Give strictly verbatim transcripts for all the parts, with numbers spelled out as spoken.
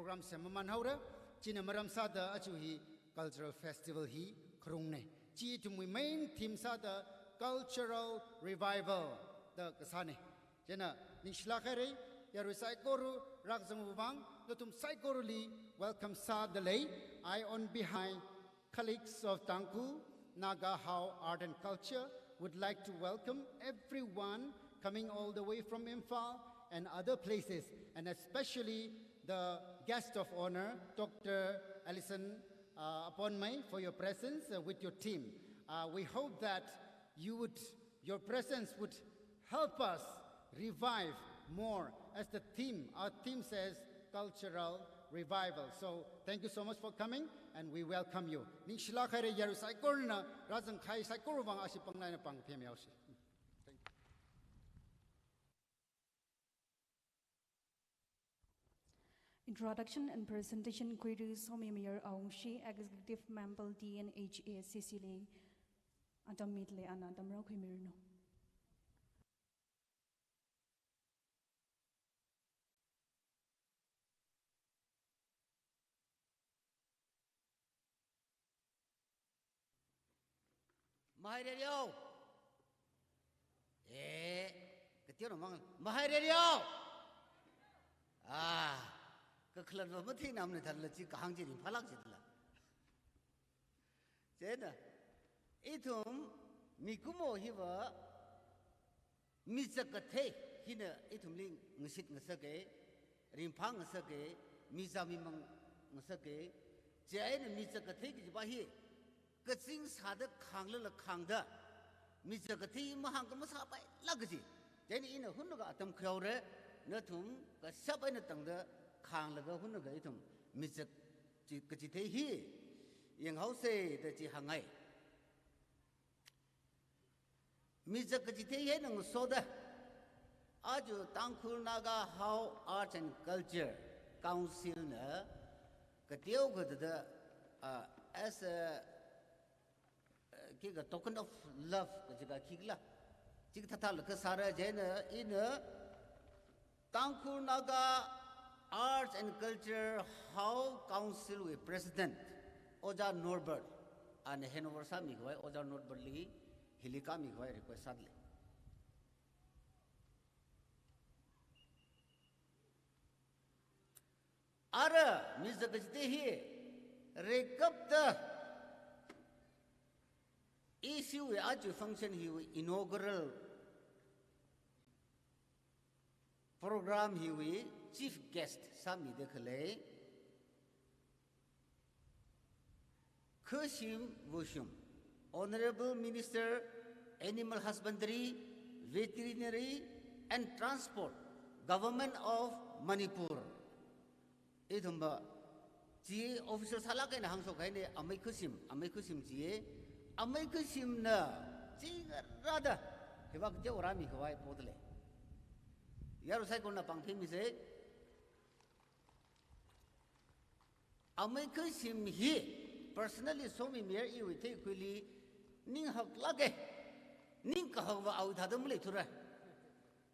program sem maman haora. China maram sāda aja hi cultural festival hi kharungne. Chi ithumwui main theme sāda cultural revival da kasāne. Chieina ningshilāk haira, yarui saikora rākazang vang, nathum saikorali welcome sādalei. I, on behalf colleagues of Tangkhul Naga Hao Art and Culture, would like to welcome everyone coming all the way from Imphal and other places, and especially the guest of honor, Doctor Alison, uh, Aponmai, for your presence, uh, with your team. Uh, we hope that you would, your presence would help us revive more, as the theme, our theme says, cultural revival. So thank you so much for coming, and we welcome you. Ningshilāk haira, yarui saikorana rāzangkahai saikora vang ashi pāngli eina pāng phemihaosa. Thank you. Introduction and presentation khuira Somimayar Awungshi, Executive Member T N H A C C li atam midalei, ana atam rākhuimiranu. Mahairereo. Eh, kateonao mang. Mahairereo. Ah, kakhalatva matheinamana thālala chi kahāng chi ringphālāk jidala. Chieina, ithum mikumo hiva mizat kathei hina ithumli ngashit ngasaka, ringphā ngasaka, mizā mimang ngasaka. Chieina mizat kathei kajiva hi, kazing sāda khānglala khāngda, mizat kathei mahāngkha masāpailāk kaji. Chieina ina hunnakha atam khuihaora, nathum kashap eina tangda khānglaga hunnakha ithum mizat chi, kachithei hi yanghaosa da chi hāngngai. Mizat kachithei hi eina ngasoda, aja Tangkhul Naga Hao Arts and Culture Council na kateokha thāda, ah, as a, ah, khikha token of love kaji ka khikhala, chikathā thālaga sāra. Chieina ina Tangkhul Naga Arts and Culture Hao Council wui President, Ojā Norbert, ana handover sāmikhavai, Ojā Norbert li hili kāmikhavai request sādalei. Ara mizat kachithei hi, rekapta issue wui aja function hiwui inaugural program hiwui chief guest sāmida khalei Khashim Vushum, Honorable Minister, Animal Husbandry, Veterinary and Transport, Government of Manipur. Ithumva chi official sālāk eina hāngshok kahaina, amei Khashim, amei Khashim chiya, amei Khashimna chi ngarāda hiva kateokha rāmikhavai podalei. Yarui saikorana pāng phemisa. Amei Khashim hi personally Somimayar iwui theikhuili ning haklāka, ning kahakva awui thāda maleithura.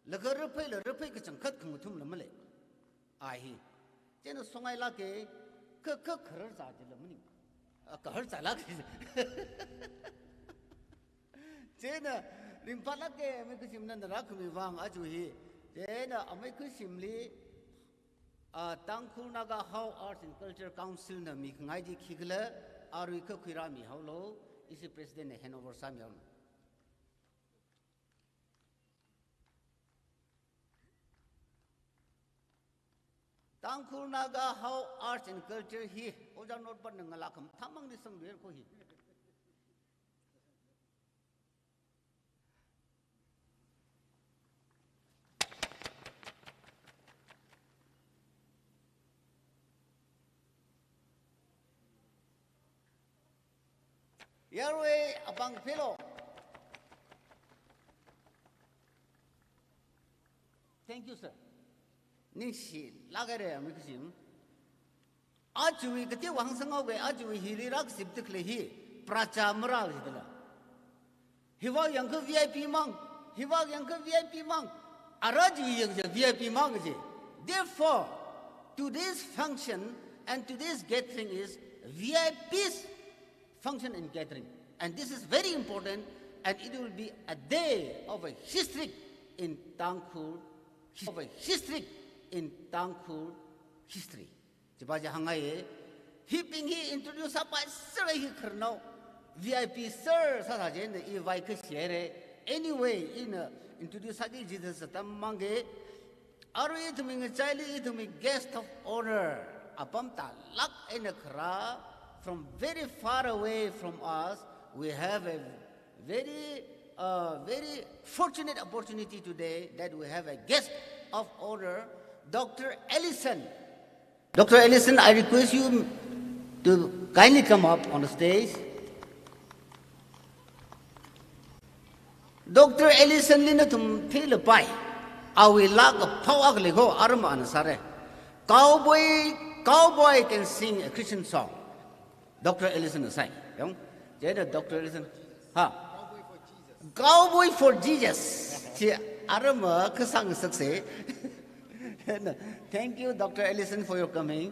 Laga raphei la raphei kachangkhat khangathumla malei. A hi. Chieina songailāka, kha, kha kharar zā jila maning. A, kharar zālāka. Chieina ringphālāka, amei Khashimna nana rākhami vang aja hi. Chieina amei Khashimli, ah, Tangkhul Naga Hao Arts and Culture Council na mikhangai chi khikhala, arui kha khuirāmihaolu, ishi President na handover sāmihaolu. Tangkhul Naga Hao Arts and Culture hi, Ojā Norbert na ngalā khamathāmangli sangluira ko hi. Yarui apāng phelo. Thank you, sir. Ningshilāk haira, amei Khashim. Ajawui kateokha hāngsanghaoga, ajawui hili rākazipda khalei hi, praja marāla jidala. Hiva yangkha V I P mang, hiva yangkha V I P mang, ara chiwui yangkha V I P mang kaji. Therefore, Today's function and today's gathering is V I P's function and gathering. And this is very important, and it will be a day of a history in Tangkhul, of a history in Tangkhul history. Chiva chi hāngngaiye. Hibing hi introduce sāpai sāra hi khararnao V I P sir sāsā chieina i vai kha share. Anyway, ina introduce sāki jida sātam mangge. Arui ithumwui ngachaili ithumwui guest of honor, apam talāk eina kharā, from very far away from us, we have a very, uh, very fortunate opportunity today that we have a guest of honor, Doctor Ellison. Doctor Ellison, I request you to kindly come up on the stage. Doctor Ellison li nathum theilapai. Awui laa kaphao akha lei kho, aram ana sāra. Cowboy, cowboy can sing a Christian song. Doctor Ellison na sai. Yong, chieina Doctor Ellison. Ha. Cowboy for Jesus. Chi aram kasang sakse. Thank you, Doctor Ellison, for your coming.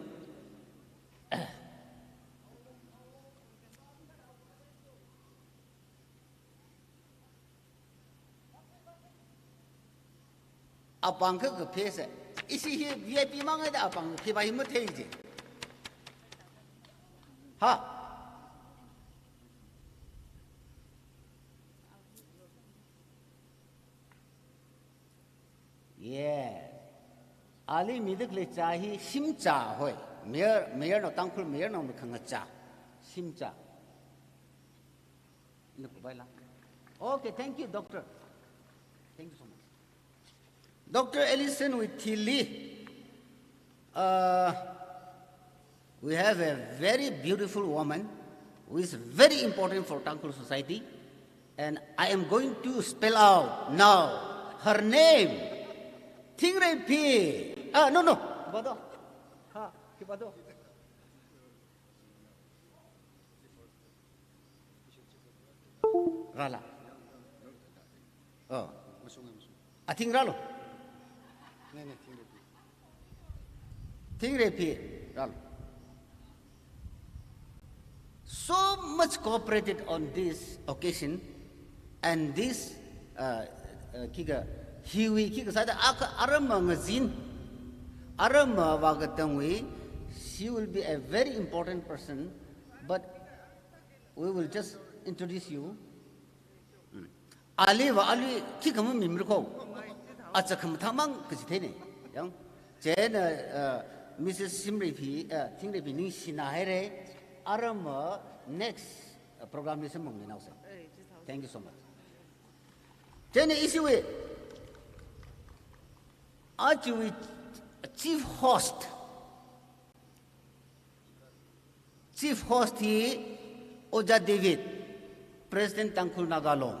Apāng kha kaphese. Ishi hi V I P mang haida apāng kapheva hi mathei je. Ha. Yes. Ali mida khalei chā hi shimchā hoi. Mayor, mayor nao, Tangkhul mayor naowui khangachā. Shimchā. Ina kubai la. Okay, thank you, Doctor. Thank you so much. Doctor Ellison wui thili, uh, we have a very beautiful woman who is very important for Tangkhul society, and I am going to spell out now her name. Thingreiphi. Ah, no, no. Bado. Ha, ki bado. Rāla. Oh. Athing rālu. Thingreiphi rālu. So much cooperated on this occasion, and this, uh, uh, khikha, hiwui khikha sāda akha aram ngazin, aram vākatangwui, she will be a very important person, but we will just introduce you. Mm. Aliva ali khikha mamimra kho. Acha khamathā mang kaji theine. Yong. Chieina, uh, Missus Shimreiphi, uh, Thingreiphi ningshina haira. Aram next, uh, program li samphangmi naosa. Thank you so much. Chieina ishiwui, ajawui chief host. Chief host hi Ojā David, President Tangkhul Naga Long.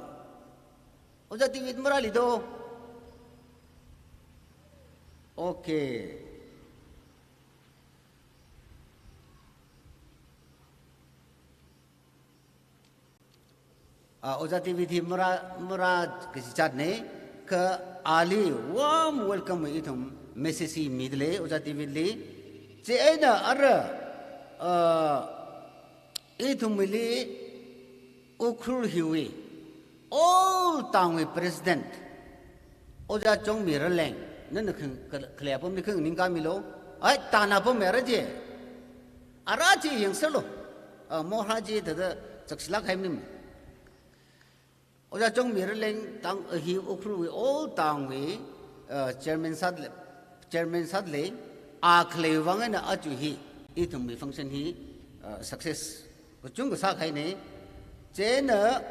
Ojā David marāli do? Okay. Ah, Ojā David hi marā, marā kaji chatne, kha ali warm welcome ithum message hi midalei Ojā David li. Chieina ara, ah, ithumli Ukhrul hiwui old town wui president, Ojā Chongmi Raleng, nana khang, kha-, khalei apamli khanganing kamilu. Ai, tana apam mera je. Ara je yangserlu. Ah, mohra je thāda chakshilāk haimim. Ojā Chongmi Raleng tang, ah, hi Ukhrulwui old town wui, ah, chairman sāda lei, chairman sāda lei, a khalei vang eina aja hi, ithumwui function hi, ah, success kachungkha sākahaine. Chieina,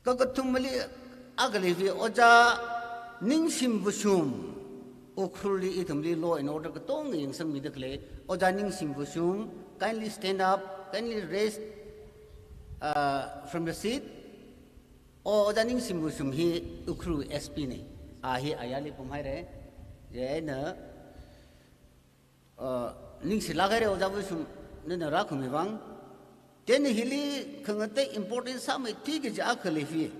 kakathumali akha leivi Ojā Ningshim Vashum, Ukhrulli ithumli law and order katonga yangsangmida khalei. Ojā Ningshim Vashum, kindly stand up, kindly raise, uh, from your seat. O, Ojā Ningshim Vashum hi Ukhrul S P ne. A hi ayarli pamhaira. Chieina, uh, ningshilāk haira Ojā Vashum, nana rākhami vang. Chieina hili khangatei important sāmeithui kaji akha leivi.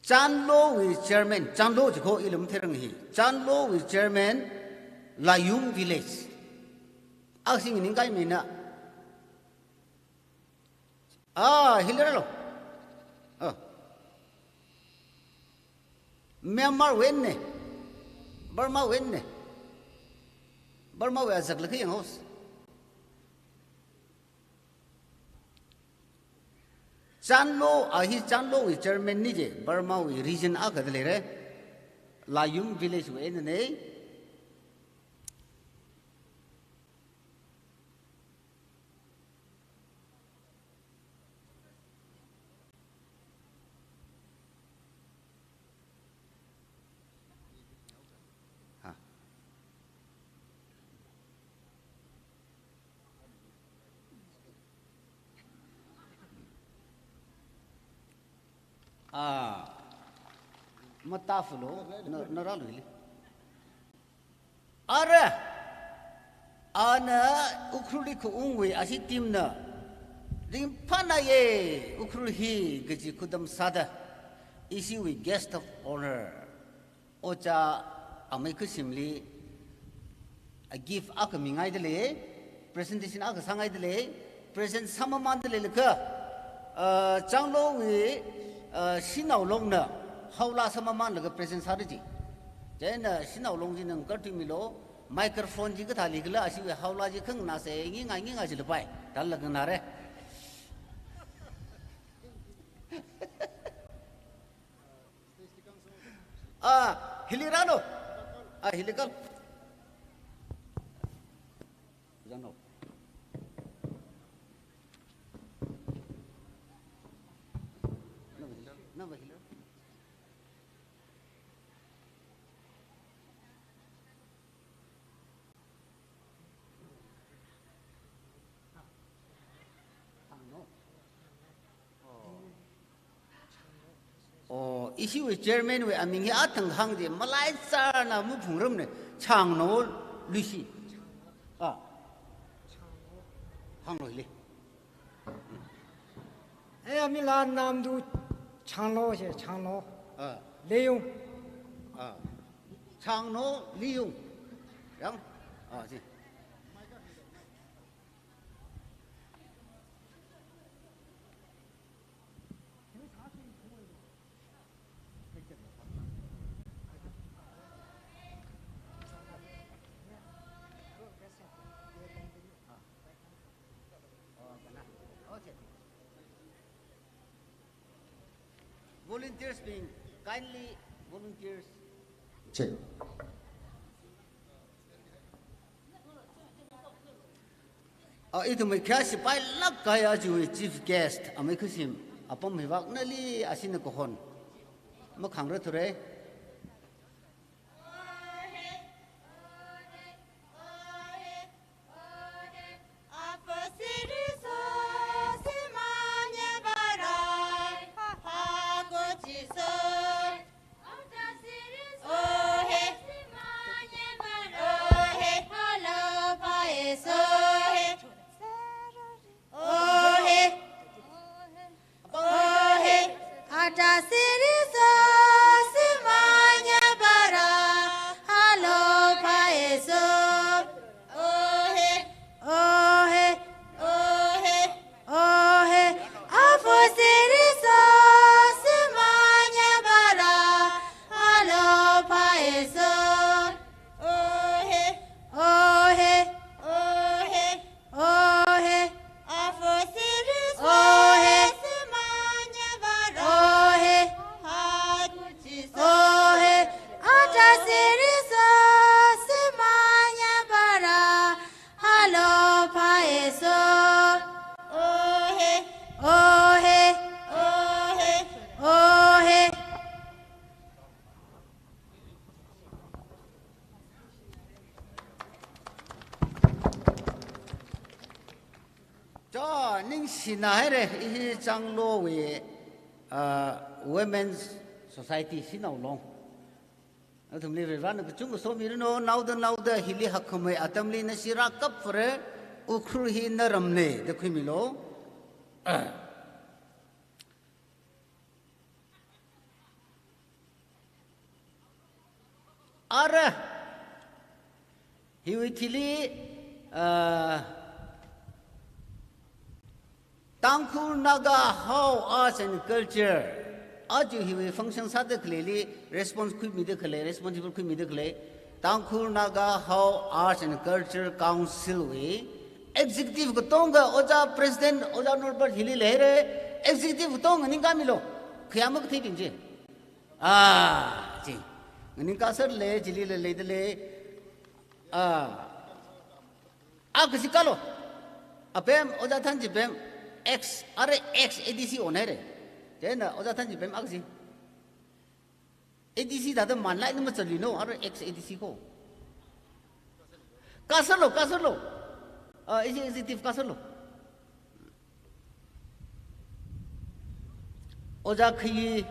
Chandlowui chairman, Chandlo jikho ilum therang hi. Chandlowui chairman, Layung Village. Aksing ningkai mina. Ah, hili rālo. Ah. Myanmar wui eina. Burma wui eina. Burma wui azak laka yang house. Chandlo, a hi Chandlowui chairman ni je, Burma wui region akha da leira. Layung Village wui eina nei. Ha. Ah, matafulo, na, na rālu hili. Ara, ana Ukhrulli khaungwui ashi team na ringphāna ye, Ukhrul hi kaji khudam sāda, ishiwui guest of honor, Ojā Amei Khushimli, a gift akha mingaida lei, presentation akha sāngaida lei, present sāmamānda leilakha, ah, Chandlowui, ah, Shanao Longna haola sāmamānlaga present sāra ji. Chieina Shanao Long chi nang kartui milo, microphone chi kathāli kala ashiwui haola chi khanganā sāngi ngai ngi ngai jila pai, thālala khanganāra. Ah, hili rālo. Ah, hili kal. Jano. Nava hili. Oh, ishiwui chairman wui aming hi athang hāngda malai sārna maphungrumna, Changno Luishi. Ah. Hānglo hili. Eh, amila namdu Changlo she, Changlo. Ah. Leiyung. Ah. Changno Leiyung. Yang? Ah, si. Volunteers being kindly volunteers. Check. Ah, ithum khayā sipailāk kahai aja chief guest, Amei Khushim, apam hi vak nali ashina kahon. Makhangra thura. Chā, ningshina haira, ishi Changlowui, ah, Women's Society Shanao Long. Nathumli Varivarana kachungkha somiranu, naoda naoda hili hakkhamei atamli nashi rākapra, Ukhrul hi naramna da khuimilu. Ara, hiwui thili, ah, Tangkhul Naga Hao Arts and Culture, aja hiwui function sāda khaleili response khuimida khalei, responsible khuimida khalei, Tangkhul Naga Hao Arts and Culture Council wui executive katonga, Ojā President, Ojā Norbert hili leira, executive katonga nganingkāmilu, khayā makatheibing chi. Ah, chi. Nganingkāserle, chili lei, leida lei. Ah. Akha chi kālu. Apem, Ojā Thanchipem, ex, ara ex A D C onaira. Chieina Ojā Thanchipem akha chi. A D C thāda manlai na machatlui no, ara ex A D C ko. Kāserlu, kāserlu. Ah, ishi executive kāserlu. Ojā Khayi,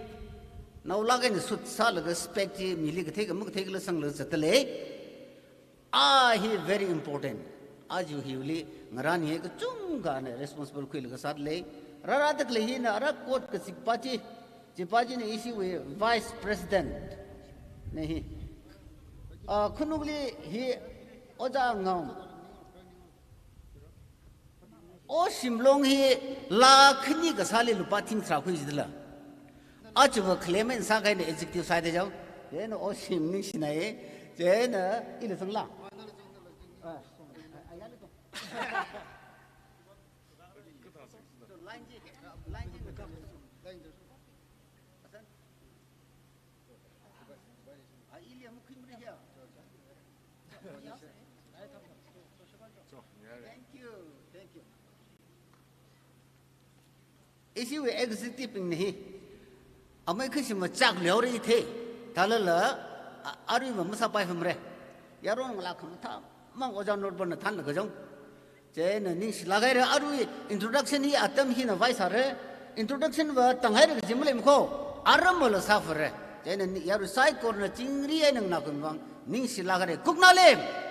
naolak eina suit sālaga spec chi mili kathei kha makathei khala sanglaga zatda lei. A hi very important. Aja hiwuili ngarān hi kachungkhana responsible khuilaga sāda lei. Rārāda khalei hina ara coat kazikpa chi, chipa china ishiwui Vice President na hi. Ah, khanukli hi Ojā Ngam. Oshim Long hi laa khani kasāli lupā thing tharā khui jidala. Aja va claim eina sākahaina executive sāda jao. Chieina Oshim ningshinai. Chieina ili sangla. Thank you, thank you. Ishiwui executive bingna hi amei khashi machak leori the. Thālala, a-, arui va masāpai phāmara. Yaron ngalā khamathā mang Ojā Norbert na thanlaga jong. Chieina ningshilāk haira, arui introduction hi atam hina vaisāra. Introduction va tanghaira kaji maleimana ko. Aramla sāphāra. Chieina ni-, yarui saikorana chingri eina nganākhui vang ningshilāk haira. Kuknale.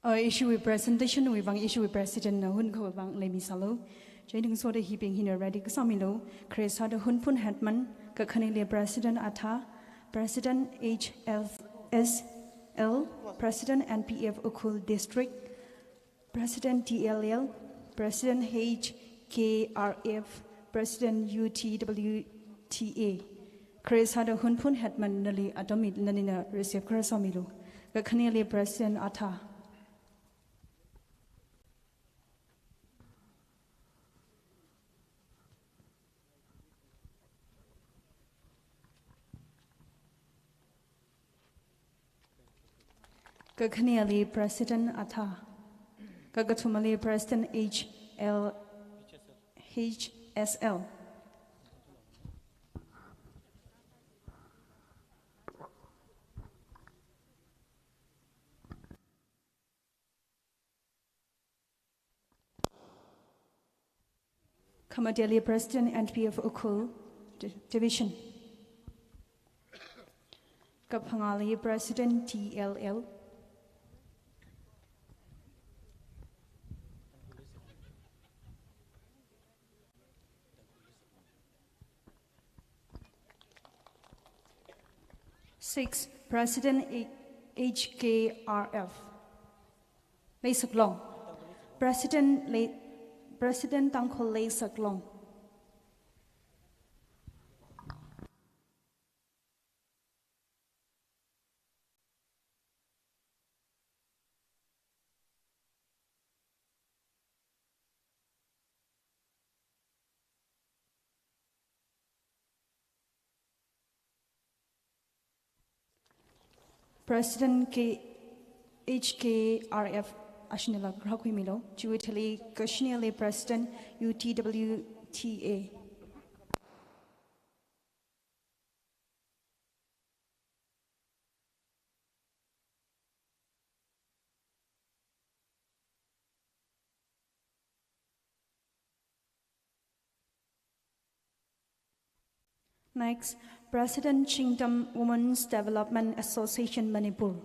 Uh, ishiwui presentation wui vang, ishiwui president na hun khavā vang leimi sālu. Chieina ngasoda hibing hina ready kasāmilu. Khare sāda Hunphun Headman, kakhaneli President Atha, President H L S L, President N P F Ukhrul District, President T L L, President H K R F, President U T W T A. Khare sāda Hunphun Headman nali atam mi nalina receive kharā sāmilu. Kakhaneli President Atha. Kakhaneli President Atha. Kakathumali President H L, H S L. Khamateli President N P F Ukhrul Di-, Division. Kaphangali President T L L. Six, President A-, H K R F. Leisaklong. President Lei-, President Tangkhul Leisaklong. President K-, H K R F ashinila rākhuimilu. Chiwui thili kashineli President U T W T A. Next, President Chingtam Women's Development Association Manipur.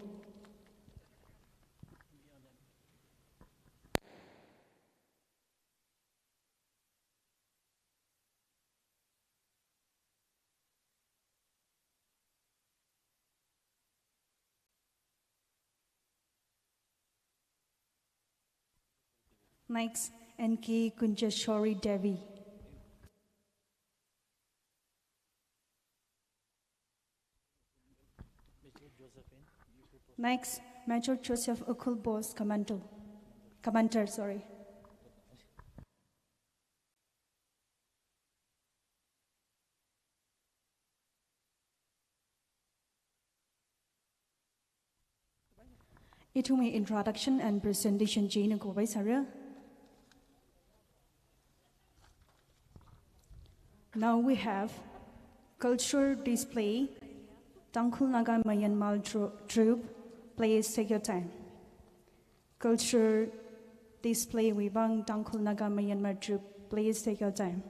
Next, N K Kunjashori Devi. Next, Major Joseph Ukhul Bose, Commando. Commander, sorry. Ithumwui introduction and presentation chi eina khuipai sāra. Now we have culture display, Tangkhul Naga Myanmar tru-, troupe, please take your time. Culture display wui vang Tangkhul Naga Myanmar troupe, please take your time.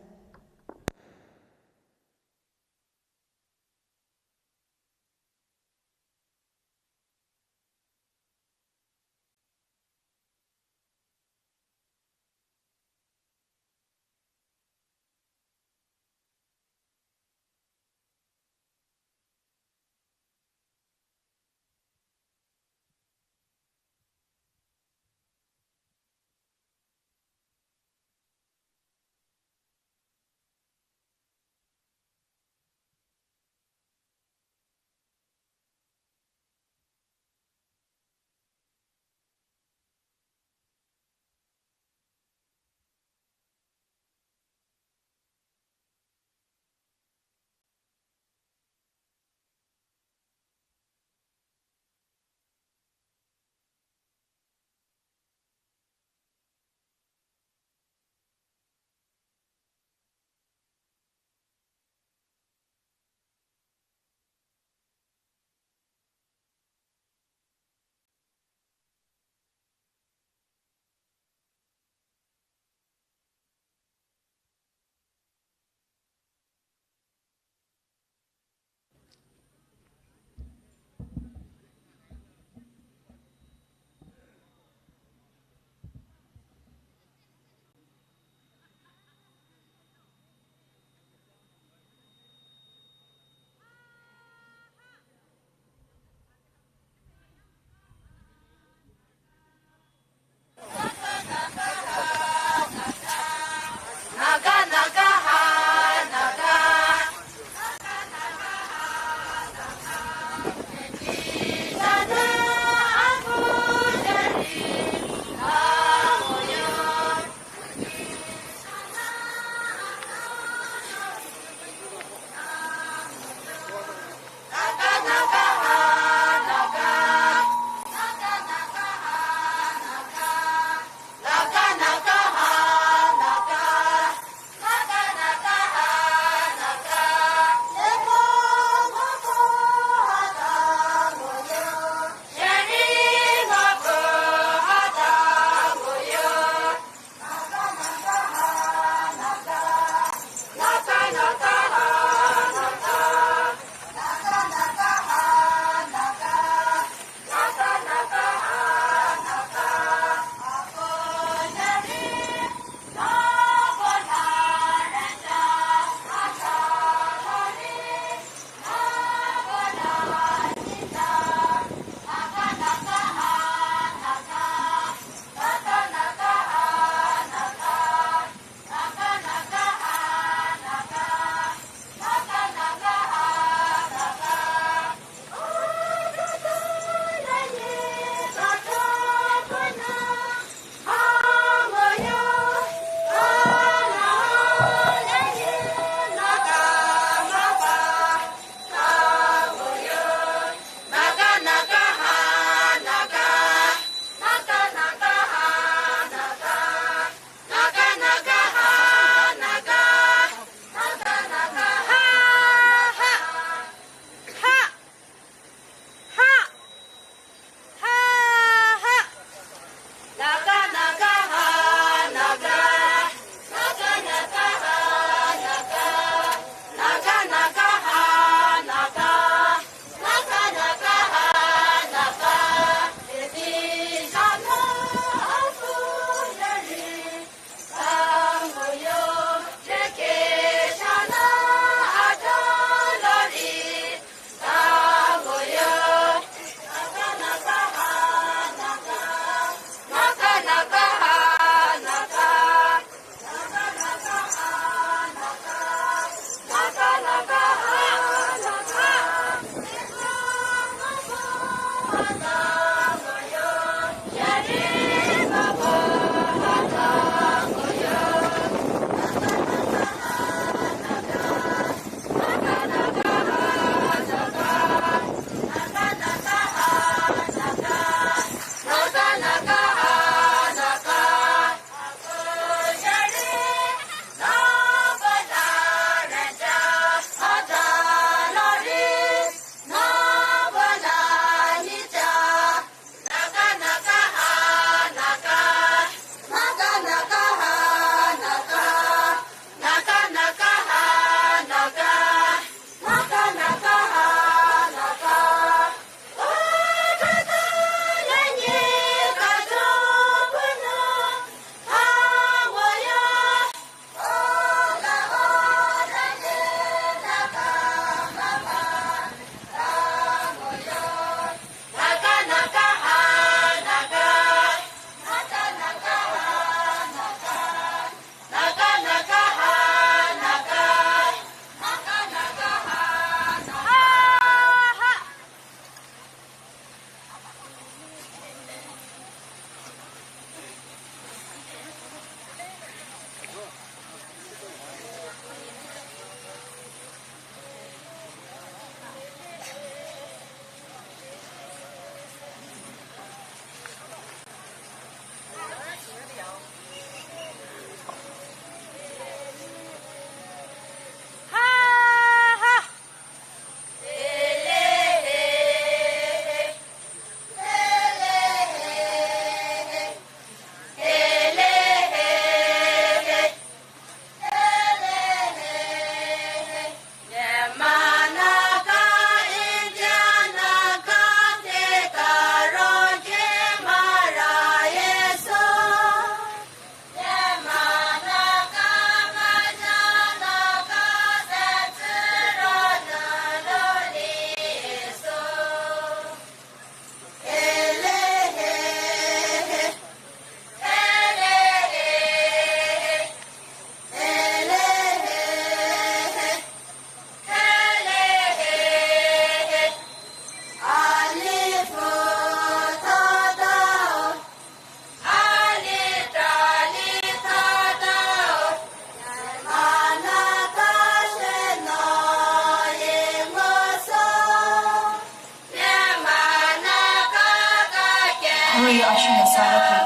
Arui athumna sāda khalei,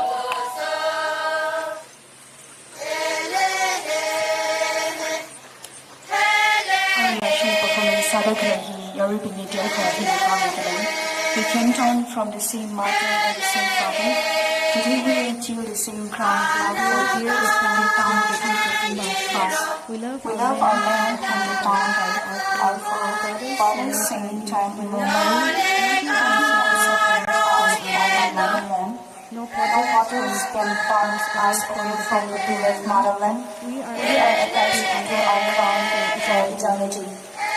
arui athumna performance sāda khalei hi yaruibingli teokha hili pāngai khalei. We came down from the same mother and the same father. Today we are till the same ground. Our here is from the town that we came from. We love our land and the town that our forefathers sang time immemorial. No borders can part us away from the beloved motherland. We are attached to our ground for eternity.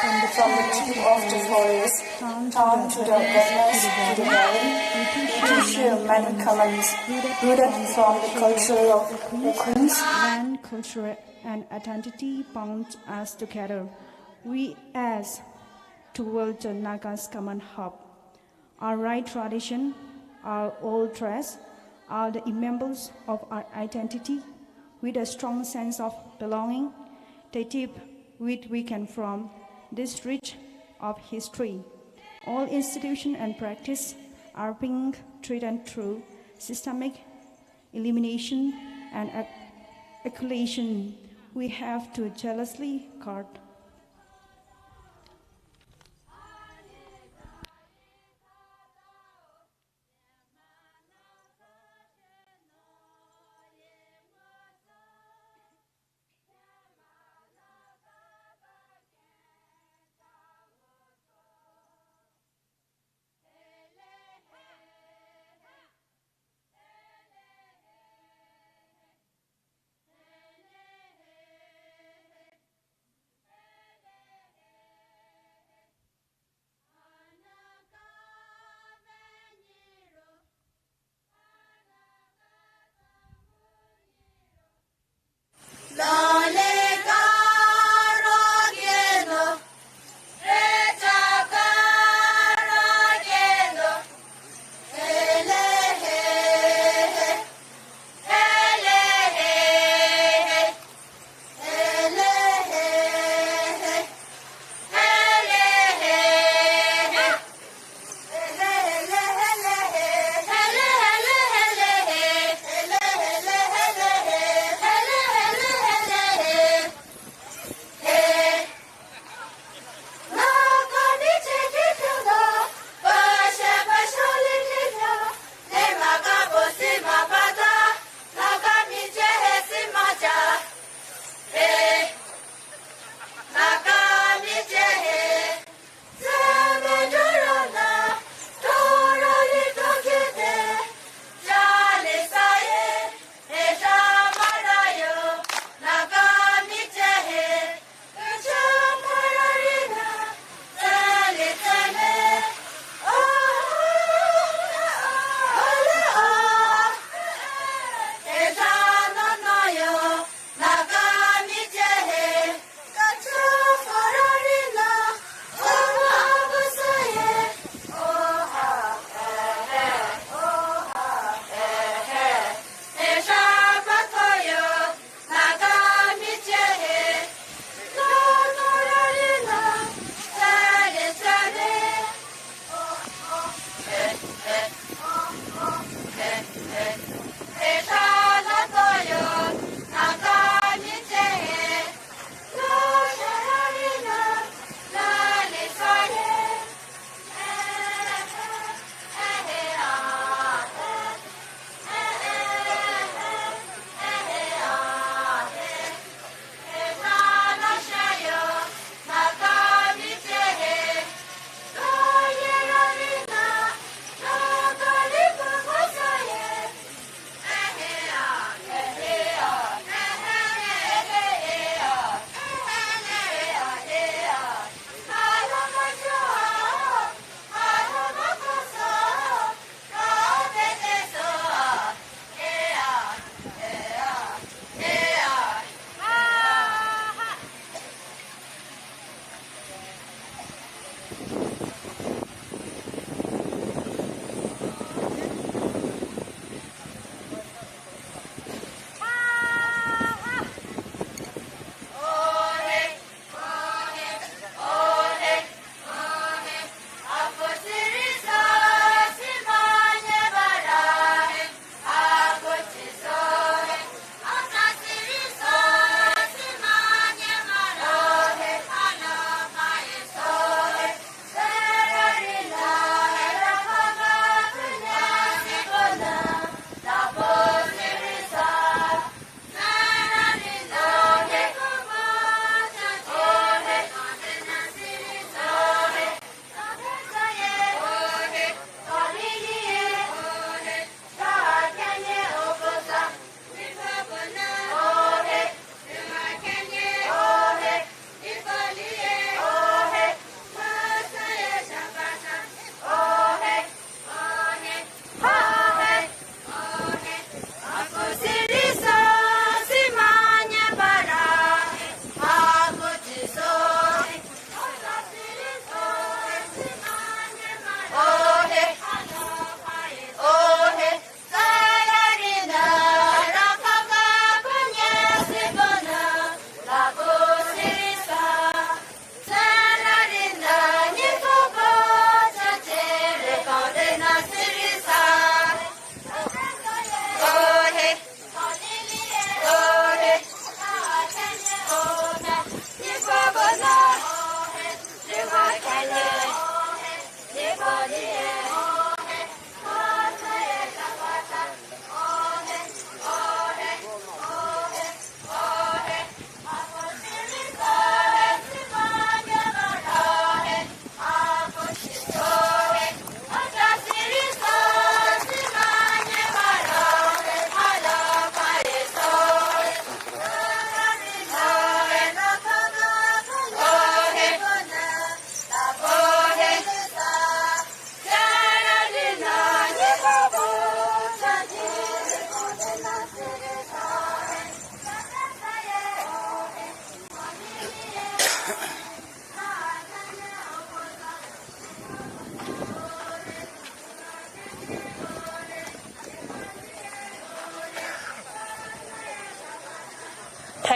From the tip of the forest down to the wetlands to the valley, we do share many colors rooted from the culture of the Queensland culture and identity bound us together. We as Tuwal Jalnaga's common hub. Our right tradition, our old dress are the emblems of our identity. With a strong sense of belonging, they tip with we came from this rich of history. All institution and practice are being threatened through systemic elimination and ac-, acculturation. We have to jealously guard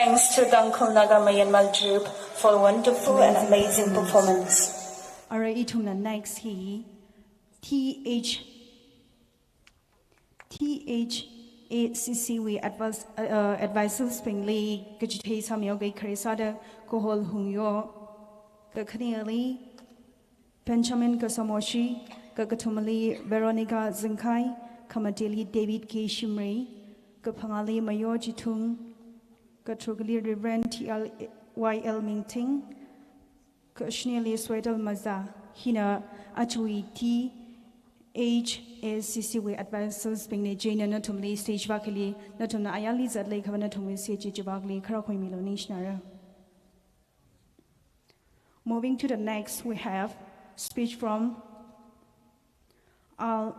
Thanks to Tangkhul Naga Myanmar group for wonderful and amazing performance. Arui ithumna next hi T H, T H A C C wui advis-, uh, uh, advisors bingli kachithei sāmihaoki. Kharei sāda Kohol Hungyo, kakhaneli Benjamin Kasamoshi, kakathumali Veronica Zingkai, khamateli David K Shimray, kaphangāli Mayo Chithung, katharukli Reverend T L Y L Mingting, kashineli Swedal Maza. Hina ajawui T H A C C wui advisors bingna. Chieina nathumli stage vākhali, nathumna ayarli zatlei khava nathumwui stage chi vākhali khara khuimilu, ningshinara. Moving to the next, we have speech from our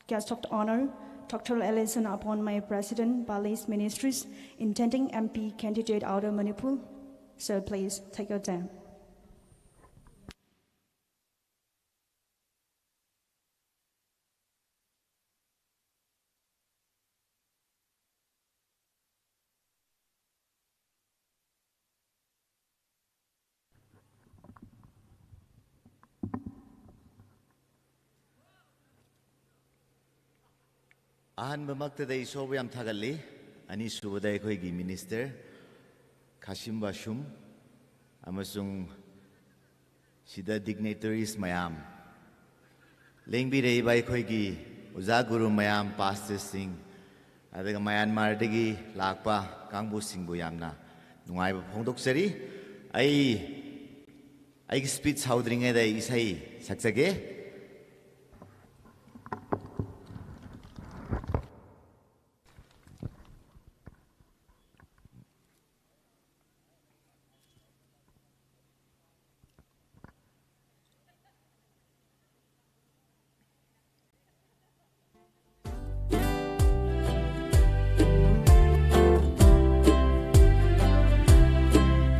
guest of honor, Doctor Ellison Apon, my President, Bali's Ministries, intending M P candidate out of Manipur. Sir, please take your time. Ahanbamaktada Ishorwui yamthagali, anisubada ꯑꯩꯈꯣꯏꯒꯤ minister, Khashim Vashum, ꯑꯃꯁꯨꯡ ꯁꯤꯗ dignitaries ꯃꯌꯥꯝ, ꯂꯦꯡꯕꯤꯔꯛꯏꯕ ꯑꯩꯈꯣꯏꯒꯤ ꯑꯣꯖꯥ ꯒꯨꯔꯨ ꯃꯌꯥꯝ, pastor ꯁꯤꯡ, ꯑꯗꯨꯒ ꯃ꯭ꯌꯥꯟꯃꯥꯔꯗꯒꯤ ꯂꯥꯛꯄ ꯀꯥꯡꯕꯨꯁꯤꯡꯕꯨ ꯌꯥꯝꯅ ꯅꯨꯡꯉꯥꯏꯕ ꯐꯣꯡꯗꯣꯛꯆꯔꯤ꯫ ꯑꯩ, ꯑꯩꯒꯤ speech ꯍꯧꯗ꯭ꯔꯤꯉꯩꯗ ꯑꯩ ꯏꯁꯩ ꯁꯛꯆꯒꯦ꯫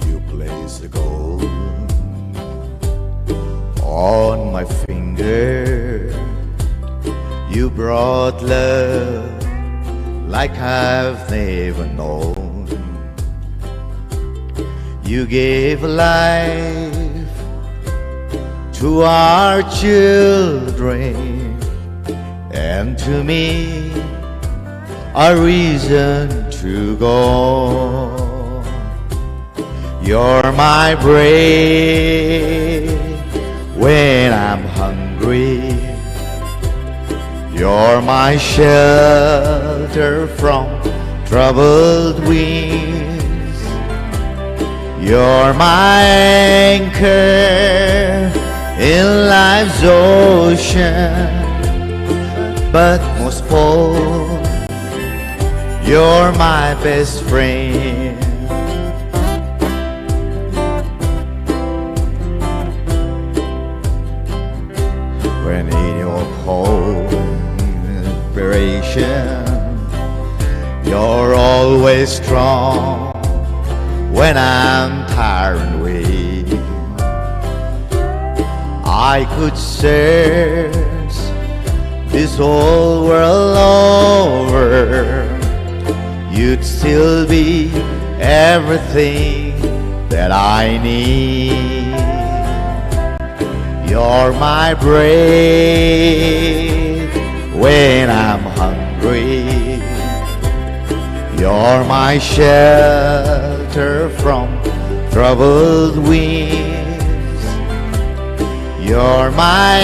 You place the gold on my finger. You brought love like I've never known. You gave life to our children and to me a reason to go. You're my bread when I'm hungry. You're my shelter from troubled winds. You're my anchor in life's ocean. But most of all, you're my best friend. When in your cold inspiration, you're always strong. When I'm tired and weak, I could search this whole world over, you'd still be everything that I need. You're my bread when I'm hungry. You're my shelter from troubled winds. You're my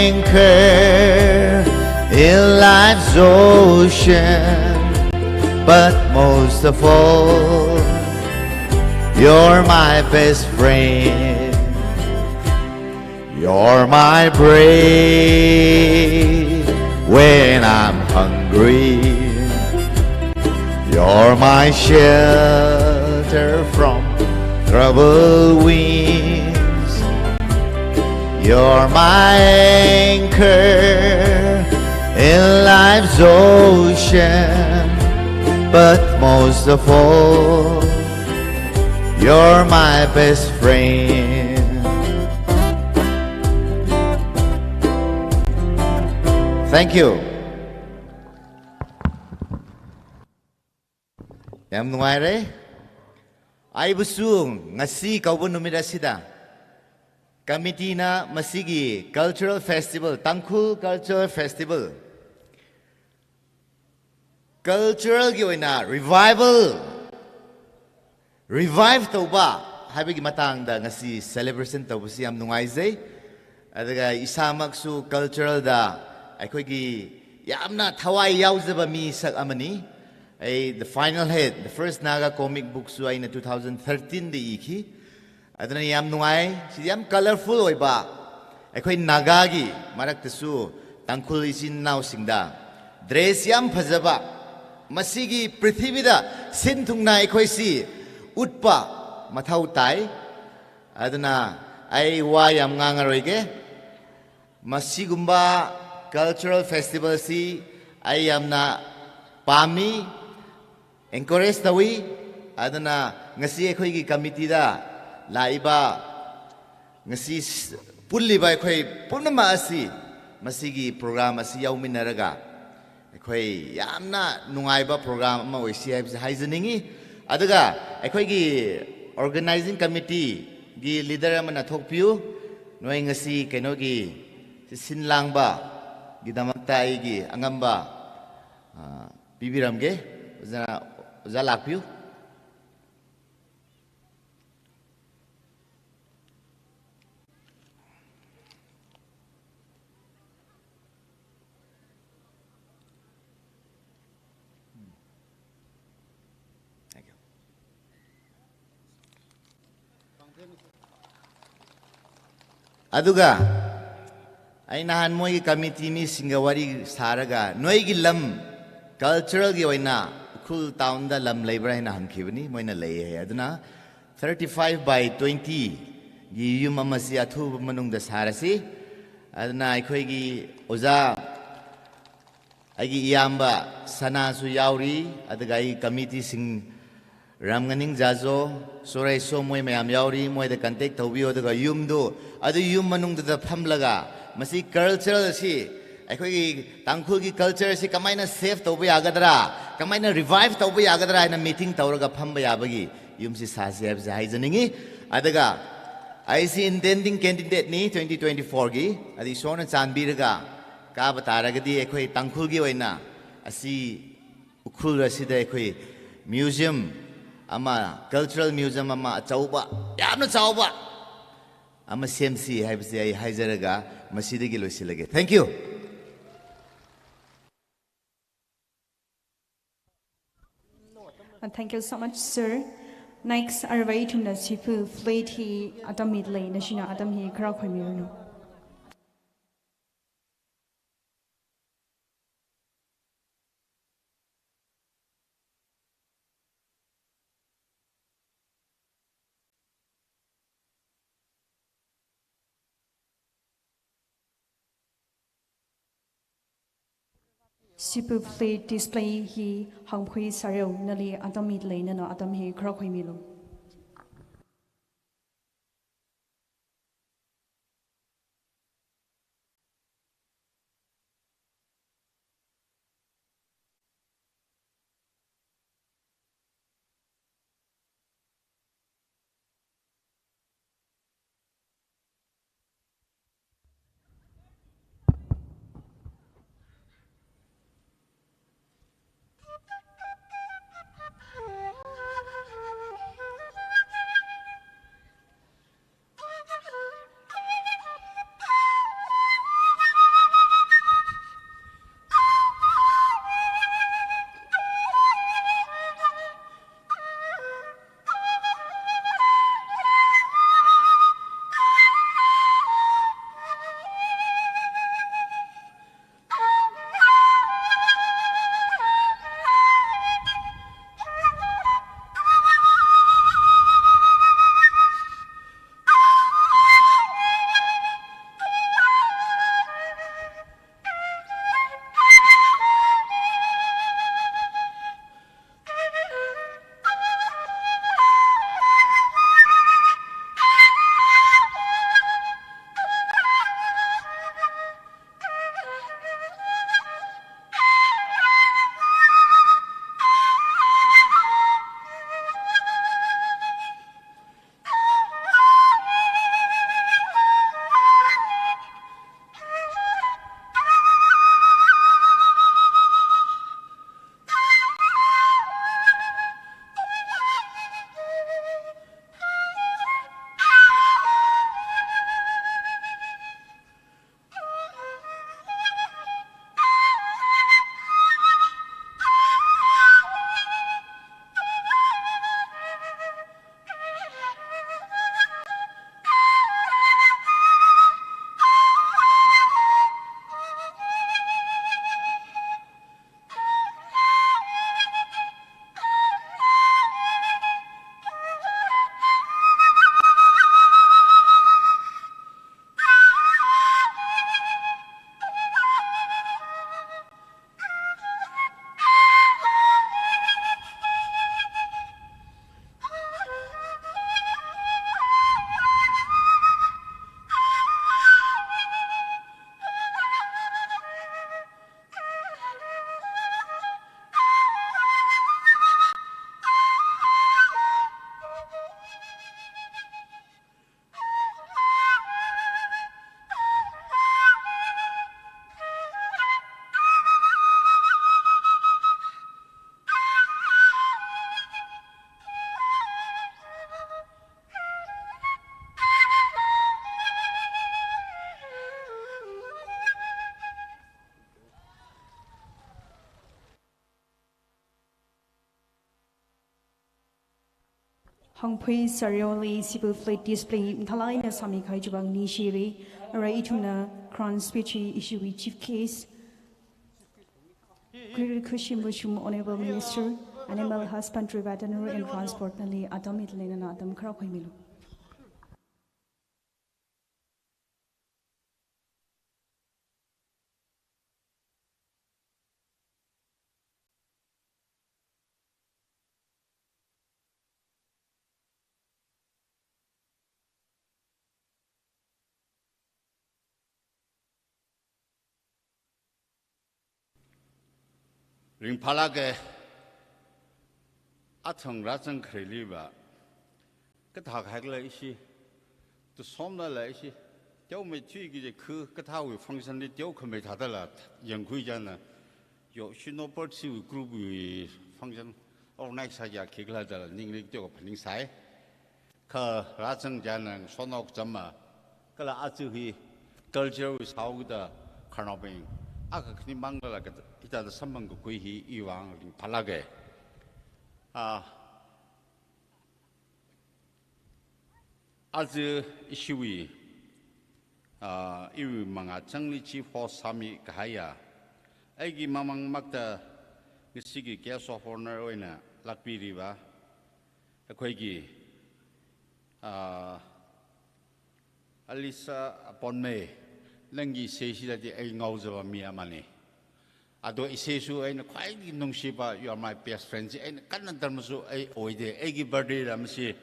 anchor in life's ocean. But most of all, you're my best friend. You're my bread when I'm hungry. You're my shelter from troubled winds. You're my anchor in life's ocean. But most of all, you're my best friend. Thank you. ꯌꯥꯝ ꯅꯨꯡꯉꯥꯏꯔꯦ꯫ Aibusu ngasi kauba numit asida, committee na masigi cultural festival, Tangkhul Cultural Festival, cultural gi oina revival, revive tauba haibagi matangda ngasi celebration taubasi yam nungaijai. Aduga isamaksu cultural da aikhoigi yamna thawai yaujaba misak amani. Ai the final head, the first Naga comic book su aina two thousand thirteen da iki. Aduna yam nungai, si yam colorful oiba. Aikhoi Naga gi maraktasu Tangkhul ichin naosingda dress yam phajaba, masigi prithivida sinthungna aikhoisi utpa mathao tai. Aduna ai wa yam ngangaroige. Masigumba cultural festival si ai yamna pami, encourage tawi. Aduna ngasi aikhoigi committee da laiba, ngasi s-, pulliba aikhoi pumnama asi masigi program asi yauminaraga aikhoi yamna nungaiba program ama oisi haibasi haijaningi. Aduga aikhoigi organizing committee gi leader amana thokpiu. Noi ngasi keinogi sinlangba gidamakta aigi angamba, ah, pibiramge, oja, oja lakpiu. Thank you. Aduga ai nahan moigi committee misingga wari saraga, noigi lam cultural gi oina Ukhrul town da lam leibra haina hangkhibani, moina lei hai. Aduna thirty-five by twenty gi yum amasi athu manungda sarasi. Aduna aikhoigi oja, aigi iyamba Sanasu yauri, aduga ai committee sing Ramnganing Jajo, Sorai Somoi mayam yauri, moida contact taubiu, aduga yumdu, adu yum manungda phamlaga, masi cultural si, aikhoigi Tangkhul gi culture si kamaina save tauba yagadra, kamaina revive tauba yagadra, haina meeting tauraga phamba yabagi yumsi sasi haibasi haijaningi. Aduga aisi intending candidate ni twenty twenty-four gi, adi sona chanbiraga kaba taragadi aikhoi Tangkhul gi oina asi Ukhrul asida aikhoi museum ama, cultural museum ama achauba, yamna chauba ama semsi haibasi ai haijaraga masidagi loisilage. Thank you. Uh, thank you so much, sir. Next, aruiva ithumna Siphu Fleet hi atam mitlei, nashina atam hi khara khoimiranu. Siphu Fleet display hi hangphui sareo, nali atam mitlei, nana atam hi khara khoimilu. Wangpui Saryoli Civil Flag Display mathālāk eina sāmikahai chiwui vang ningshiri. Arui ithumna crown speech hi ishiwui Chief Guest, Kuirir Khushim Vashum, Honourable Minister, Animal Husbandry, Veterinary and Transport nali atam mitalei nana atam kharā khuimilu. Ringphālāka, athang rāzang khareli va, kathā haikhala ishi, tusomnala ishi, teomeithui kaji khu kathāwui function li teokhamei thādala yangkhui china, yo, Shinoper chiwui group wui function organize sāya khikhala dala ningli teokha phaningsai. Kha rāzang china ngasotnao kachama, kala aja hi culture wui sāhaoda khararnaobing, akha khani manglala ka, hithāda samphang kakhui hi iwui vang ringphālāka. Ah, aja ishiwui, ah, iwui mangā changli chief host sāmikahaiya, aiki mamangmakda ngasiki guest of honour eina lākpiri va, akhoi ki, ah, Alisa Ponmei, nangki seishida di ei ngaozava mi amani. Ado iseishu eina khwainungshipa, "You are my best friend" chi eina kanna darmasu ei oide, eiki birthday ramsi,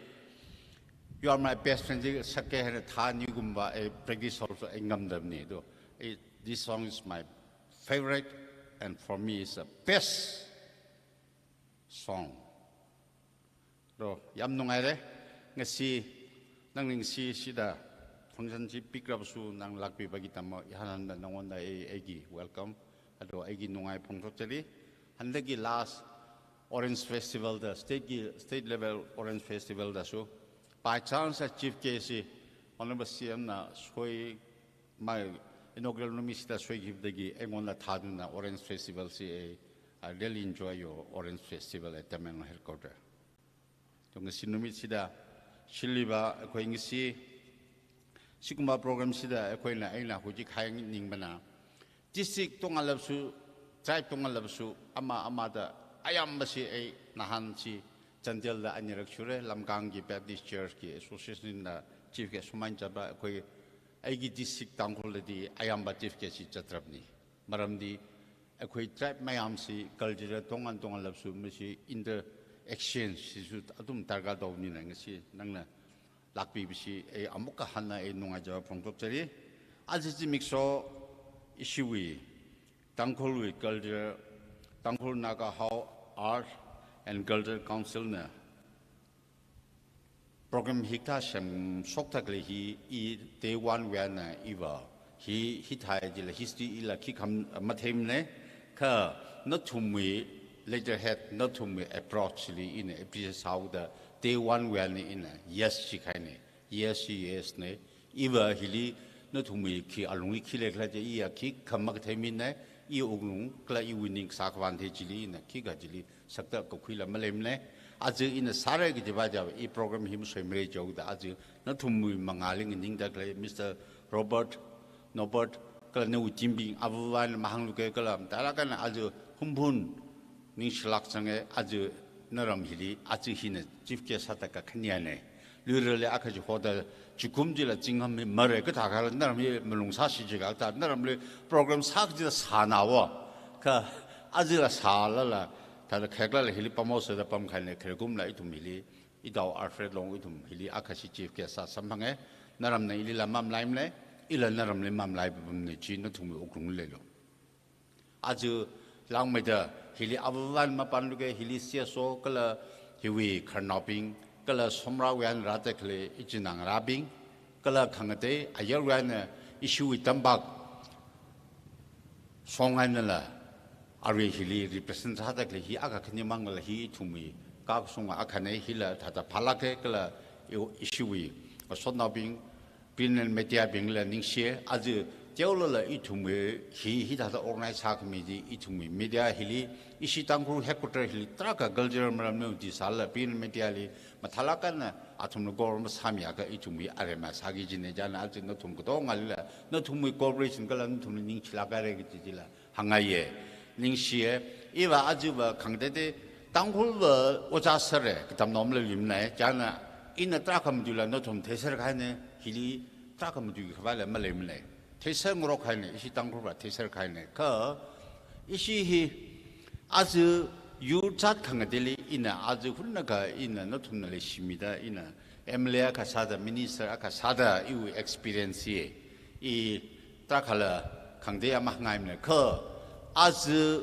"You are my best friend" chi sāke haina thāni kumva ei practice hall su ei ngamdamni do. Ei, this song is my favorite and for me is the best song. Do, yam nungaire, ngasi, nang ningshi shida, function chi pikrapsu nang lākpipa kidamma, ihanhanna nangona ei, eiki welcome, ado eiki nungai phongthokchari, handaki last Orange Festival da, state ki, state level Orange Festival dasu, by chance a chief guest si, Honourable C M na soi mai inaugural numit sida soikipdaki, eingonda thāduna Orange Festival si ei, I really enjoy your Orange Festival at Tamenglong headquarter. To ngasi numit sida, shiliva, akhoi ngasi, sikumba program sida, akhoina eina huji khai ningmana. District tongalapsu, tribe tongalapsu, ama amada, ayambasi ei, nahansi, Chandel da anirak shure, Lamkangki Baptist Church ki Association da chief guest suman chapa, akhoi, eiki district Tangkhul da di, ayamba chief guest si chatrapni. Maramdi, akhoi tribe mayamsi culture tongan tongalapsu masi inter exchange sisu athum darkar taonina ngasi nangna lākpipashi ei amukkha hanna ei nungaichava phongthokchari. Aja zimiksho ishiwui Tangkhulwui culture, Tangkhul Naga Hao Art and Culture Council na program hikathā semshokda khalei hi, i day one wui eina iva, hi, hithāi jila history ila khikha matheimane, kha nathumwui letterhead, nathumwui approach li ina appreciate sāhaoda day one wui eina ina yes shikahaine, yes shi yes ne, iva hili nathumwui khi alungli khi leikhala chi iya khikha makatheimane, i wuklung kala iwui ning sākhavān thei chili ina khikha chili sakta kakhuila maleimane. Aja ina sāra kajiva chiva, i program hi masoimara jihaoda aja nathumwui mangāli nganingda khalei Mister Robert, Norbert, kala nawui team bing avāvana mahāngluke kala, tala kana aja Hungpung ningshilāk zange, aja naram hili, aja hina chief guest sāda kakhaneyane. Luirali akha chi hoda, chikum chila zingkum hi mare, kathā kala naram hi malung sāshi jiakha, naramli program sā kajila sānao. Kha ajila sālala, thāda khayaklala hili pamhaosa da pamkahaine, khararkumla ithum hili, itao Alfred Long ithum hili akhashi chief guest sā samphange, naramna ilila mamalaimane, ila naramli mamalaipaimane chi nathumwui wuklung leilu. Aja langmeida hili avāvana mapanluke, hili C S O kala hiwui khararnaobing, kala Somrawui eina rāda khalei ichinā ngarābing, kala khangatei ayarwui eina ishiwui tampak shong einala, arui hili represent sāda khalei hi akha khani manglala hi ithumwui kakashunga akhane, hila thāda phālāke kala i-, ishiwui ngasotnaobing, print and media bingla ningshiye, aja Teolala ithumwui hi, hithāda organize sākhami chi, ithumwui media hili, ishi Tangkhul headquarter hili, tarākha culture maramli uti sālala, print media li, mathālāk eina athumna government sāmiakha ithumwui aremma sāki kajina, chieina aja nathum katongalila, nathumwui cooperation kala nathumli ningshilāk haira kaji chila hāngngaiya, ningshiya. Iva ajava khangatei Tangkhulva ojā sāra, katamnaomala leimana, chieina ina tarākha matuila nathum theiser kahaina, hili tarākha matuikhavai la maleimana. Theiser ngarok kahaina, ishi Tangkhulva theiser kahaina. Kha ishi hi aja yur jat khangateili ina aja hunnakha ina nathumna leishimida ina M L A akha sāda, minister akha sāda iwui experience hi i tarākhala khangatei ama hāngngaimana. Kha aja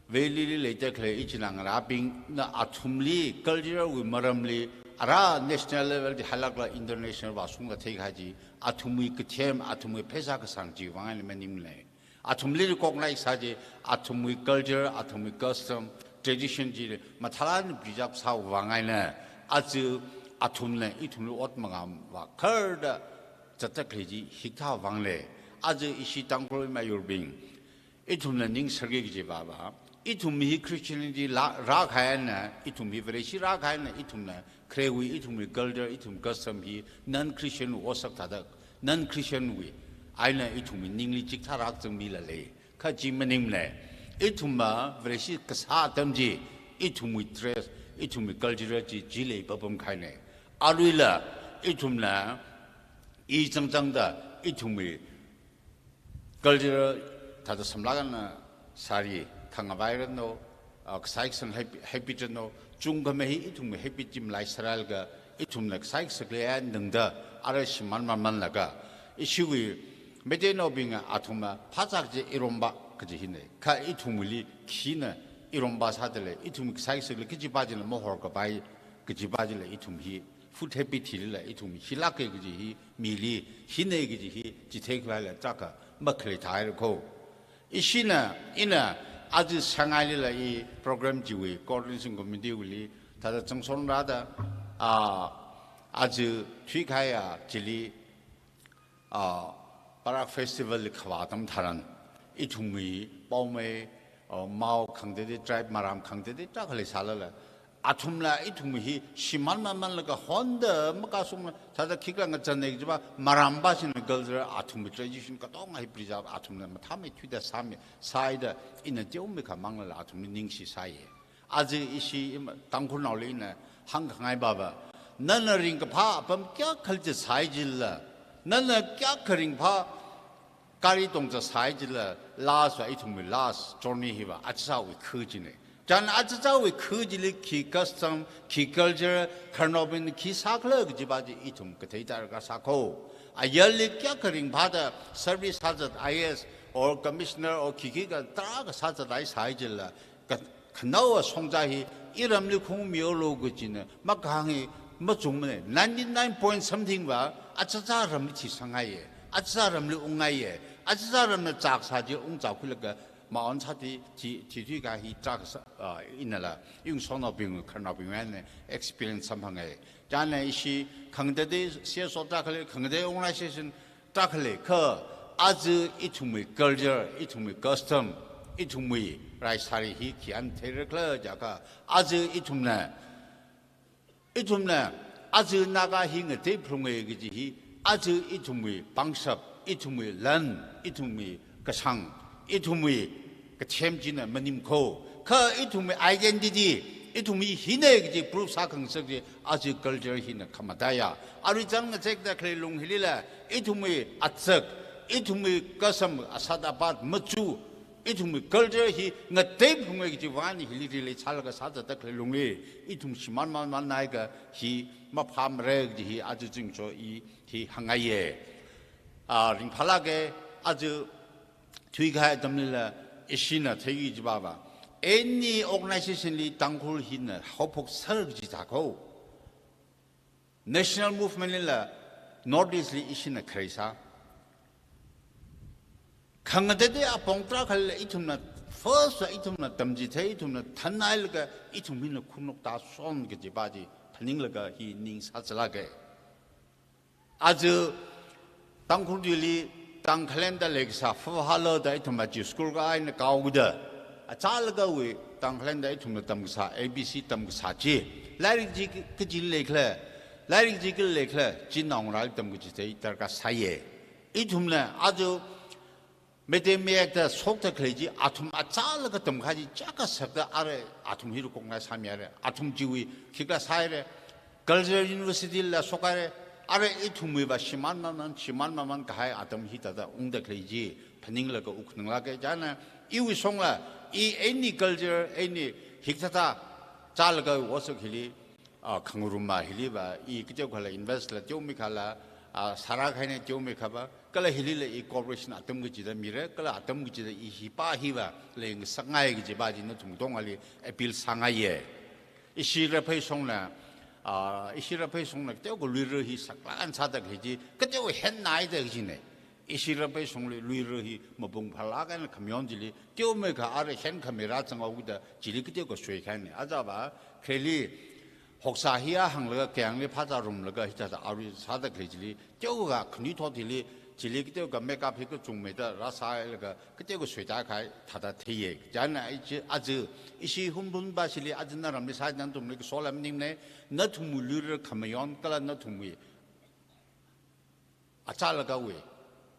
valley li leida khalei ichinā ngarābingna athumli culture wui maramli ara national level li hailākla international vāshungda theikahai chi, athumwui kathem, athumwui pheisā kasang chiwui vang eina maningmana. Athumli recognize sā chi, athumwui culture, athumwui custom, tradition chi mathālāk eina preserve sāwui vang eina, aja athumna ithumli ot mangam vākharda zatda khalei chi hikathā vangna. Aja ishi Tangkhul mayurbing, ithumna ningserki kajiva va, ithum hi Christianity la, rākahai eina, ithum hi Vareshi rākahai eina, ithumna kharewui, ithumwui culture, ithum custom hi non-Christian wui otsak thāda, non-Christian wui eina ithumwui ningli chikathā rākazangmila lei. Kha chi maningmana. Ithumva Vareshi kasā atam chi, ithumwui dress, ithumwui culture chi, chili papam kahaina. Aruila ithumna i changchangda ithumwui culture thāda samlāk eina sari, khangavai rano, ah, kasai kasang habit, habit rano, chungkhamei hi ithumwui habit chi malai sālaga, ithumna kasai kasakli eina tangda, ara shimān mānmānlaga, ishiwui Meiteinaobingna athumva phazak chi iromba kaji hina. Kha ithumwuili khina iromba sāda lei, ithum kasai kasakli kajiva chila mahorkapai kajiva chila ithum hi food habit hilila ithum hilāka kaji hi, mili hina kaji hi chitheikhavai la tarākha makhalei thāhaira kho. Ishina, ina aja Shanghai lila i program chiwui coordination committee wuili thāda zangshon rāda, ah, aja thuikahaiya chili, ah, Barak Festival li khavā atam tharan, ithumwui Paomei, ah, Mao khangatei, tribe maram khangatei tarākha leisālala, athumla ithumwui hi shimān mānmānlaga honda makashungla, thāda khikha ngachānna kajiva, maram va shina culture, athumwui tradition katonga hi preserve, athumna mathāmeithuida sāmi, sāhaida, ina teomeikha manglala athumli ningshi sāya. Aja ishi ima Tangkhulnaoli ina hāngkhangai va va, nana ringkaphā apam kayākha zatshai chila, nana kayākha ringphā gari tongzat sāhai chila, last va ithumwui last journey hiva achichāwui khu china. Chieina achichāwui khu chili khi custom, khi culture, khararnaobingna khi sākhala kajiva chi ithum kathei darkar sā kho. Ayarli kayākha ringphāda service sāzat, I A S or commissioner or khikha tarākha sāzathai sāhai chila, ka, khanaowa shongza hi iramli khumihaolu kajina makahāng hi machungmana. Ninety-nine point something va achichā ramli thisanghaiya, achichā ramli unghaiya, achichā ramna chak sā chi ungchak khuilaga maon sāthui, thi, thithuikahai hi tarākha sā, ah, inala, iwungshoknaobing, khararnaobing eina experience samphanga. Chieina ishi khangatei C S O tarākha lei, khangatei organization tarākha lei, kha aja ithumwui culture, ithumwui custom, ithumwui raisāri hi khi eina theirakhala jiakha, aja ithumna, ithumna aja Naga hi ngateiphalunga kaji hi, aja ithumwui pangshap, ithumwui lan, ithumwui kashang, ithumwui kathem china maning kho. Kha ithumwui identity, ithumwui hina kaji proof sākhangasak chi aja culture hina khamataiya. Arui chān ngazekda khalei lung hilila, ithumwui azak, ithumwui kasam asat apat machu, ithumwui culture hi ngateiphalunga kajiva eina hili relate sālaga sāzatda khalei lungli, ithum shimān mānmānhaiakha hi maphāmara kaji hi aja zimiksho i hi hāngngaiya. Ah, ringphālāka, aja thuikahai atamlila ishina theiki kajiva va, any organization li Tangkhul hina haophokser kaji thā kho. National movement lila North East li ishina kharei sā. Khangatei apong tarākhalila ithumna first la ithumna tamchithei, ithumna thanhailaga ithum hina khanuk tāshon kajiva chi phaninglaga hi ning sāzālāka. Aja Tangkhul tuili Tangkhulnada leikasā fuhalo da ithum achi school kahaina kaoda. Achālakawui Tangkhulnada ithumna tamkasā A B C tamkasā chi. Lairik chi kaji leikhala, lairik chi kala leikhala, chinaongarāli tamkachithei darkar sāya. Ithumna aja Meitei mayekda shokda khalei chi athum achālakha tamkahai chi chaka sakda ara athum hi recognize sāmihaira. Athum chiwui khikha sāhaira. Cultural University la shokhaira. Ara ithumwui va shimān maman, shimān maman kahai atam hi thāda ungda khalei chi phaninglaga wuk khananglāka. Chieina iwui shongla, i any culture, any hikathā chālakha otsak hili, ah, khangarumma hili va, i kateokhala invest la, teomeikhala, ah, sārākahaina teomeikha va, kala hilila i cooperation atam kachida mira, kala atam kachida i hipa hi va leingasakngai kajipa chi nathum katongali appeal sāngaiya. Ishi Raphei shongna, ah, ishi Raphei shongna kateokha luira hi saklāk eina sāda khalei chi, kateo hennaida kajina. Ishi Raphei shongli luira hi mapung phālāk eina khamayon chili, teomeikha ara henkhamei rāzanghaoda chili kateokha suikahaina. Aja va, khalei hoksā hiya hānglaga, kayāngli phāzārumlaga, hithāda arui sāda khalei chili, teokha khanuithot hili, chili kateokha makeup hi kachungmeida rāsālaga, kateokha suitākahai thāda theiya. Chieina ishi, aja, ishi Hunphunpa shili, aja naramli sāda nathumli kasola maningmana, nathumwui luira khamayon, kala nathumwui achālakawui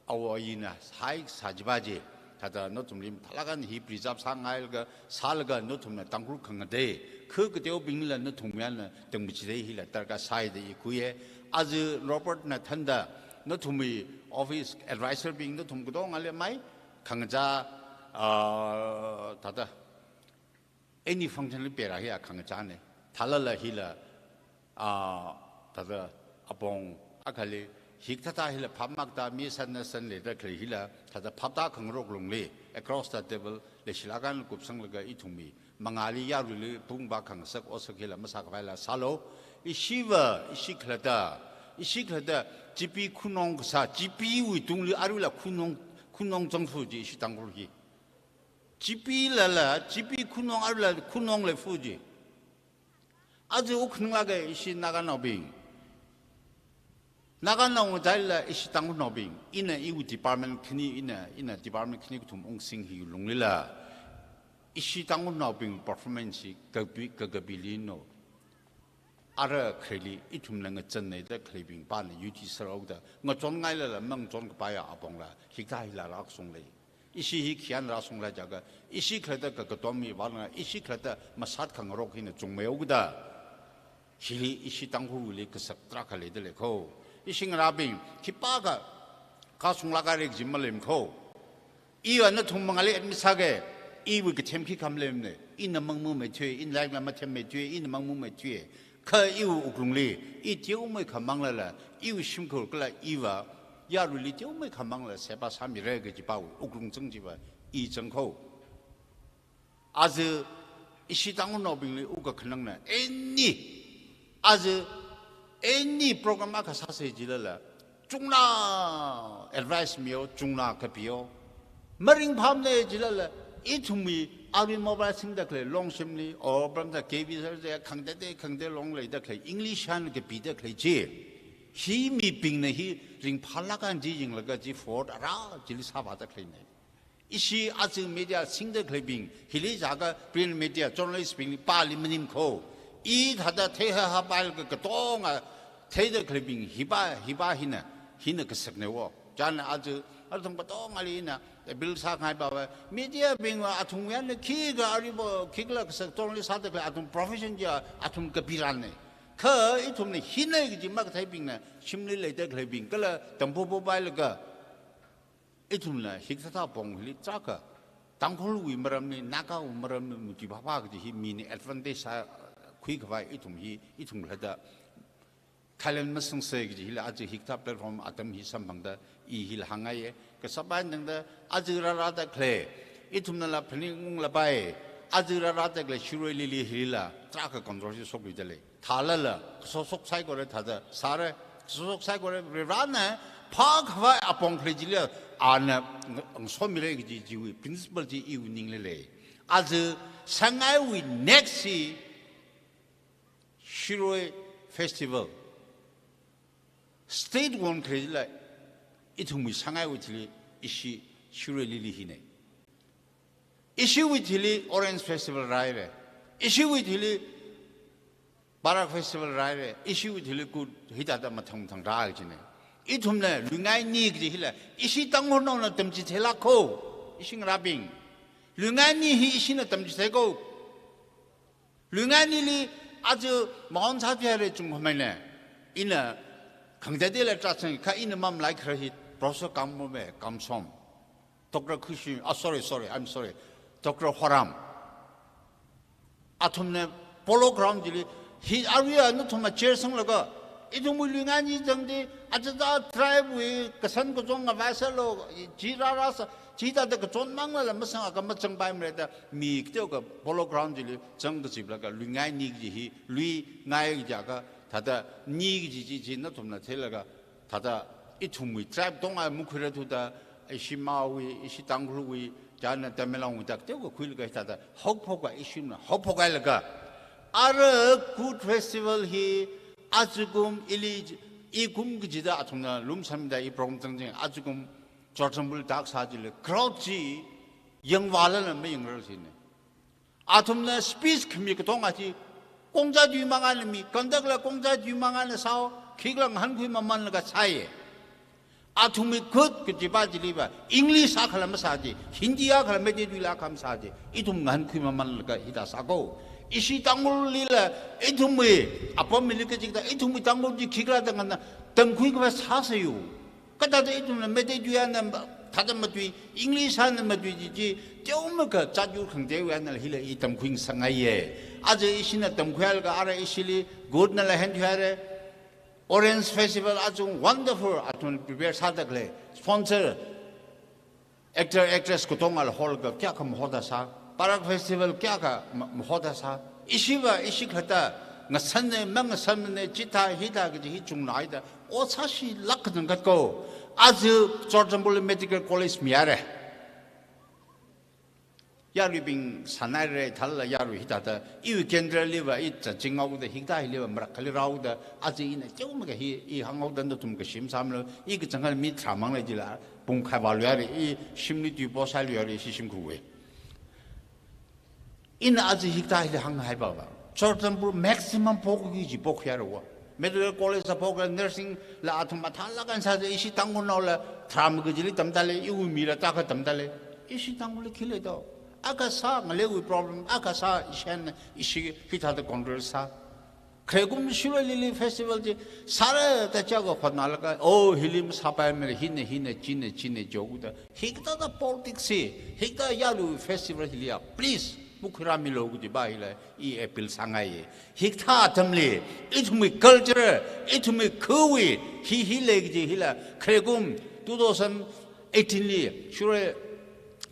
awo ayina sāhai kasā chipa chi, thāda nathumli mathālāk eina hi preserve sāngailaga, sālaga nathumna Tangkhul khangatei, kha kateobingla nathumwui eina tamkachithei hila darkar sāi da i khuiya. Aja Robert na thānda nathumwui office advisor bing nathum katongali mai khangachā, ah, thāda any function li pera hi a khangachāna. Thālala hila, ah, thāda apong akhali hikathā hila phap makta mi sanna san leida khalei hila, thāda phapta khangarok lungli, across the table, leishilāk eina kupsanglaga ithumwui mangāli yaruili pungba khangasak otsak hila masākhavaila sālu. Ishi va, ishi khalatta, ishi khalatta, Chipi khunong kasā, Chipiwui tungli aruila khunong, khunong zangfu chi ishi Tangkhul hi. Chipilala, Chipi khunong aruila khunong leifu chi. Aja wuk khananglāka ishi Naganaobing. Naganao ngataila ishi Tangkhulnaobing. Ina iwui department khani, ina, ina department khani kathum ungsing hi lunglila, ishi Tangkhulnaobing performance hi kapi, kakapili no. Ara khareili ithumna ngachonnaida khaleibingpana yuti saraoda, ngachonngailala mangachon kapaiya apongla, hikathā hila rākashung lei. Ishi hi khayāna rāshungla jiakha, ishi khalatta kakatom hi vālana, ishi khalatta masat khangarok hina chungmeihaoda. Hili ishi Tangkhulwuili kasak tarākha leida lei kho. Ishi ngarābing, khipākha kashunglāk haira kaji maleim kho. Iva nathum mangāli admit sāka, iwui kathem khikha maleimana, ina mangmamei thuiya, ina laikla mathemmei thuiya, ina mangmamei thuiya. Kha iwui wuklungli, i teomeikha manglala, iwui shimkhur kala iva, yaruili teomeikha manglala, seba sāmira kajipawui wuklung zang chiva, i zang kho. Aja ishi Tangkhulnaobingli wukkhanangna, any, aja any program akha sāsa jilala, chungna advice mihaowa, chungna kapihaowa. Maringphāmana jilala, ithumwui arui mobile singda khalei Longshimli, or pamda K B sir de, khangatei khangatei long leida khalei English eina kapida khalei chi. Hi mibingna hi ringphālāk eina chi yanglaga chi forward ara chili sāvāda khaleina. Ishi aja media singda khaleibing, hili jiakha print media, journalist bingli pāli maning kho. I thāda theihaihā pailaga katonga theida khaleibing, hipa, hipa hina, hina kasakna wo. Chieina aja, athum katongali ina appeal sāngai pava, media bingva athum yangna khikha aribo, khikhala kasak tongli sāda khalei athum profession chiya, athum kapiranna. Kha ithumna hina kaji makatheibingna, shimli leida khaleibing, kala tampopo pailaga, ithumna hikathā pong hili tarākha, Tangkhulwui maramli, Nagawui maramli, muti phāphā kaji hi mina advantage sākhui khavai ithum hi, ithum khalatta, khalen masangsa kaji hila aja hikathā platform atam hi samphangda, i hila hāngngaiya, kasāpai tangda, aja rārāda khalei, ithumnala phaningunglapai, aja rārāda khalei Shirui Lily hila, tarākha controversy shokluida lei. Thālala, kasosok saikora thāda sāra, kasosok saikora Varivarana phākhavai apong khalei chili, ana ng-, ngasomira kaji chiwui principle chi iwui ningli lei. Aja Sangaiwui next hi Shirui Festival. State won khaleila, ithumwui sāngaiwui thili ishi Shirui Lily hina. Ishiwui thili Orange Festival rāhaira. Ishiwui thili Barak Festival rāhaira. Ishiwui thili Kut hithāda mathang mathang rāki kajina. Ithumna luingaini kaji hila ishi Tangkhulnaona tamchitheilāk kho. Ishi ngarābing. Luingaini hi ishina tamchithei kho. Luingainili aja maon sāthuihaira chungkhameina. Ina khangateiteila tarāsang kha ina mamlai khara hi Professor Kammume, Kamsom. Doctor Khuishing, ah, sorry, sorry, I'm sorry. Doctor Horam. Athumna Polo Ground chili, hi aruiya nathumna chair sanglaga, ithumwui luingaini zangda, aja aja tribe wui kashan kachon ngavai sālu, chi rāra sā, chithāda kachon manglala masang akha mazangpaimara da, mi kateokha Polo Ground chili zang kaziplaga, luingaini kaji hi, luingai kaji akha, thāda ni kaji chi, chi nathumna theilaga, thāda ithumwui tribe tongā makhuira thuda, ishi Maowui, ishi Tangkhulwui, chieina Tamenglongwui tak teokha khuilaga thāda, haophokka ishina, haophokhailaga. Ara Kut Festival hi, ajakum ili, ikum kachida athumna lumsamda i program zangching, ajakum Churachandpur tak sā chili, crowd chi, yangvālala mayangrarthina. Athumna speech khami katonga chi, Kongza tui mangana mi, conduct la Kongza tui mangana sāo, khikhala ngahānkhui mamanlaga sāya. Athumwui Kut kajipa chiliva, English akhala masā chi, Hindi akhala Meitei tuila akha masā chi, ithum ngahānkhui mamanlaga hithā sā kho. Ishi Tangkhullila, ithumwui, apam mili kachikta, ithumwui Tangkhul chi khikhala da ngana, tamkhui khavai sāsāyu. Kathāda ithumna Meitei tui eina thāda matui, English eina matui chi chi, teomeikha chāyur khangateiwui eina hila i tamkhui sāngaiya. Aja ishina tamkhuilaga ara ishili, Kutnala hāngthuihaira. Orange Festival aja wonderful, athumna prepare sādalei. Sponsor, actor, actress katongala hall kha kayākha mahoda sā. Barak Festival kayākha ma-, mahoda sā. Ishiva, ishi khalatta, ngasanna, mangasanna, chithā, hithā kaji hi chungnaida, ot sāshilāk kachangkhat kho. Aja Churachandpurli Medical College mihaira. Yaruibing sānhaira, thālala yarui hithāda, iwui kendraliva, i zachinghaoda, hikathā hiliva, marakhali rāhaoda, aja ina teomeikha hi, i hānghaoda nathum kashim sāmlu, i kachangkhat mi tharā manglei jila, pung khai vāluihaira, i shimli tui posailuihaira, ishi shimkhurwui. Ina aja hikathā hili hānghaipa va. Churachandpur maximum phokkhui chi phokkhuihaira va. Medical College sā phokkhui, nursing la athum mathālāk eina sā, ishi Tangkhulnaola tharā makhui chili tamdalei, iwui mila tarākha tamdalei. Ishi Tangkhulli khi leida. Akha sā ngaleiwui problem, akha sā ishan, ishi hithāda control sā. Khare kum Shirui Lily Festival chi sāra da chākha hotnalaga, oh, hili masāpaimara, hina, hina, china, china, jihaoda. Hikathāda politics hi, hikathā yarui festival hiliya, please, makhuirāmilu kajipa hila, i appeal sāngaiya. Hikathā atamli, ithumwui culture, ithumwui khawui, hi, hi lei kaji hila, khare kum two thousand eighteen li, Shirui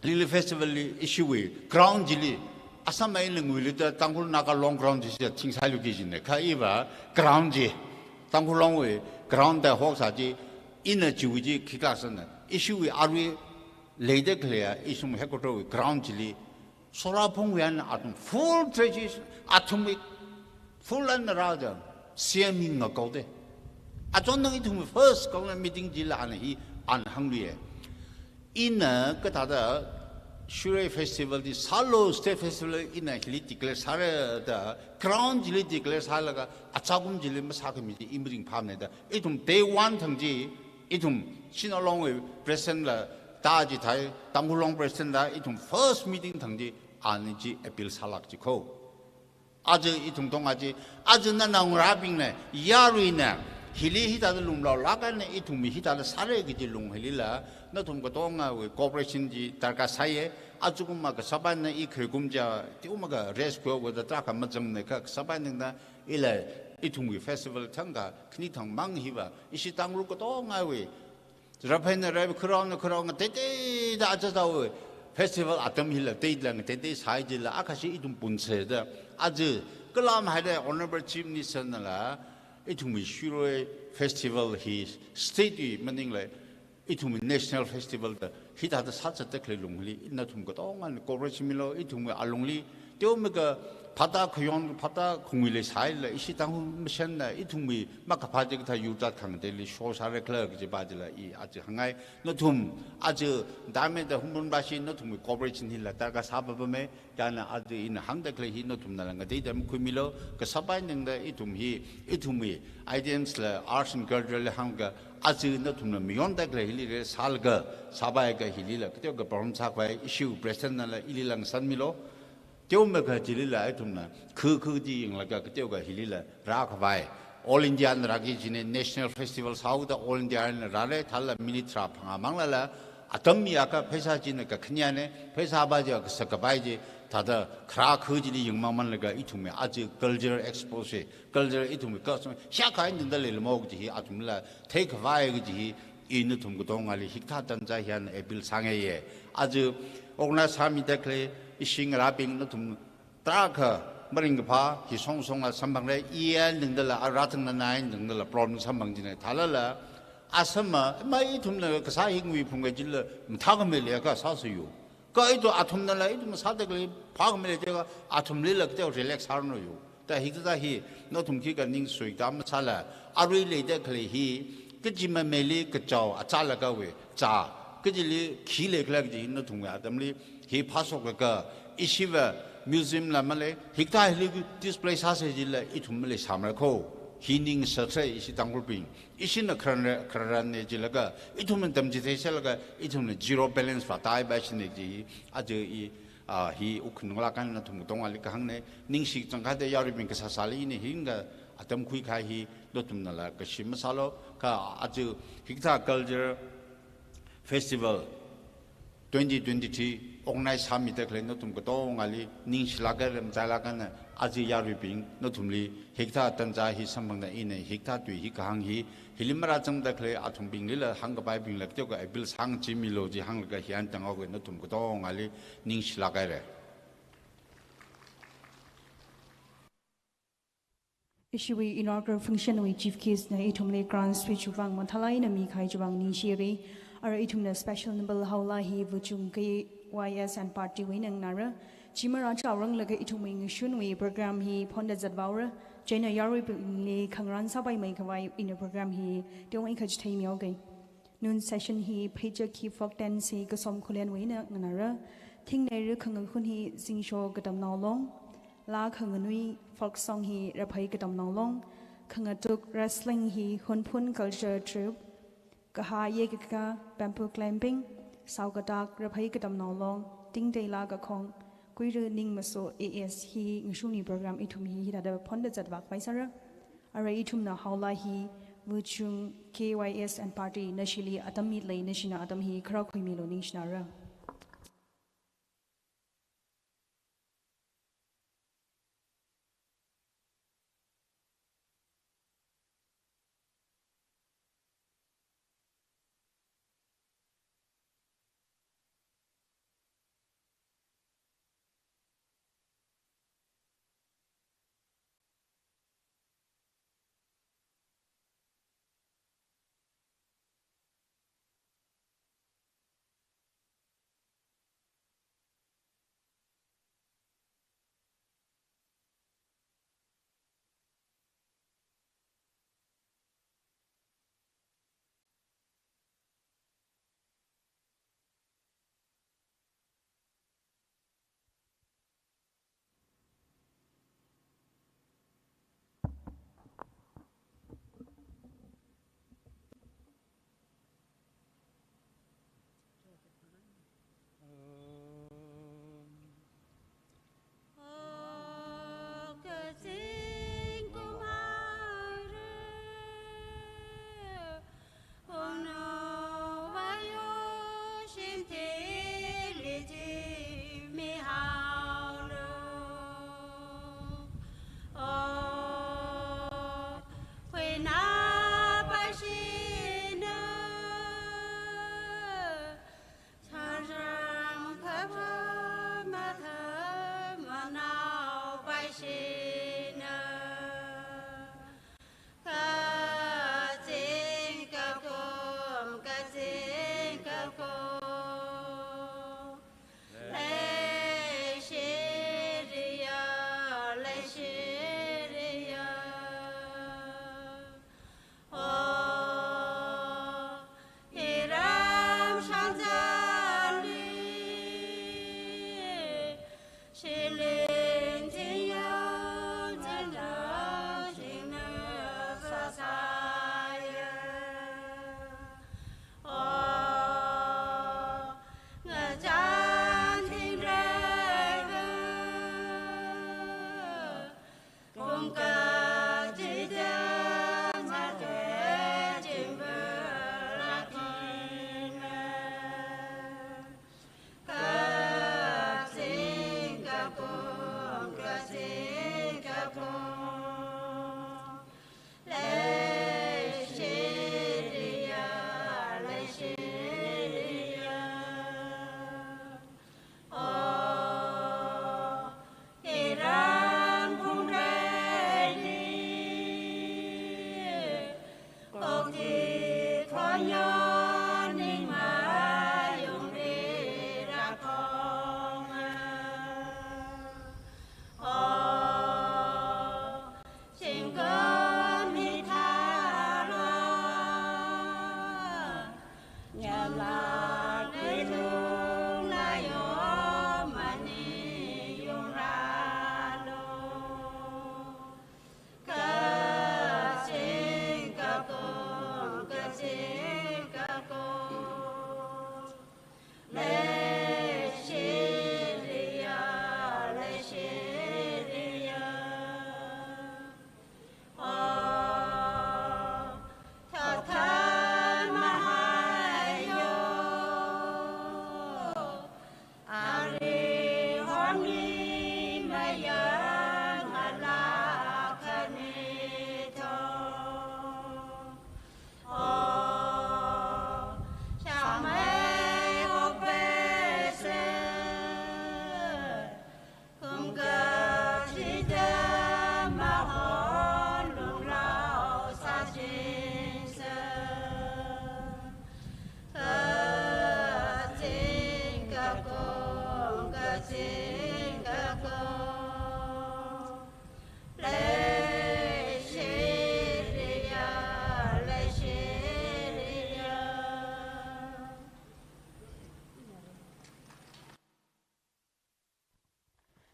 Lily Festival li ishiwui ground chili, Assam eina nguilida Tangkhul Naga Long ground chi sā thingsailu kajina, kha iva ground chi, Tangkhul Longwui ground da hoksā chi, ina chiwui chi khikha sāna, ishiwui arui leida khaleiya, ishum headquarter wui ground chili, solar phungwui eina athum full tradition, athumwui full eina rāda, C M hi ngakaoda. Achon nang ithumwui first government meeting chila ana hi, ana hāngluiya. Ina kathāda Shirui Festival chi sālu, State Festival ina hili declare sāra da, ground chili declare sālaga, achākum chili masākhami chi i maringphāmana da. Ithum day one thang chi, ithum Shinalong wui president la, da chithāi, Tangkhul Long president la, ithum first meeting thang chi, ana chi appeal sālāk chi kho. Aja ithum tonga chi, aja nana ngarābingna, yaruina, hili hithāda lumlaolāk eina ithum hithāda sāra kaji lung hilila, nathum katongawui cooperation chi darkar sāya, ajakumma kasāp eina i khare kum chi, teomeikha rest khuihaoda tarākha mazangna kha kasāp eina ila ithumwui festival thangkha, khani thangmang hiva, ishi Tangkhul katongawui, Raphena rapha, kharaona kharaona, teiteida aja aja festival atam hila, teila, teitei sāi jila, akhashi ithum punse da. Aja, kalam haida Honorable Chief Minister nala, ithumwui Shirui Festival hi state wui maningla, ithumwui national festival da Hithāda sāzatda khalei lungli, nathum katongana cooperation milo, ithumwui alungli, teomeikha phata khayon, phata khungwui leisālala, ishi Tangkhul Mashanna, ithumwui makaphā chikathā yur jat khangateili shosāra khala kajipa chila i aja hāngngai. Nathum aja dame da humbun bashi, nathumwui cooperation hila darkar sāpapame, chieina aja ina hāngda khalei hi nathumnala ngateida makhuimilo, kasāpai ningda ithum hi, ithumwui items la arts and culture la hāngkha, aja nathumna mayonda khalei hili re sālaga, sāpai kha hilila, kateokha problem sākhavai, ishiwui president nala ilila ngasanmilo. Teomeikha chilila ithumna, khu khu chi yanglaga kateokha hilila rākhavai. All India na rāki kajina, National Festival sāhaoda All India na rāra, thālala minute tharā phangā manglala, atam miakha pheisā china kakhaneana, pheisāpa chi kasā kapai chi, thāda kharā khu chili yangmang manlaga ithumwui aja culture expose, culture ithumwui custom, shākha eina tangda leilamo kaji hi athumla theikhavai kaji hi, i nathum katongali hikathā tanza hiyāng appeal sāngaiya. Aja organize sāmida khalei ishi ngarābing nathum tarākha maringkaphā hi song songla samphangra, i eina tangdala, a rāthang nana eina tangdala problem samphang kajina. Thālala, asama, ma ithumna kasā hi ngui phungkha chila, mathākhamei leiakha sāsāyu. Kha ithum athumnala, ithum sāda khalei phākhamei lei jiakha, athumlila kateokha relax sāranu yu. Da hikathā hi, nathum khikha ning suita masāla, arui leida khalei hi, kaji mameili kachao achālakhawui zā, kajili khi leikhala kaji hi nathumwui atamli hi phāshoklaga, ishiva museum la malei, hikathā hili display sāsa jila ithum maleisāmara kho. Hi ning sāsai ishi Tangkhulbing. Ishina kharan, kharanna jilaga, ithumna tamchitheisālaga, ithumna zero balance vātāpaipaishina ji, aja i, ah, hi wukkhanunglāk eina nathum katongali kahāngna, ningshi changkhatta yaruibing kasāsāli ina hi nga atam khuikahai hi, nathumnala kashi masālu, kha aja hikathā culture festival twenty twenty-three organize sāmida khalei nathum katongali ningshilāk eina, machailāk eina, aja yaruibing nathumli hikathā tanza hi samphangda ina hikathā tui hi kahāng hi, hili marāzangda khalei athumbinglila hāngkapaibingla kateokha appeal sāngachimilo ji hānglaga hiyāng tanghaoga nathum katongali ningshilāk haira. Ishiwui inaugural function wui chief guest na ithumli grand speech vang mathālāk eina mikahai chiwui vang ningshira. Ara ithumna special number haola hi Vuchung K Y S and party wui eina nganāra. Chi marāchaoranglaga ithumwui ngashunwui program hi phonda zatvaora. Chieina yaruibingli khangarān sāpaimeikhavai ina program hi teomeikha chitheimihaoga. Noon session hi Pheichak Hip Hop Dance hi Kasom Khullenwui eina nganāra. Thingneira khangahun hi Zingsho Katamnao Long. Laa khanganui folk song hi Raphei Katamnao Long. Khangatuk wrestling hi Hunphun Culture Troupe. Kahā yekakā bamboo climbing, saokatak Raphei Katamnao Long, Tingteila Kakhong, Kuira Ningmaso A S hi ngashunwui program ithum hi hithāda phonda zatvākhavai sāra. Ara ithumna haola hi Vuchung K Y S and party nashili atam mitlei, nashina atam hi kharā khuimilu ningshinara.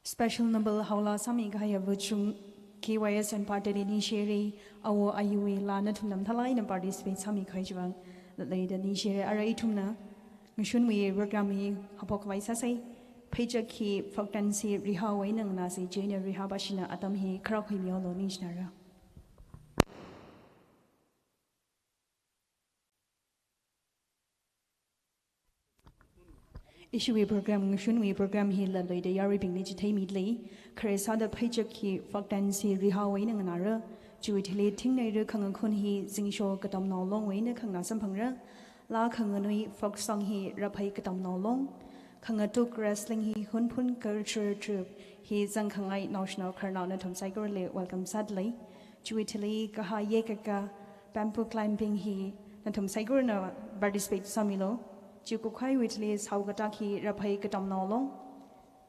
Special number haola sāmikahai avachung K Y S N party li ningshiri, awo ayuwui laa nathumna mathālāk eina participate sāmikahai chiwui vang latleida ningshiri. Ara ithumna ngashunwui program hi haophok khavai sāsei. Pheichak hi folk dance hi Rihaowui eina nganāsei, chieina Riha bashina atam hi kharā khuimihaolu, ningshinara. Ishiwui program, ngashunwui program hi latluida yaruibingli chithei midalei. Khare sāda pheichak hi folk dance hi Rihaowui eina nganāra. Chiwui thili thingneira khangakhun hi Zingsho Katamnao Longwui eina khanganā samphangra. Laa khanganui folk song hi Raphei Katamnao Long. Khangatuk wrestling hi Hunphun Culture Troupe hi zangkhangai naoshinao khararnao nathum saikorali welcome sādalei. Chiwui thili kahā yekaka bamboo climbing hi nathum saikorana participate sāmilu. Chi kukhaiwui thili saokatak hi Raphei Katamnao Long.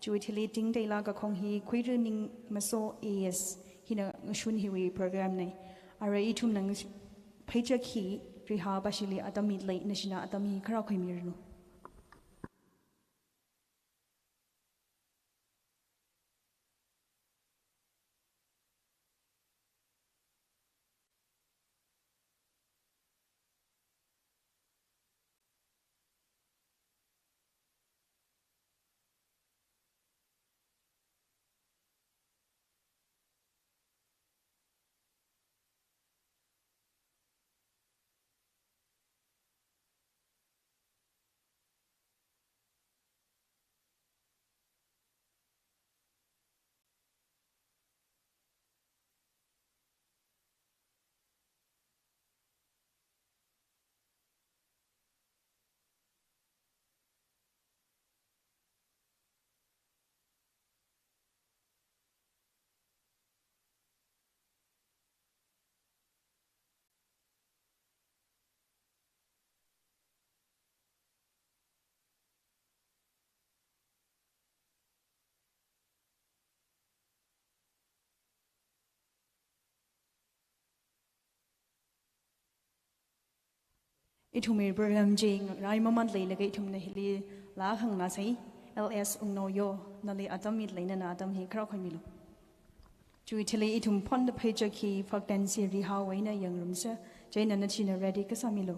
Chiwui thili tingteila kakhong hi Khuiru Ningmaso A S. Hina ngashun hiwui program nei. Ara ithumna ngash-, pheichak hi Riha bashili atam midalei, nashina atam hi kharā khuimiranu. Ithumwui program chi ngarai mamān leilaga ithumna hili laa khanganāsei. L S Wungnaoyo, nali atam midalei, nana atam hi kharā khuimilu. Chiwui thili ithum phonda pheichak hi folk dance hi Rihaowui eina yangrumsa, chieina nachina ready kasā milu.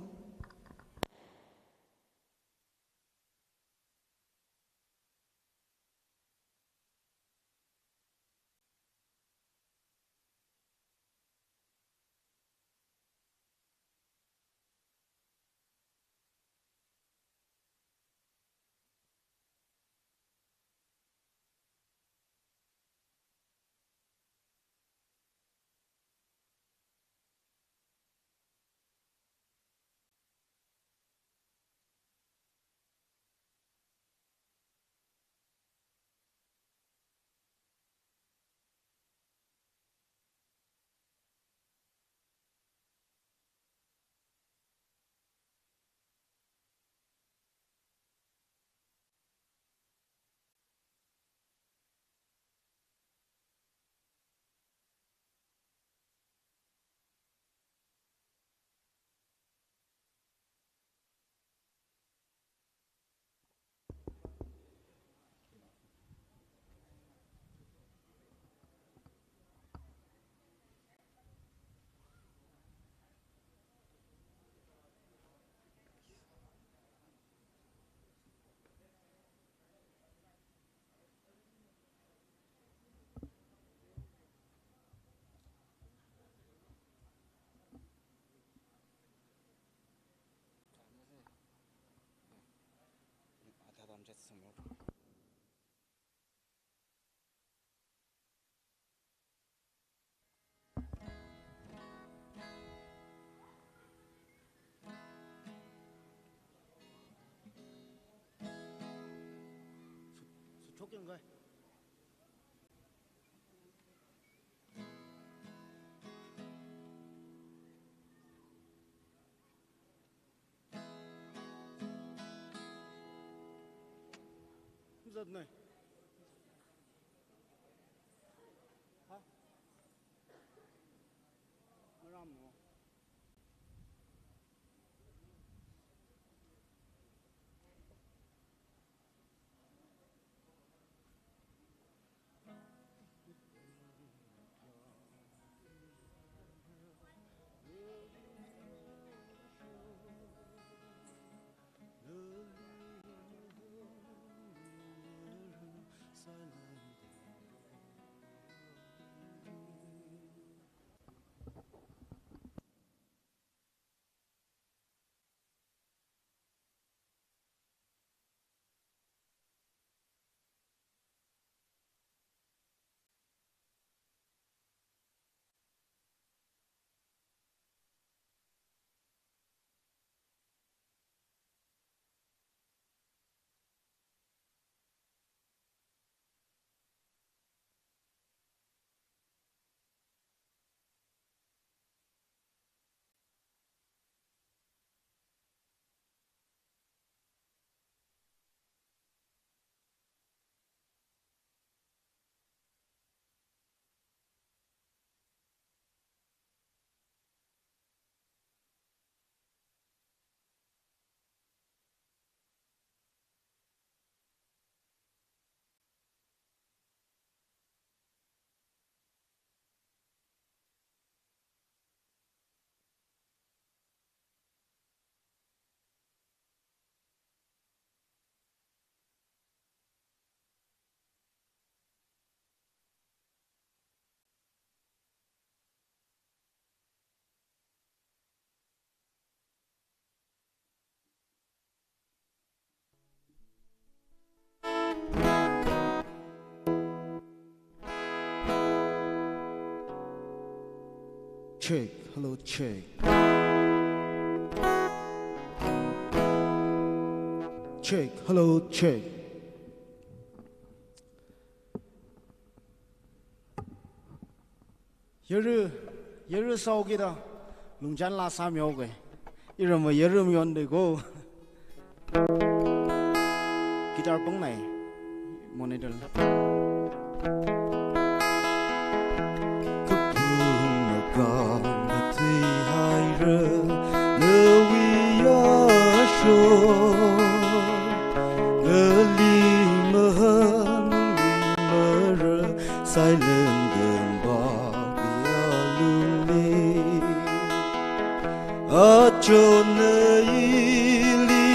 Zatnai. Ha? Maram no. Check, hello, check. Check, hello, check. Yara, yara sāokida, lungchan la sāmihaoke. Iramva yara mayonde ko. Guitar pangnai, monitor. Kapung makang matui haira, nawui yāsho. Nali mahan, nali mara, silent damba, we are lonely. Achonna ili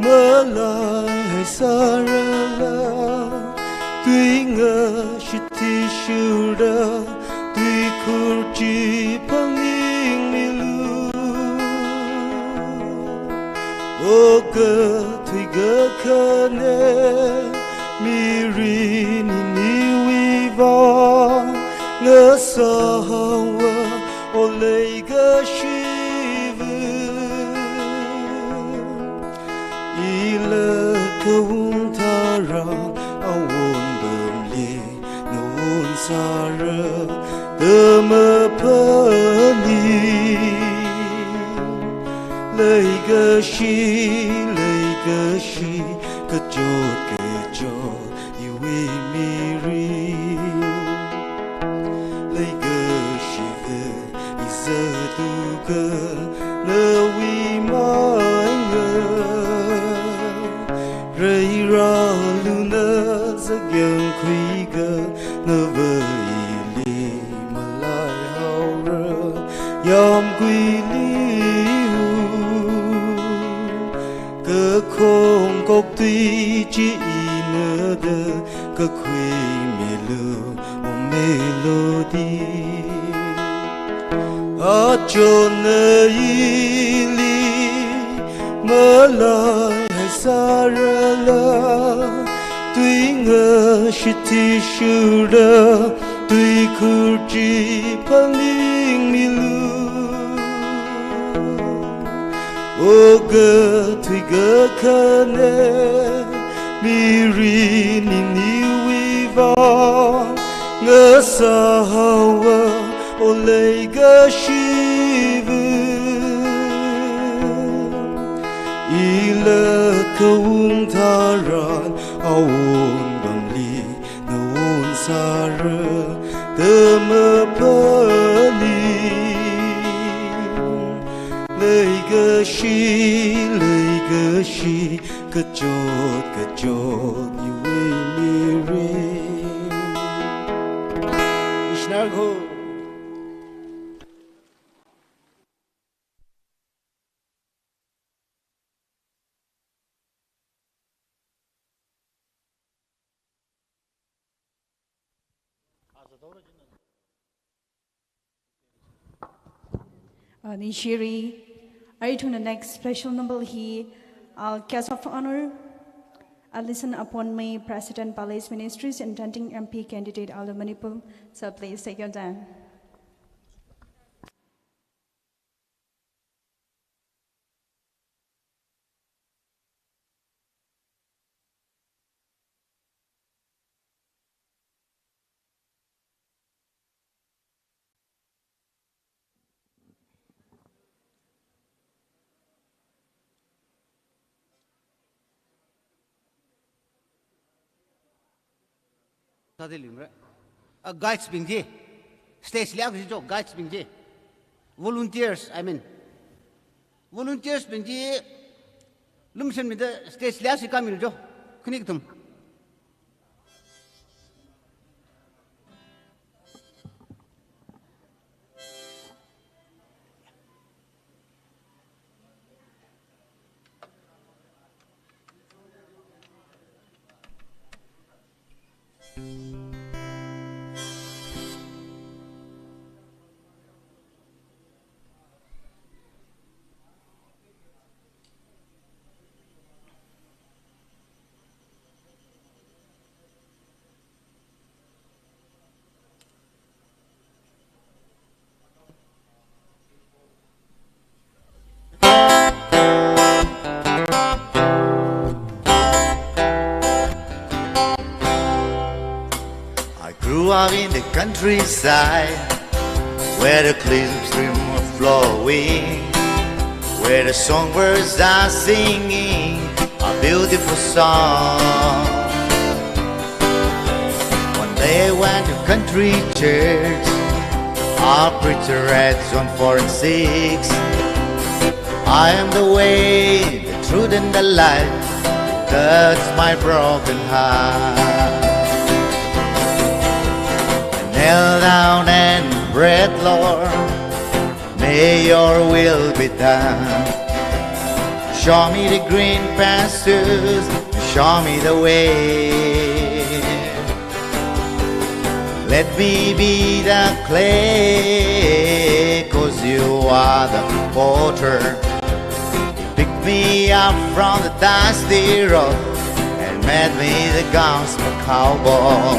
malaihaisārala, tui ngashit tishurda, tuikhur chi phaningmilu. O kathui kakhane, mirin ini iwui vang ngasāhaowa, o leikashiva. Ila khaung tharan awon pamli nawon sāra, tamapali. Leikashi, leikashi, kachot kachot iwui mirin. Leikashiva, i zatuka nawui maina. Reiraluna zakyang khuika, nava ili malaihaora, yamkuili u. Kakhong koktui chi ina da, kakhuimilu, o melody. Achonna ili malaihaisārala, tui ngashit tishurda, tuikhur chi phaningmilu. O kathui kakhane, mirin ini iwui vang ngasāhaowa, o leikashiva. Ila khaung tharan awon pamli nawon sāra, tamapali. Leikashi, leikashi, kachot kachot iwui mirin. Ishnar ko. Uh, Nishiri, I turn the next special number here. Uh, guest of honor, Alison Aponmei, President, Palace Ministries, intending M P candidate out of Manipur. So please take your time. Sāda limra. A guides bing chi. Stage li akha chi cho, guides bing chi. Volunteers, I mean. Volunteers bing chi lumshanmida stage li akha chi kamilu cho. Khani kathum. Grew up in the countryside, where the clean stream are flowing, where the songbirds are singing a beautiful song. One day I went to country church, our preacher read John four and six. "I am the way, the truth and the life. Touch my broken heart." I knelt down and prayed, "Lord, may your will be done. Show me the green pastures, show me the way. Let me be the clay, 'cause you are the potter. You picked me up from the dusty road and made me the gospel cowboy."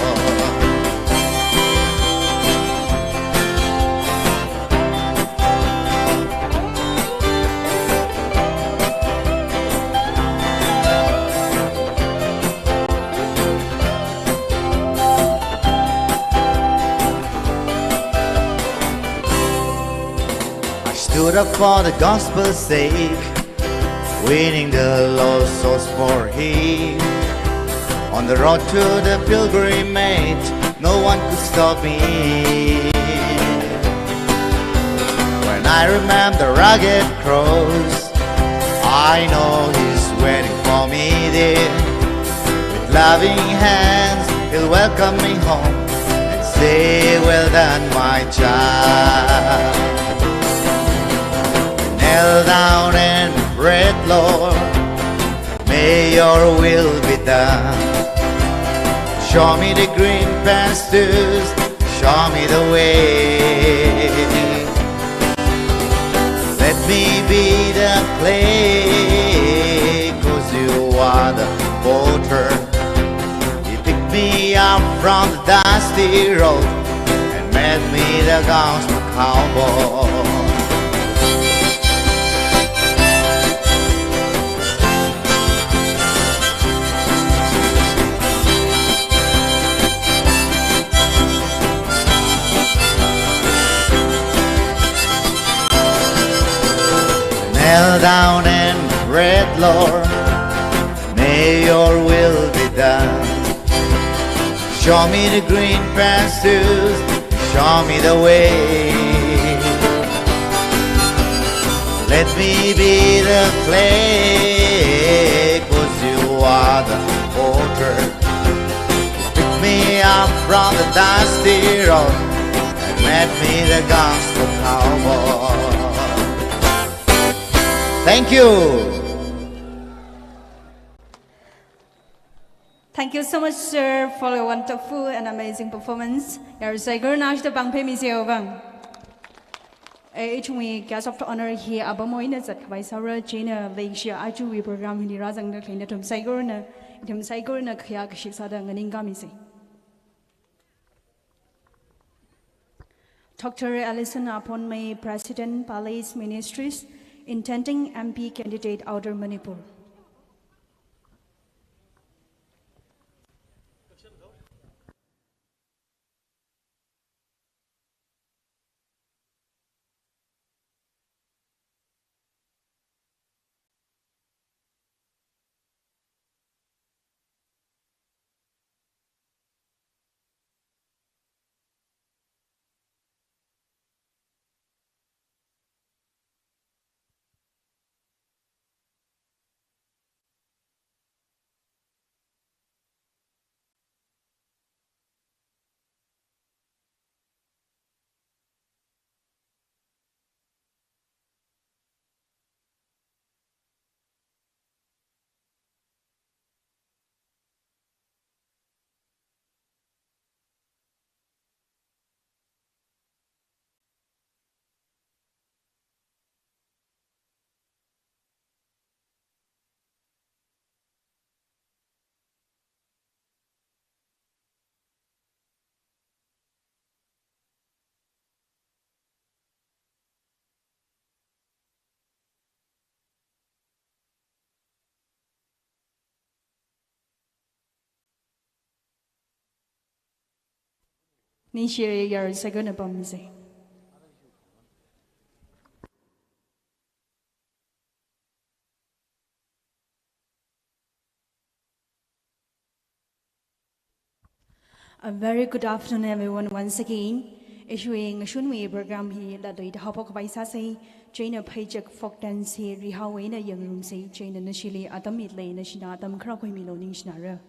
I stood up for the gospel's sake, winning the lost souls for him. On the road to the pilgrimage, no one could stop me. When I remember the rugged cross, I know he's waiting for me there. With loving hands, he'll welcome me home and say, "Well done, my child." Knelt down and prayed, "Lord, may your will be done. Show me the green pastures, show me the way. Let me be the clay, 'cause you are the potter. You picked me up from the dusty road and made me the gospel cowboy." Knelt down and prayed, "Lord, may your will be done. Show me the green pastures, show me the way. Let me be the clay, 'cause you are the potter. Pick me up from the dusty road and made me the gospel cowboy." Thank you. Thank you so much, sir, for your wonderful and amazing performance. Yarui saikorana ashida pāngphaimisei vang. Eh, ithumwui guest of honor hi apam eina zatkhavai sāra, chieina leishiya ajawui program hili rāzangda khalei nathum saikorana, ithum saikorana khayākashik sāda nganingkāmisei. Doctor Alison Aphonmei, President, Palace Ministries, intending M P candidate, Outer Manipur. Ningshire, yarui saikorana pammisei. A very good afternoon, everyone, once again. Ishiwui ngashunwui program hi latluida haophok khavai sāsei. Chieina Pheichak folk dance hi rihaowa, ina yangrumsei. Chieina nashili atam mitlei, nashina atam khara khuimilu, ningshinara.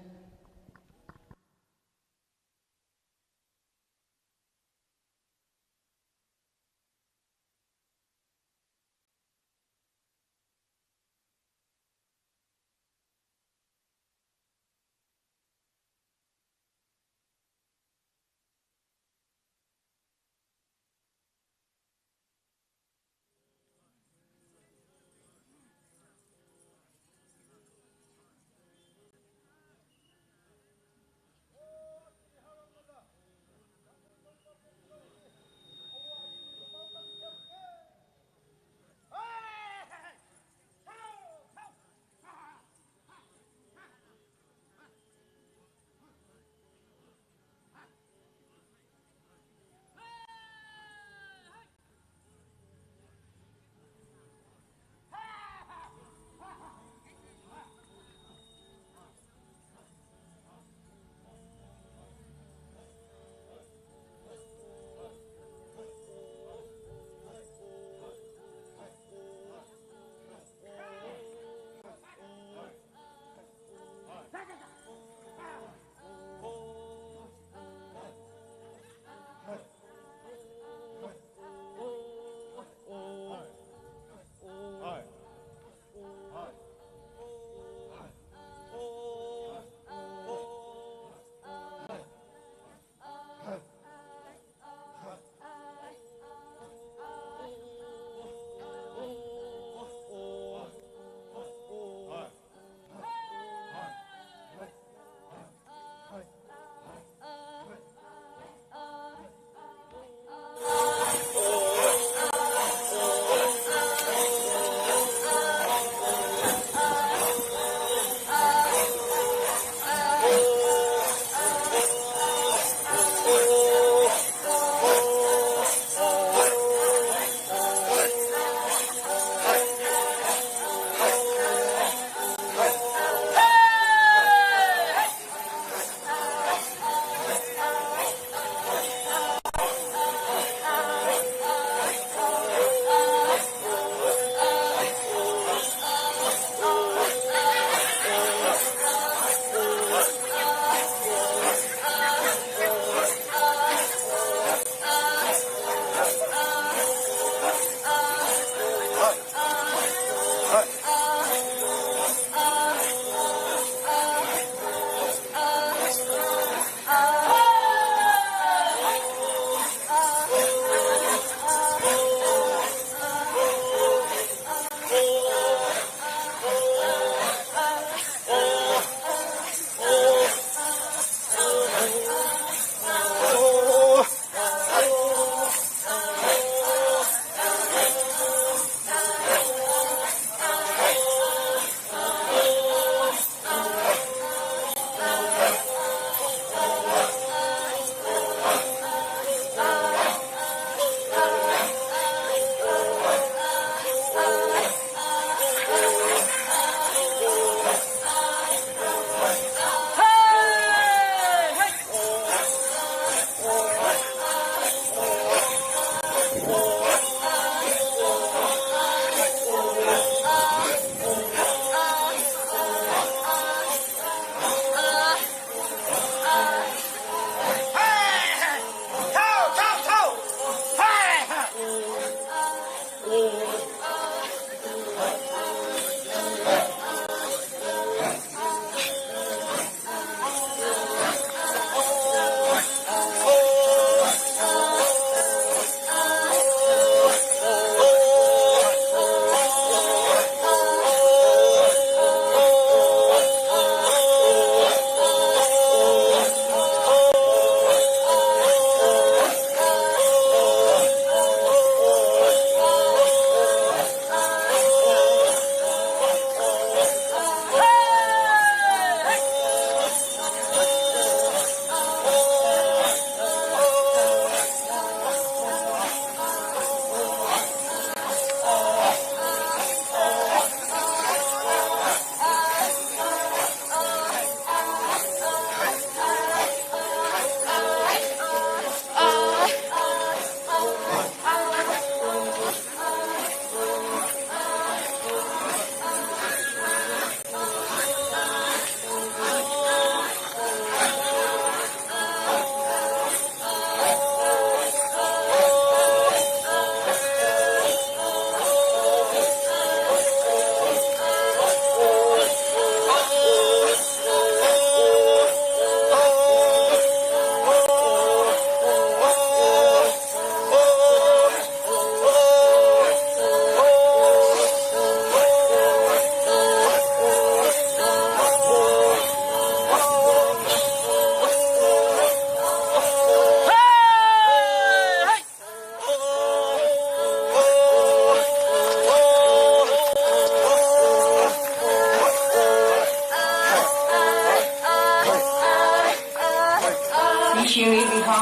Shiri liha,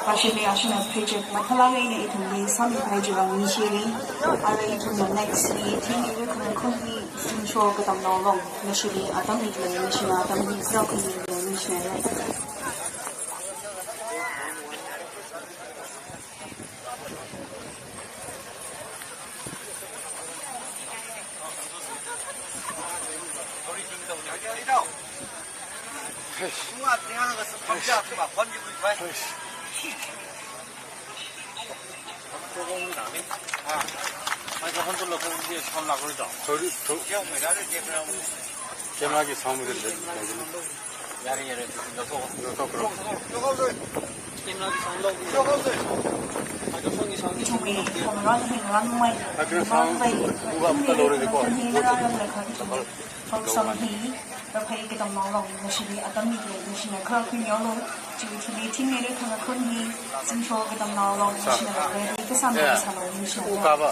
kashili ashina pejek mathala leine ithumli sami pejek ang ni shiri. Ara ithumna next ni theme iri khana khun hi Zimiksho Katamnao Long, nashili atam ni le, nashina atam ni zau khani le, nashina le. Sorry, to-, camera ki sound ki le, le, le. ꯌꯥꯔꯦ, ꯌꯥꯔꯦ, ꯑꯗꯨꯗꯤ ꯂꯧꯊꯣꯛꯑꯣ꯫ ꯂꯧꯊꯣꯛꯈ꯭ꯔꯣ꯫ ꯂꯧꯊꯣꯛꯑꯣ꯫ ꯀꯦꯃꯦꯔꯥꯒꯤ sound ꯂꯧꯒꯦ꯫ ꯂꯧꯊꯣꯛꯑꯣ꯫ ꯃꯥꯏꯀ꯭ꯔꯣꯐꯣꯟꯒꯤ sound ꯏꯊꯨꯝꯒꯤ ꯈꯣꯡꯔꯥꯡ ꯍꯤꯡꯔꯥꯡ ꯃꯥꯏ ꯃꯥꯏꯀ꯭ꯔꯣꯐꯣꯟ ꯃꯥꯏ ꯎꯕ ꯑꯝꯇ ꯂꯧꯔꯗꯤꯀꯣ꯫ ꯈꯨꯟ ꯍꯤꯡꯔꯥꯡ ꯂꯩꯈꯥ ꯏꯊꯨꯝ ꯐꯪꯁꯝ ꯍꯤ ꯔꯈꯩ ꯀꯦꯇꯝꯅꯥꯎ ꯂꯥꯎ ꯃꯁꯤꯗꯤ ꯑꯇꯝ ꯃꯤꯒꯤ ꯃꯤꯁꯤꯅ ꯈꯔ ꯈꯨꯟ ꯌꯥꯎꯂꯣ꯫ ꯆꯤꯊꯤꯂꯤ ꯊꯤꯡꯃꯤꯔꯦ ꯈꯪꯉ ꯈꯨꯟ ꯍꯤ ꯆꯤꯡꯁꯣ ꯀꯦꯇꯝꯅꯥꯎ ꯂꯥꯎ ꯃꯁꯤꯅ ꯂꯧꯔꯦ꯫ ꯀꯁꯥꯝ ꯁꯥꯂꯣ ꯃꯤꯁꯤꯅ ꯎ ꯀꯥꯕ꯫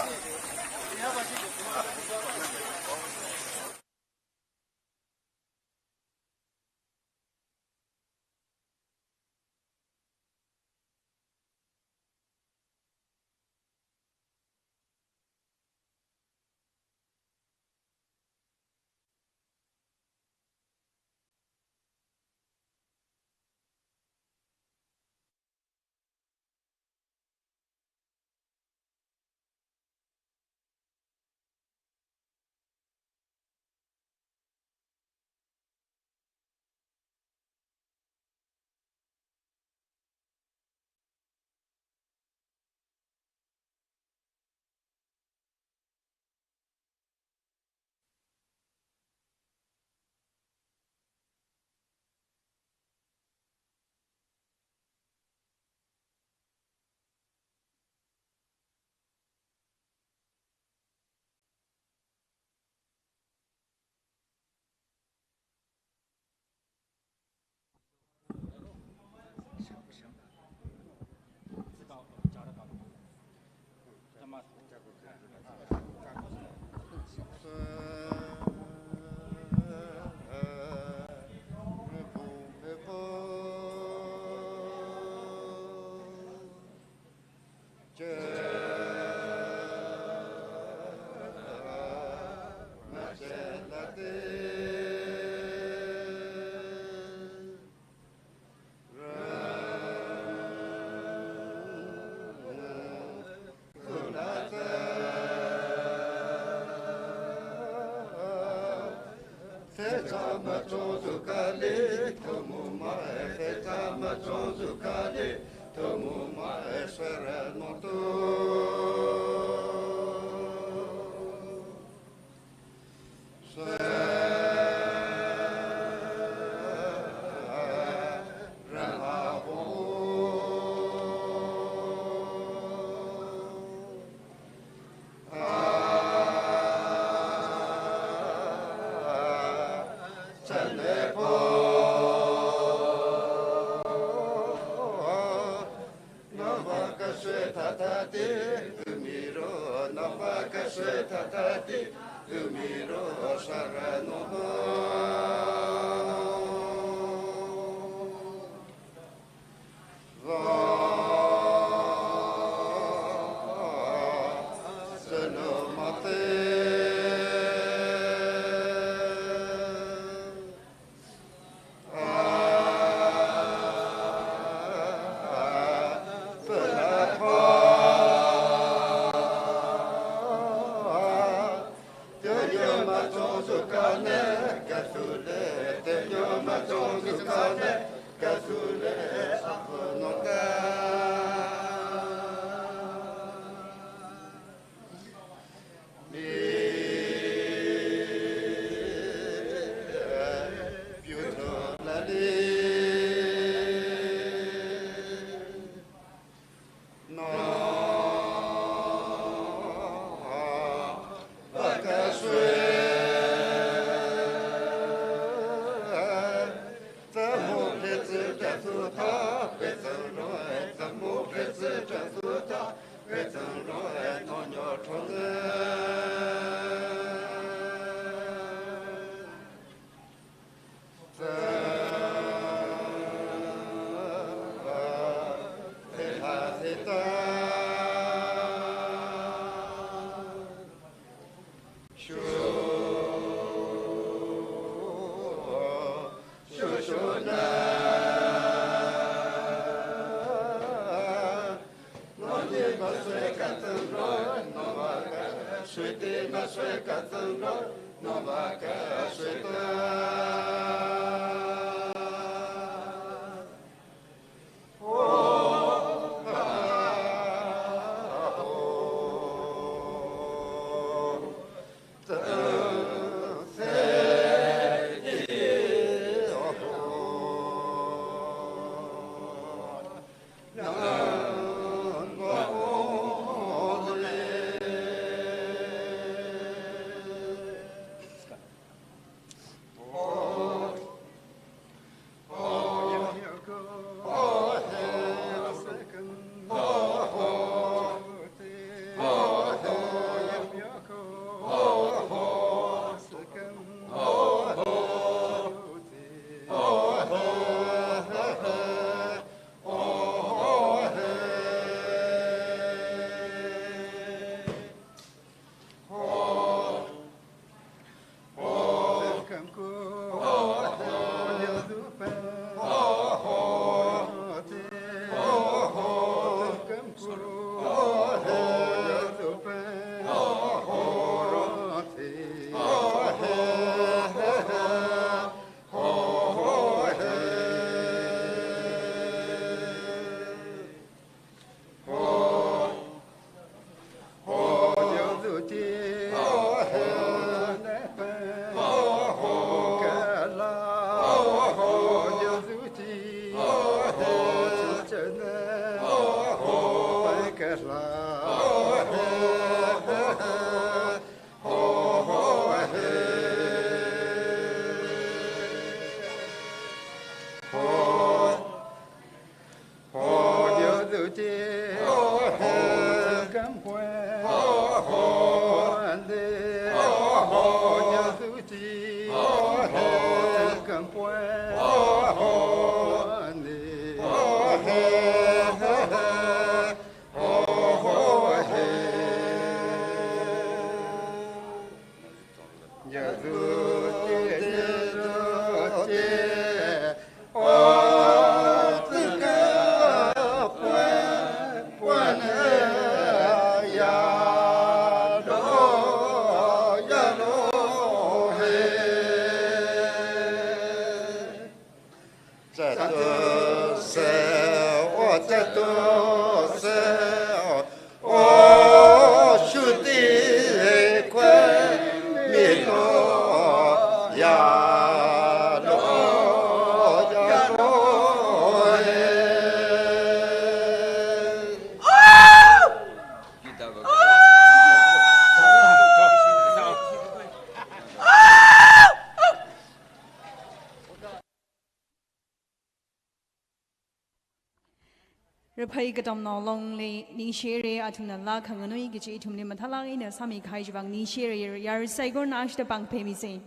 Raphei Katamnao Longli ningshire, athumna laa khanganui kachi ithumli mathālāk eina sāmikahai chivang ningshire, yarui saikorana ashida pāngphaimisei.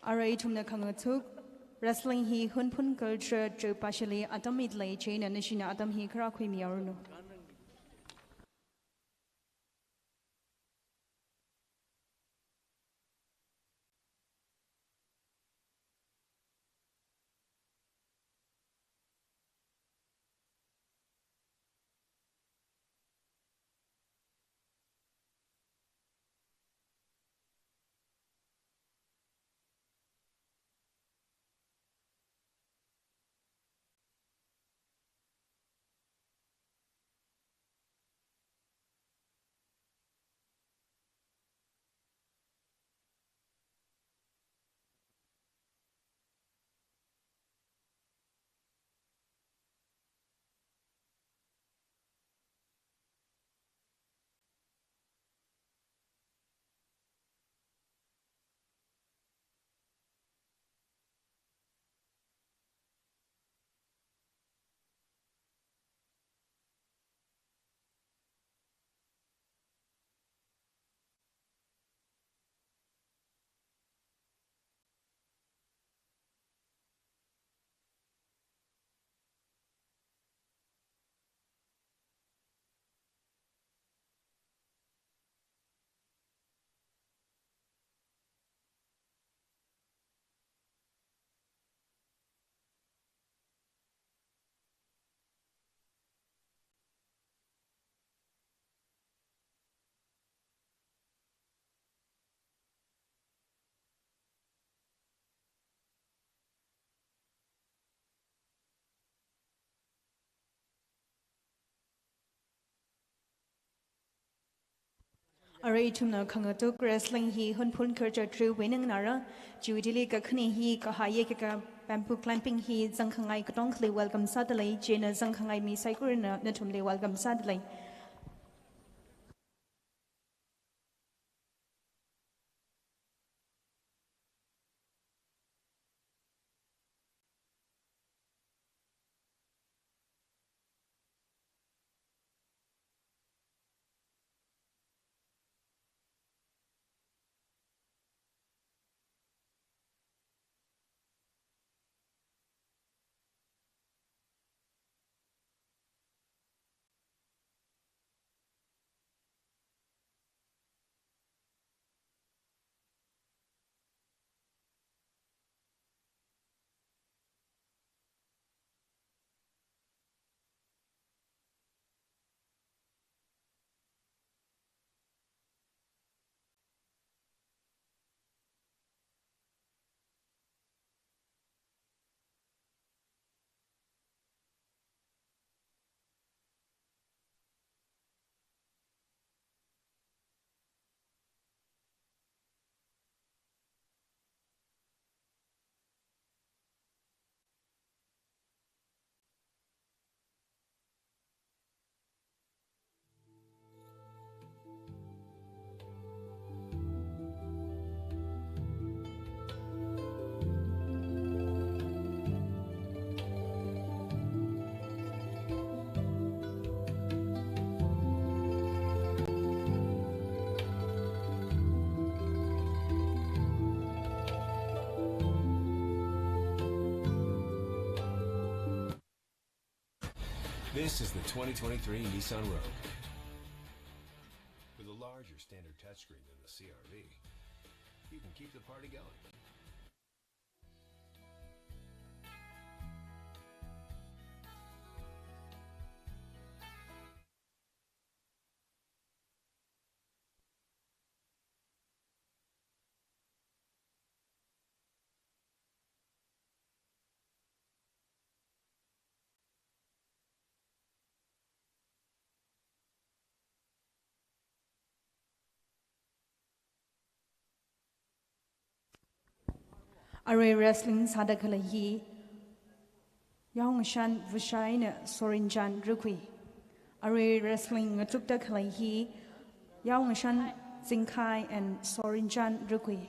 Arui ithumna khangathuk wrestling hi Hunphun culture trip ashili atam mitlei chieina nashina atam hi khara khuimihaoranu. Arui ithumna khangatuk wrestling hi Hunphun khararchan three wui eina nganāra. Chiwui thili kakhane hi kahai yekaka bamboo clamping hi zangkhangai katongkhali welcome sādalei, chieina zangkhangai mi saikorana nathumli welcome sādalei. This is the twenty twenty-three Nissan Rogue. With a larger standard touchscreen than the C R V, you can keep the party going. Arui wrestling sāda khalei hi Yaongashan Vashai eina Sorinjan Rukhui. Arui wrestling ngatukda khalei hi Yaongashan Zingkhai and Sorinjan Rukhui.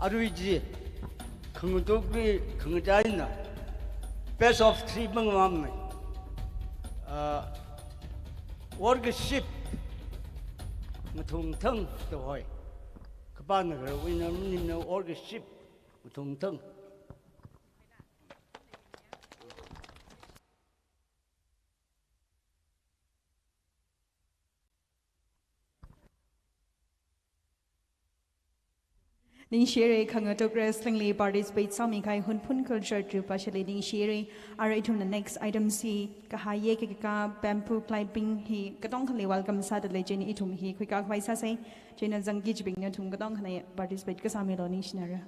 Arui chi khangatukli khangachā eina best of three mang mamngai. Ah, workship mathungthang da hoi. Khapāna kharawui eina maningmana workship mathungthang. Ningshire, Khangatuk Wrestling li participate sāmikahai Hunphun Culture Troupe ashili ningshire. Ara ithumna next item chi kahai yekakā bamboo climbing hi katongkhali welcome sādalei, chieina ithum hi khuikakhavai sāsei. Chieina zangki kajibing nathum katongkhana participate kasāmilu ningshinara.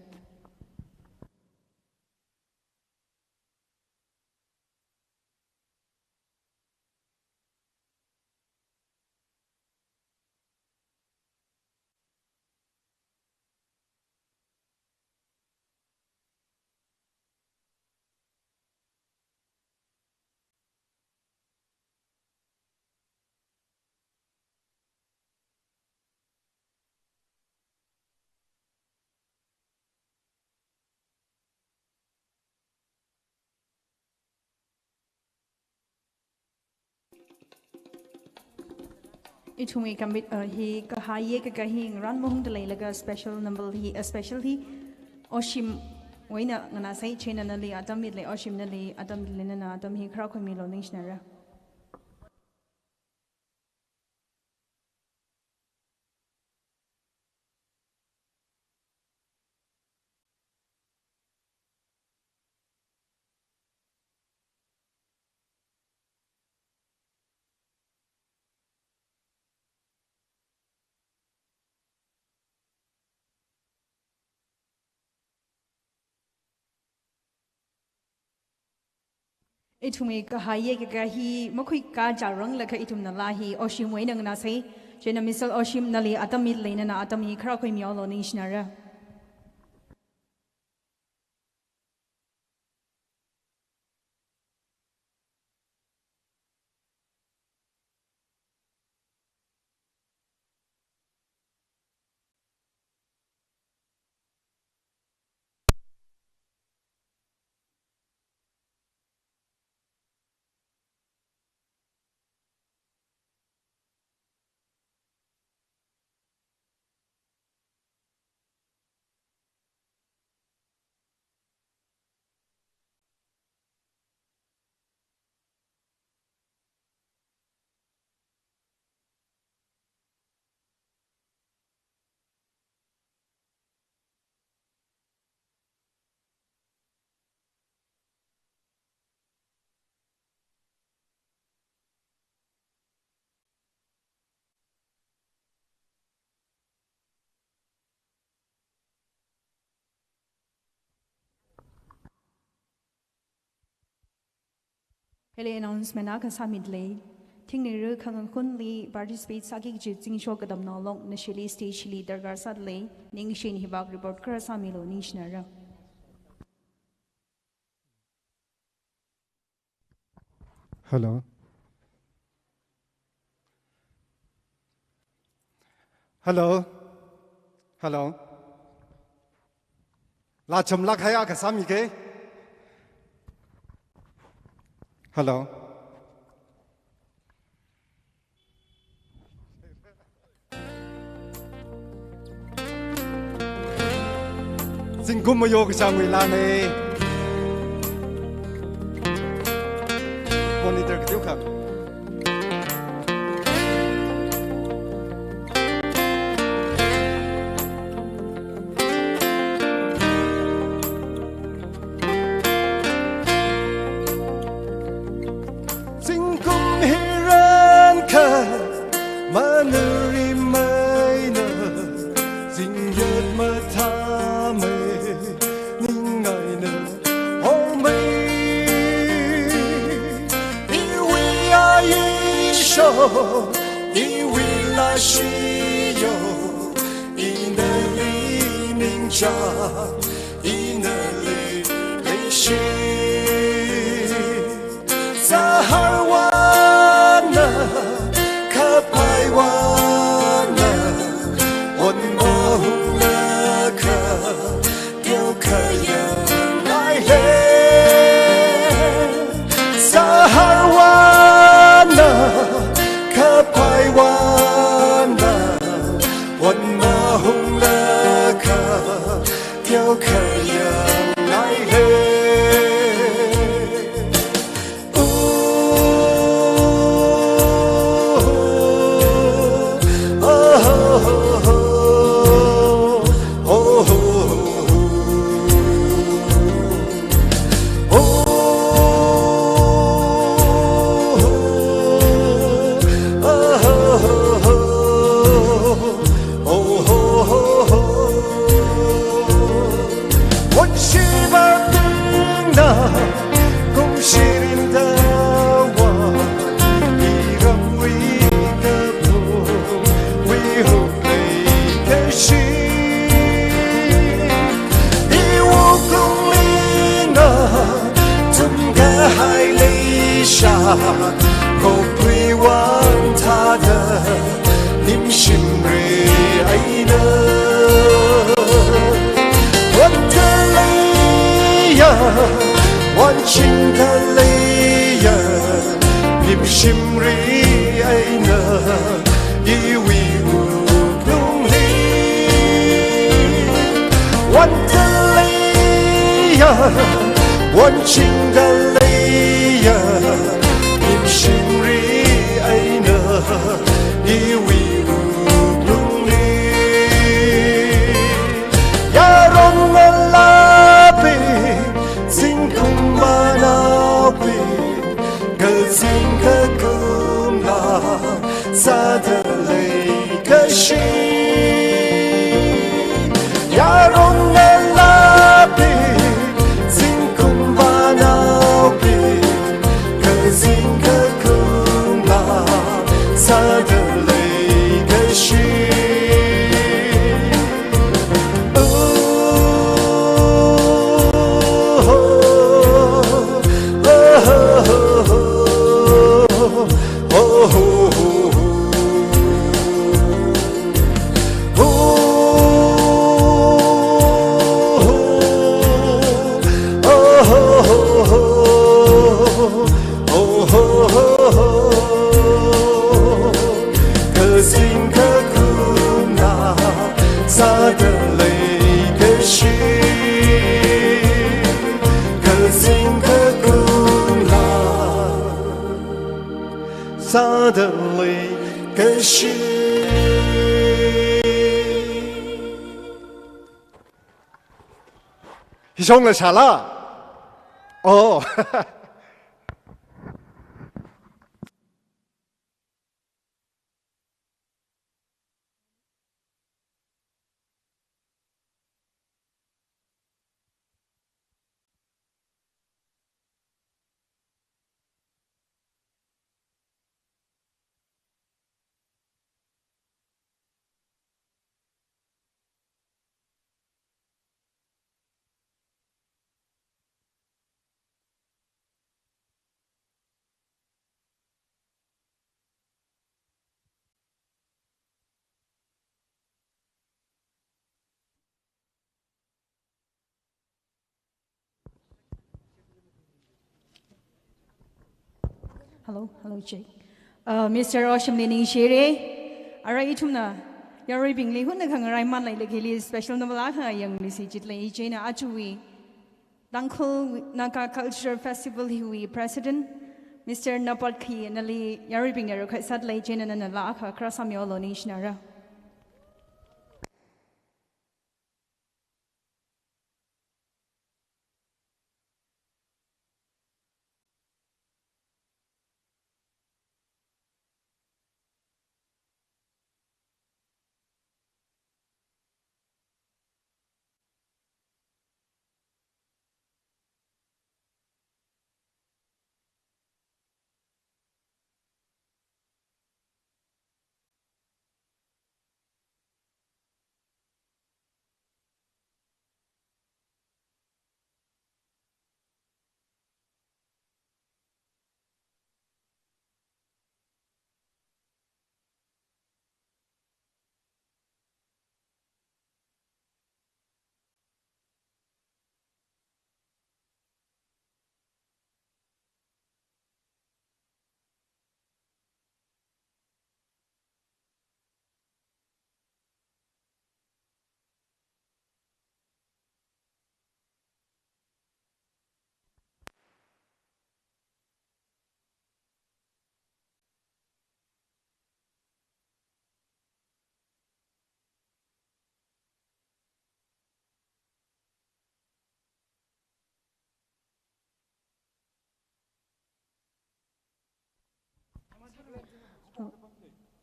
Ithumwui commit, uh, hi kahai yekakā hi ngarān mahungda leilaga special number hi, uh, special hi Oshimwui eina nganāsei. Chieina nali atam mitlei, Oshim nali atam mitlei, nana atam hi kharā khuimilu ningshinara. Ithumwui kahai yekakā hi makhuikā chāranglakha ithumna laa hi Oshimwui eina nganāsei. Chieina Mister Oshim, nali atam mitlei, nana atam hi kharā khuimilu ningshinara. Hili announcement akha sāmitlei. Thingniri Khangakhunli participate sāki kaji zimiksho katamna long nashili stage li darkar sādalei. Ningshina hivak report kharā sāmilu ningshinara. Hello. Hello. Hello. Laa chamlāk kahai akha sāmike. Hello. Zingkum mayo kachāngwui laanei. Monitor kateo kha. Zingkum hi rankha manuri maina, zingyat mathāmei, ningaina homei. Iwui aisho, iwui lāshiyo, inali ningchāng, inali leishi. Zahar vāna, kaphai vāna, on mahunglakha, teokhayang ngaile. Zahar vāna, kaphai vāna, on mahunglakha, teokhayang ngaile. Shibabingna kumshirin dawa, iramwui kapowui huklei kashi. Iwuklungli ngathumkahai leisha, khokluiwui thāda nimshimri eina. Wandaleiya, wanchingdaleiya, nimshimri eina, iwui wuklungli. Wandaleiya, wanchingdaleiya, nimshimri eina, iwui wuklungli. Yaron ngalābing, zingkum manaobing, kazing kakumla sāda leikashi. Yaron ngalābing, zingkum manaobing, kazing kakumla sāda leikashi. Kazing kakumla sāda leikashi, kazing kakumla sāda leikashi. Hishongla shala? Oh. Hello, hello, check. Uh, Mister Osham Lining Shere, arui ithumna yaruibingli hunna khangarai manlei lekhili special number la kha yang lisi chitlei, ichina achui Tangkhul Naga Cultural Festival hiwui President, Mister Napot Khi nali yaruibing yaru khaisat lei, china nana la kha kra samyo lo ni shinara.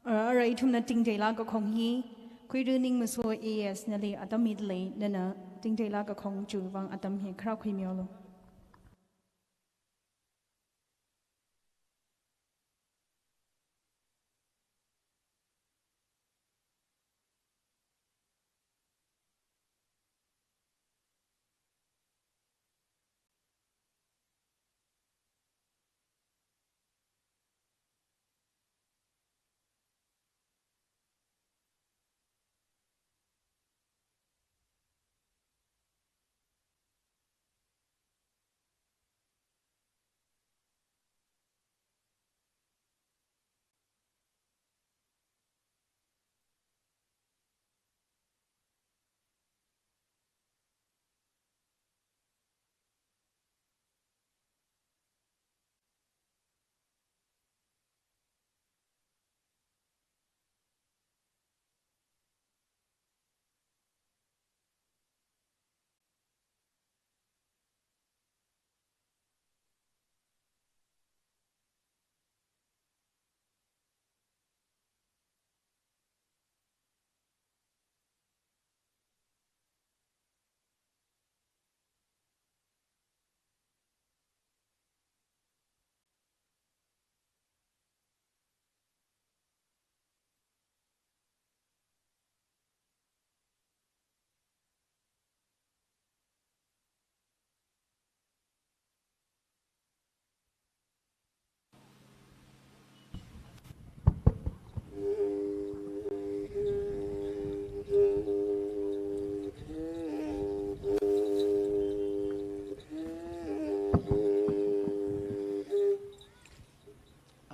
Ara, ara ithumna tingteila kakhong hi, Khuiru Ningmaso A S nali atam mitlei, nana Tingteila kakhong chiwui vang atam hi khara khuimilu.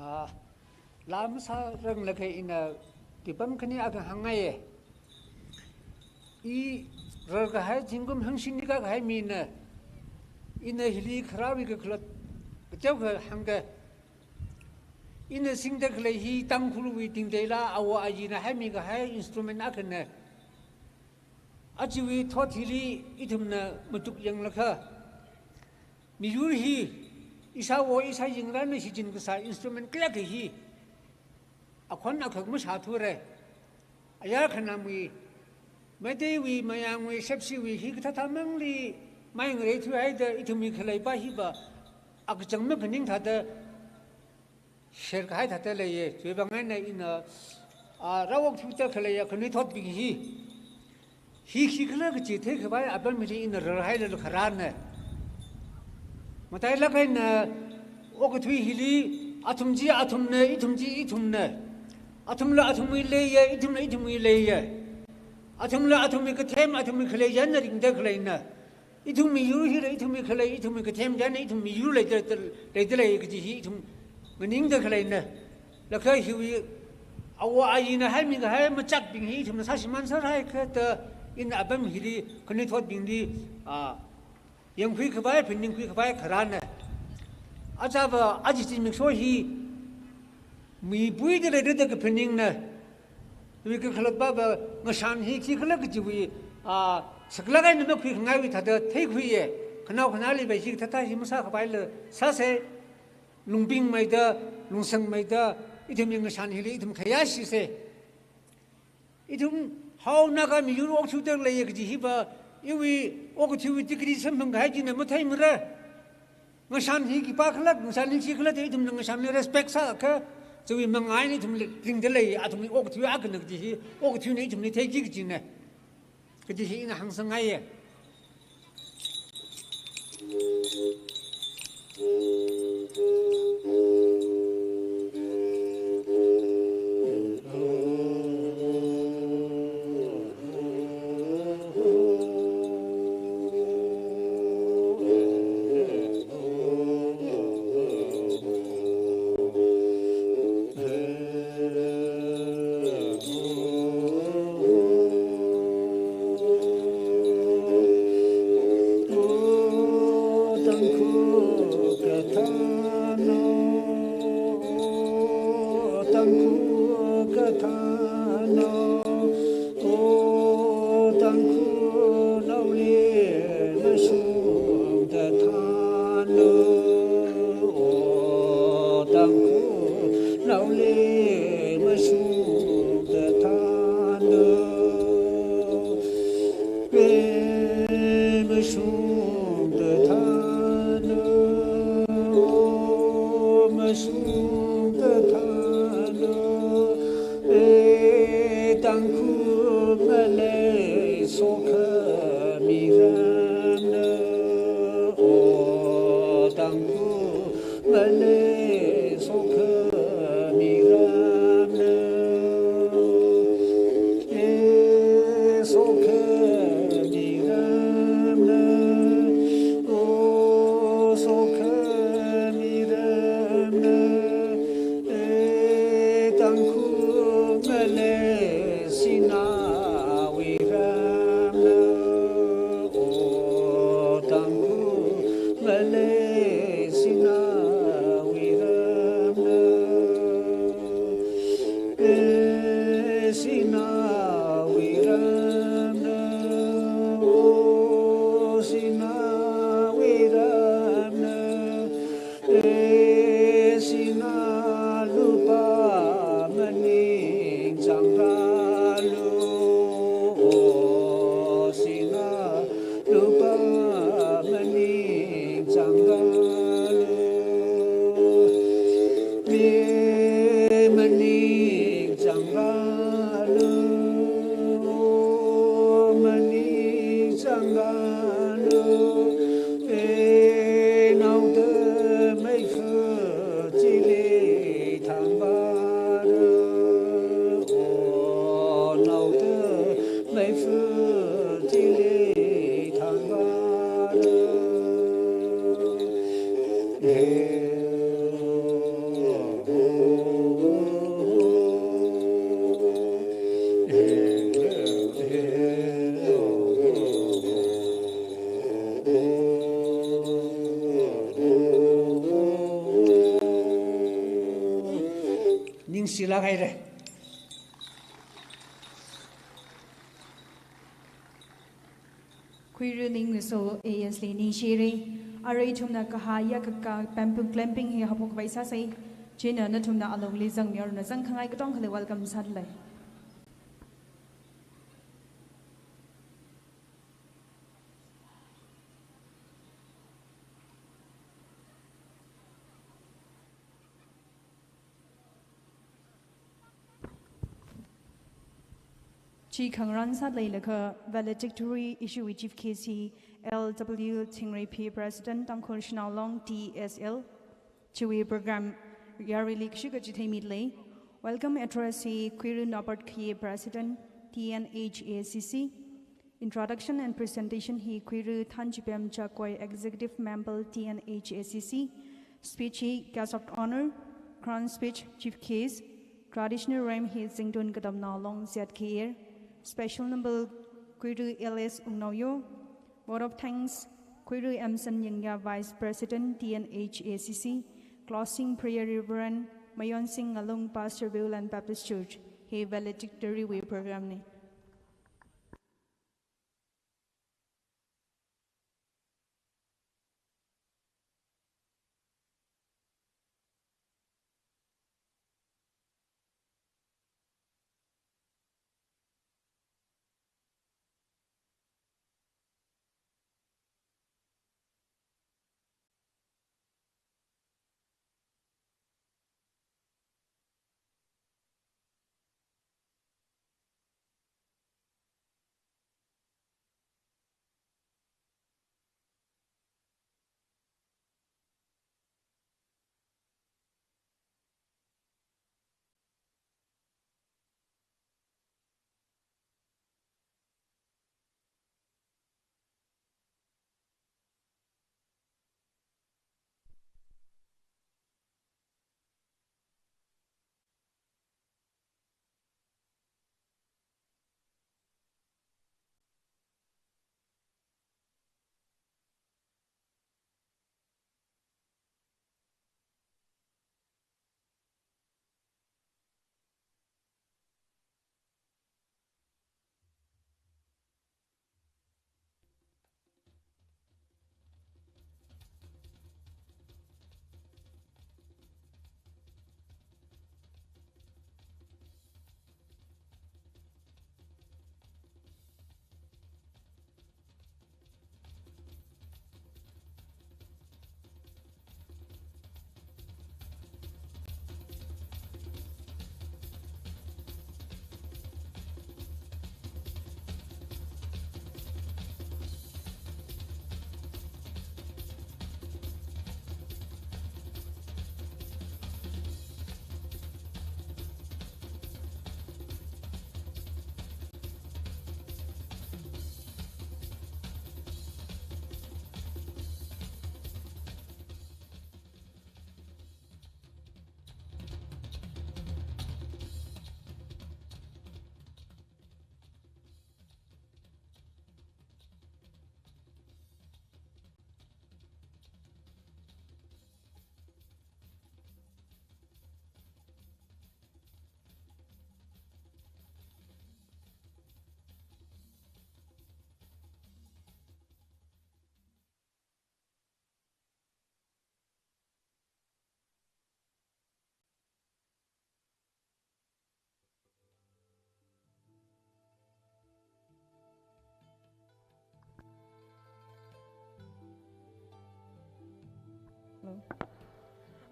Ah, laa masāranglakha ina khipam khani akha hāngngaiye. I rarkahai zingkum hangshini kakahai mina, ina hili kharāwui kakhalat kateokha hāngka. Ina singda khalei hi Tangkhulwui tingteila awo ayina haimikahai instrument akhana. Ajawui thot hili ithumna matuk yanglakha, miyur hi ishāwo ishāyingrana shichin kasā instrument kayākha hi akhon akhak masāthura. Ayar khanamwui, Meiteiwui, Mayangwui, Shepshiwui hi kathāthā mangli mai ngareithuihaida ithumwui khaleipa hiva akachang maphaning thāda share kahai thāda leiye. Chiwui vang eina ina, ah, rāokthuida khaleiya khanuithotbing hi, hi khikhala kaji theikhavai apam hili ina rarhailala kharāna. Matailāk eina okathui hili athum chi athumna, ithum chi ithumna. Athumla athumwui leiya, ithumla ithumwui leiya. Athumla athumwui kathem, athumwui khalei china ringda khaleina. Ithum miyur hila ithumwui khalei, ithumwui kathem china ithum miyur leida, leida lei kaji hi ithum nganingda khaleina. Laga hiwui awo ayina haimikahai machakbing hi ithumna sāshimān sārhaiakha da ina apam hili khanuithotbingli, ah, yangkhuikhavai, phaningkhuikhavai kharāna. Achāva aja zimiksho hi mipuida leida da kaphaningna. Wui kakhalatpava ngashan hi khikhala kajiwui, ah, saklāk eina makhuikhangaiwui thāda theikhuiye. Khanao khanāliva hi kathāthā hi masākhavaila sāsa. Lungbingmeida, lungsangmeida, ithumwui ngashan hili ithum khayāshisa. Ithum Hao Naga miyur okthuda leiya kaji hiva, iwui okathuiwui degree samphang kahai china matheimara. Ngashan hi khipākhala, ngashan hi khikhala da ithumna ngashanli respect sāakha, chiwui mangā eina ithumli ringda lei, athumwui okathui akhana kaji hi, okathuina ithumli theiki kajina. Kaji hi ina hāngsangngaiye. Mashungda thālu, o mashungda thālu, e Tangkhul malei sokhami ramlu, o Tangkhul malei sokhami ramlu, e sokhami ramlu, o sokhami ramlu, e Tangkhul malei sinawui ramlu, o Tangkhul malei sinawui ramlu, e sinawui ramlu, o sinawui ramlu, e sinā lupā maningchāngralu, o sinā lupā maningchāngralu, e maningchāngralu, o maningchāngralu, e naoda meifa chili thangvālu, o naoda meifa chili thangvālu, e Ningshilāk haira. Khuira Ningmiso A S li ningshira. Arui ithumna kahā yākaka bamboo clamping hi haophokvai sāsa. Chieina nathumna alungli zangmihaoranu, zangkhangai katongali welcome sādalei. Chi khangarān sāda leilakha valedictory issue wui chief guest hi L W Thingreiphi, President, Tangkhul Shanao Long T S L, chiwui program yaruili kashika chitheimida lei. Welcome address hi Khuira Norbert Khayei, President, T N H A C C. Introduction and presentation hi Khuira Thanchipem Jagoi, Executive Member, T N H A C C. Speech hi Guest of Honor, Crown Speech, Chief Guest, Traditional Rhyme hi Zingtun Katamnao Long Z K R, Special Number Khuira L S Wungnaoyo, Vote of Thanks Khuira Emson Yingya, Vice President, T N H A C C, Closing Prayer Reverend Mayonsing Ngalung, Pastor, Viewland Baptist Church. Hi valedictory wui program na.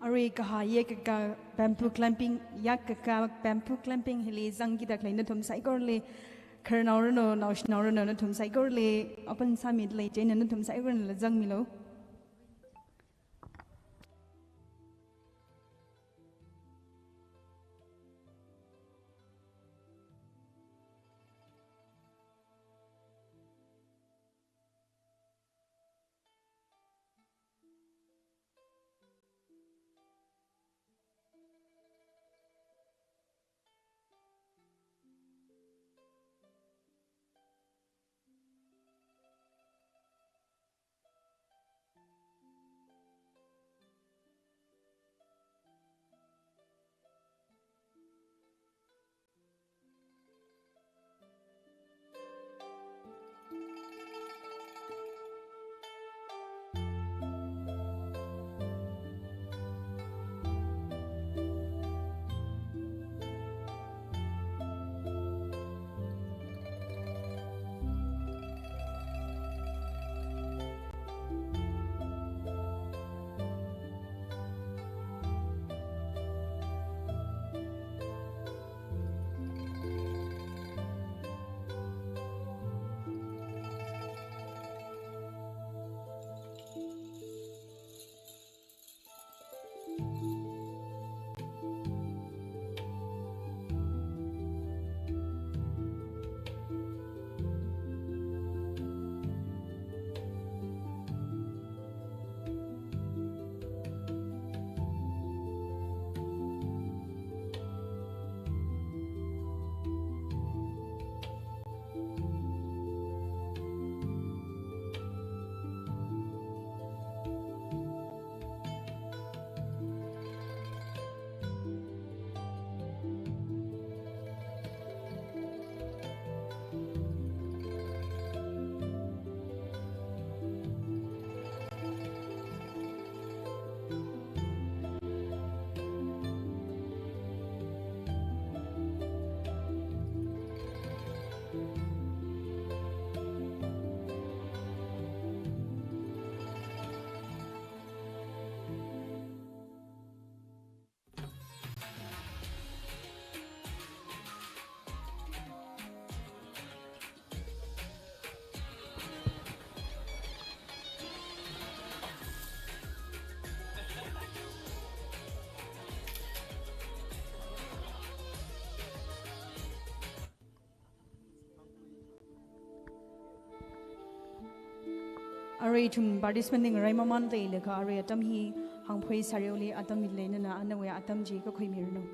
Arui kahā yakkakā bamboo clamping, yakkakā bamboo clamping hili zangkida khalei nathum saikorali, khararnao ranu, naoshinao ranu, nathum saikorali open sāmida lei, chieina nathum saikorali zangmilu. Arui ithum participant ngarai mamān leilakha arui atam hi Hangphoi Sareoli atam hi leilala nawui atam chi kakhuimiranu.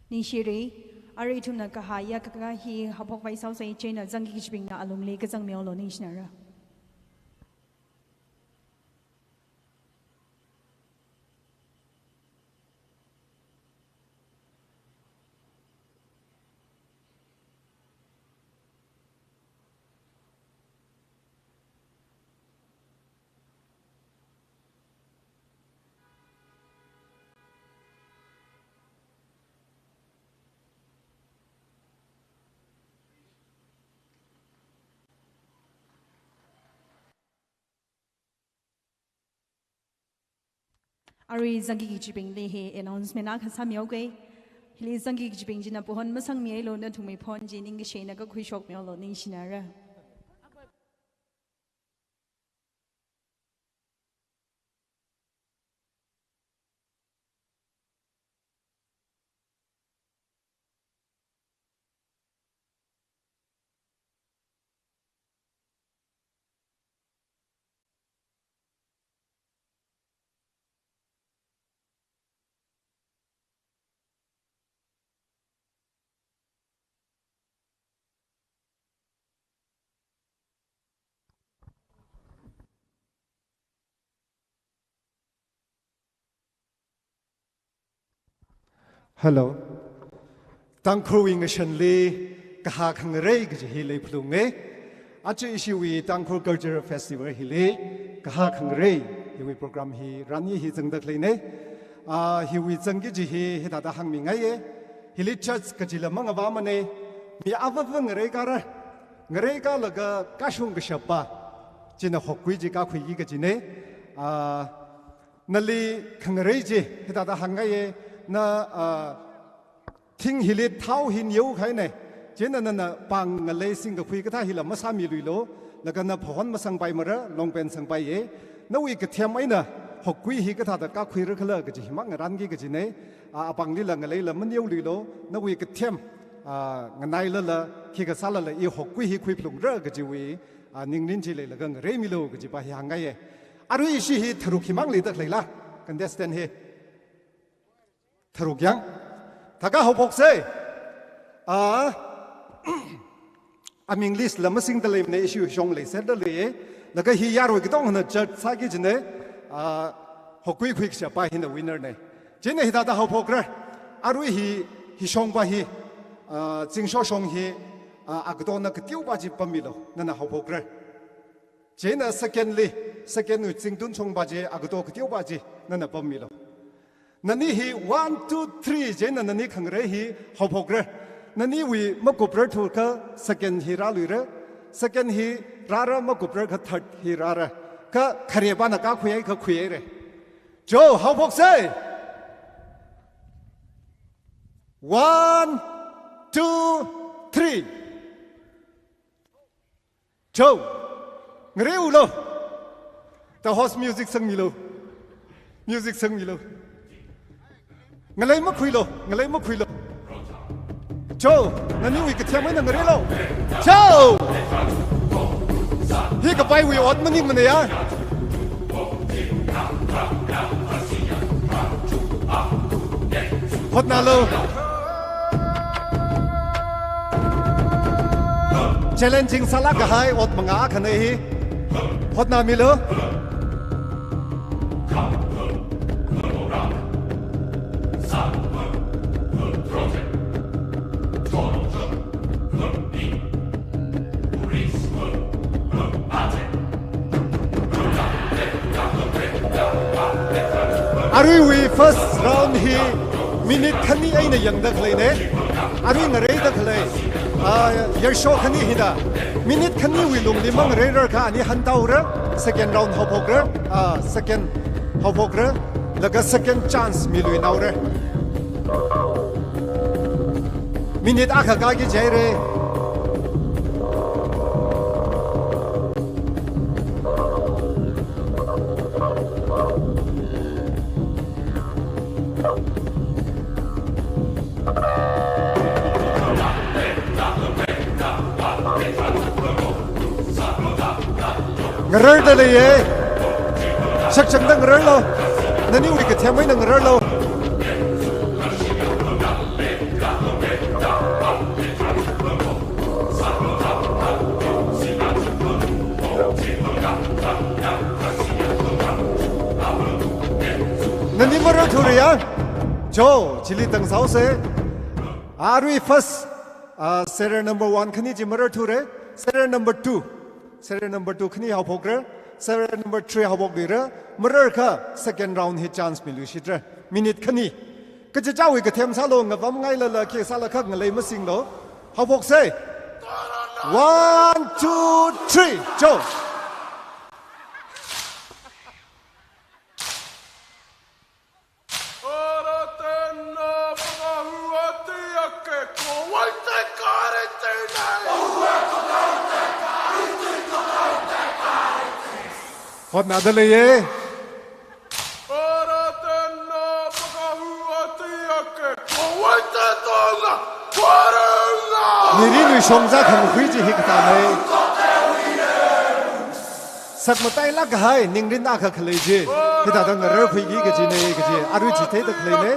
Ningshiri, arui ithumna kahā yākakā hi haophokpai sāusei, chieina zangki kachibingna alungli kazang mihaolu, ningshinara. Arui zangki kachibingli hi announcement akha sāmihaoke. Hili zangki kachibing china phon masangmihaolu, nathumwui phon chi ningkashi eina kakhuishokmihaolu, ningshinara. Hello. Tangkhulwui ngashanli kahā khangarei kaji hi leiphalunge. Aja ishiwui Tangkhul Cultural Festival hili kahā khangarei hiwui program hi rāni hi zangda khaleine. Ah, hiwui zangki kaji hi hithāda hāngmingaiye. Hili church kajila mangavāmane. Mi avava ngareikara. Ngareikalaga kashung kashappa china hokkhui chi kakhuiki kajine. Ah, nali khangarei chi hithāda hāngngaiye, na, ah, thing hili thao hi neokahaine. Chieina nana pāng ngalei singkakhui kathā hila masāmiluilu, laga na phahon masangpaimara, longpen sangpaiye. Nawui kathem eina hokkhui hi kathāda kakhuirakhala kaji himang ngarānki kajine. Ah, apānglila ngaleila maneoluilu, nawui kathem, ah, nganailala, khikha sālala i hokkhui hi khuiphalungra kajiwui, ah, ningrin chi leilaga ngareimilu kajipa hi hāngngaiye. Arui ishi hi tharuk himang leida khaleila, contestant hi. Tharuk yang. Thākha haophoksei. Ah, aming list la masingda leimane, ishi shong leiserda leiye. Laga hi yarui katongna judge sāki kajine. Ah, hokkhui khuikashappa hina winner ne. Chieina hithāda haophokra. Arui hi, hi shongpa hi, ah, zingsho shong hi, ah, agatona kateopa chi pammilu. Nana haophokra. Chieina second li, second wui zingtun shongpa chi, agato kateopa chi, nana pammilu. Nani hi one, two, three chieina nani khangarei hi haophokra. Naniwui makuprar thukha second hi rāluira. Second hi rāra, makuprar kha third hi rāra. Kha kharepana kakhuihai kha khuihaire. Cho, haophoksei. One, two, three. Cho, ngareiulu. The host music sangmilu. Music sangmilu. Ngalei makhuilu, ngalei makhuilu. Cho, naniwui kathem eina ngareilu. Cho! Hi kapaiwui ot maningmane ya. Hotnalu. Challenging sālāk kahai ot manga akhane hi. Hotnāmilu. Project. Aruiwui first round hi minute khani eina yangda khaleina. Arui ngareida khalei, ah, yarsho khani hina minute khaniwui lungli mangareirarkha ani hantaora, second round haophokra, ah, second haophokra, laga second chance miluinaora. Minute akha kāki jihaira. Ngararda leiya. Shakchangda ngararlu. Naniwui kathem eina ngararlu. Nani mararthura ya. Jo, chili tangsaosa. Arui first, ah, serial number one khani chi mararthura. Serial number two. Serial number two khani haophokra. Serial number three haophokluira. Mararkha second round hi chance miluishitra. Minute khani. Kachichāwui kathem sālu, ngapamngailala khi sālakha ngalei masinglu. Haophoksa. One, two, three, jo. Hotnada leiya. Mirinwui shongza khamakhui chi hikathāna. Sakmatailāk kahai ningrin akha khalei chi. Hithāda ngararkhuiki kajina kaji. Arui chitheida khaleina.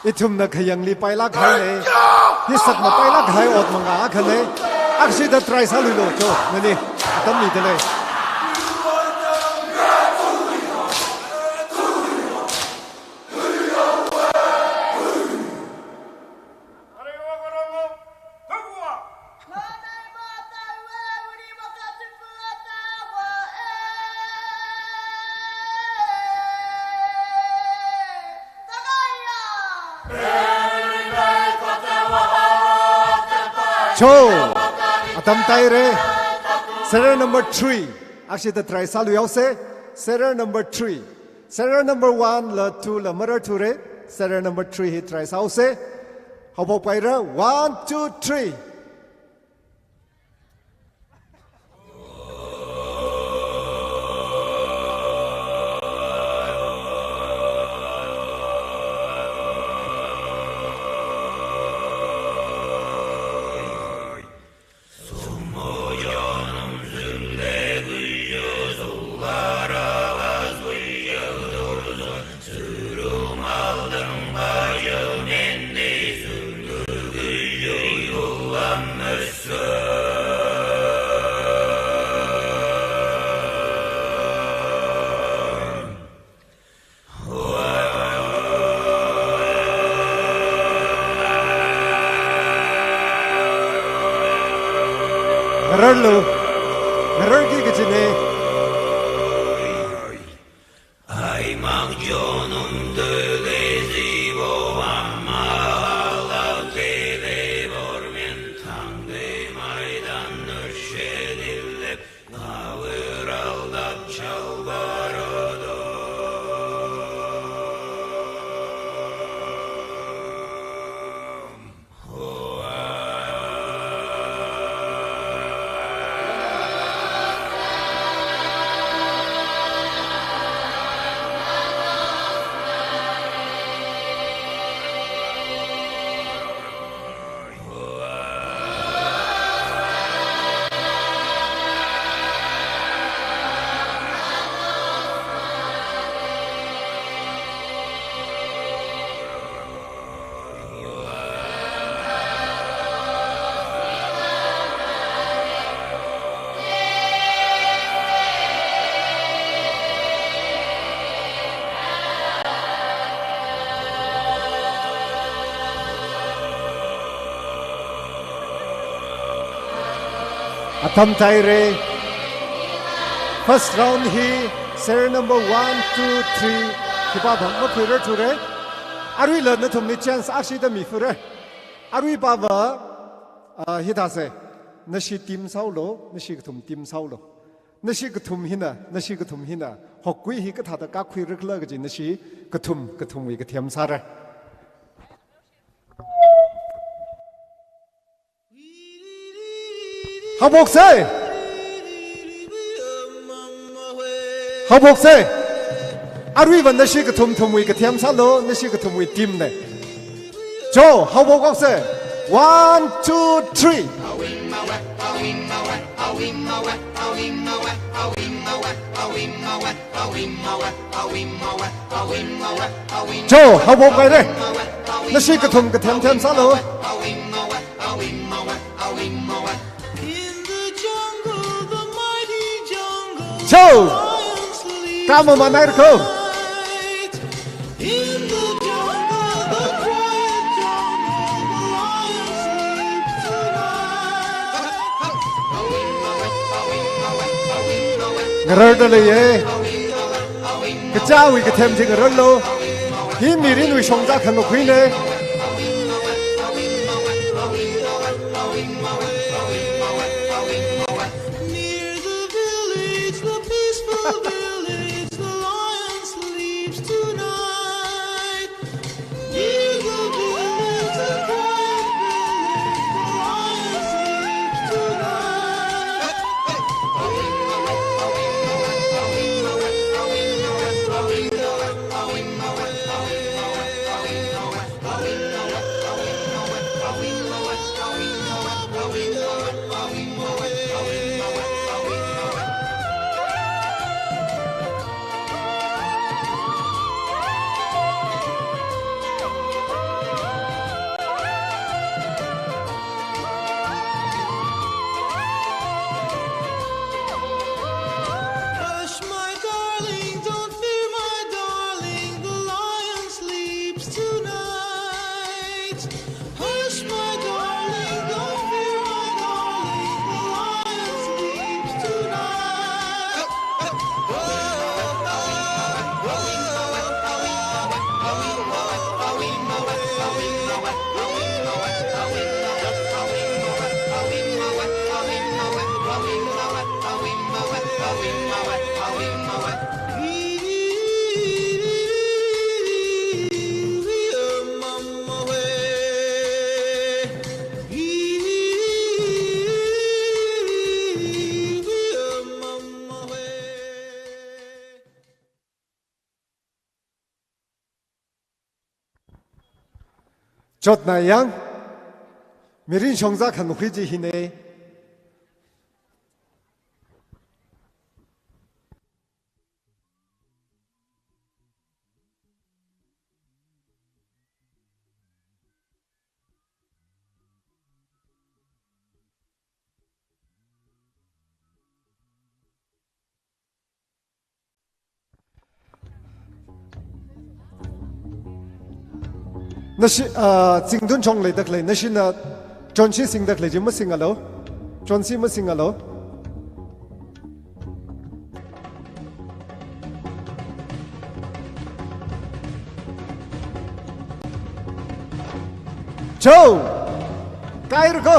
Ithumna khayangli pailāk haina. Hi sakmatailāk kahai ot manga akhana. Akhashida try sāluilu, jo, nani. Atam mida lei. Jo, atam tāhaira. Serial number three. Akhashida try sāluihaosa. Serial number three. Serial number one la two la mararthura. Serial number three hi try sāhaosa. Haophokpaira. One, two, three. Ngararlu, ngararki kajina. Atam taire. First round hi serial number one, two, three khipāva makhuirarthura. Aruila nathumli chance akshida mifura. Aruipāva, ah, hithāsa. Nashi team sālu, nashi kathum team sālu. Nashi kathum hina, nashi kathum hina hokkui hi kathāda kakhuirakhala kaji nashi kathum kathumwui kathem sāra. Haophoksa! Haophoksa! Aruiva nashi kathum thumwui kathem sālu, nashi kathumwui team na. Cho, haophokhaosa. One, two, three. Cho, haophok kaire. Nashi kathum kathem them sālu. Cho, kama manai ko. Ngararda leiya. Kachāwui kathem chi ngararlu. Hi mirinwui shongza khanukhuina. Near the village, the peaceful village, the lion sleeps tonight. Hush, my darling, don't fear, my darling, the lion sleeps tonight. Hush, my darling, don't fear, my darling, the lion sleeps tonight. Chotna yang, mirin shongza khanukhui chi hina. Nashi, ah, Zingtun chong leida khalei, nashina chonshi singda khalei chi masingalu. Chonshi masingalu. Cho! Kairako!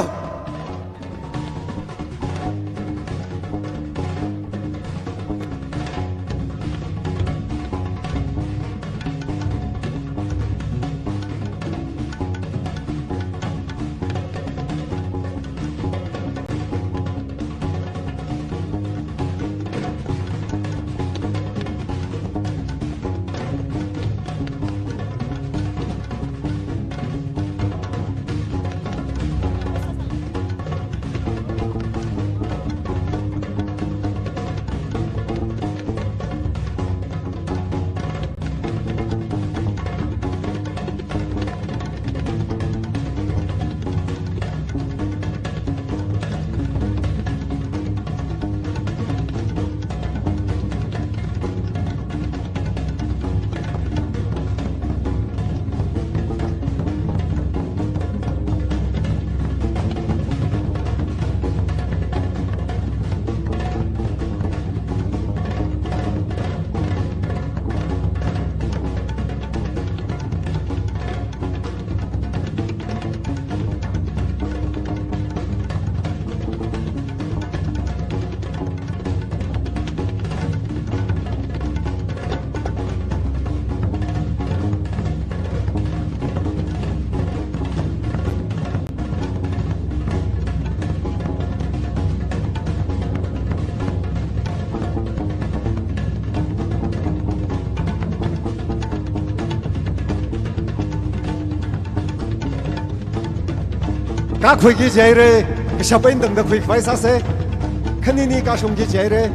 Kakhuiki jihaira, kashap eina tangda khuikhavai sāsa. Khanini kashungki jihaira.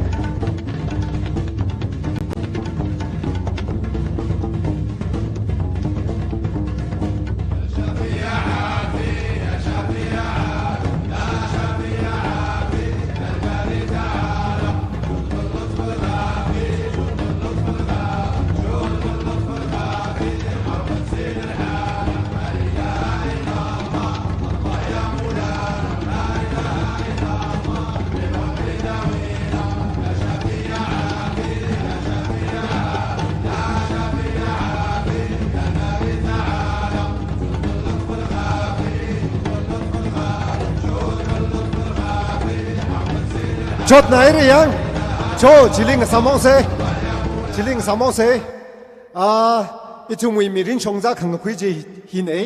Chotnaira yang. Cho, chili ngasāmhaosa. Chili ngasāmhaosa. Ah, ithumwui mirin shongza khangakhui chi hina.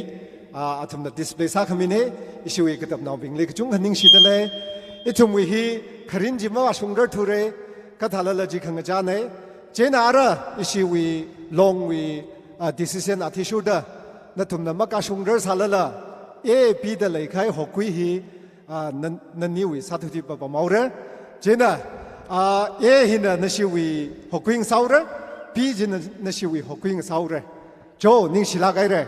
Ah, athumna display sākhamina. Ishiwui katamnaobingli kachungkha ningshida lei. Ithumwui hi kharin chi mavāshungrarthura. Kathālala chi khangachāna. Chieina ara ishiwui Longwui, ah, decision athishurda nathumna makashungrar sālala, A Bda leikahai hokhui hi, ah, nan-, naniwui sāthuti papamhaora. Chieina, ah, A hina nashiwui hokhui ngasāhaora, B china nashiwui hokhui ngasāhaora. Cho, ningshilāk haira.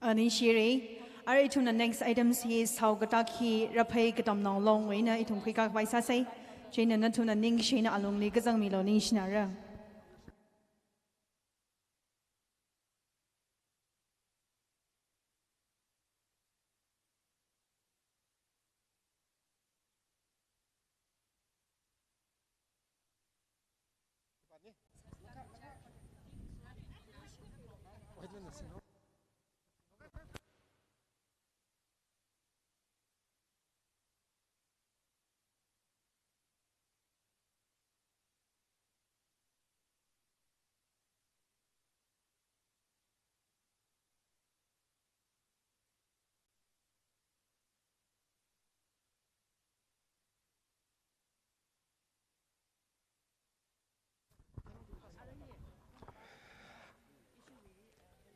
Ah, ningshira. Ara ithumna next items hi Saokatak hi Raphei Katamnao Longwui eina ithum khuikakhavai sāsa. Chieina nathumna ningshina alungli kazangmilu, ningshinara.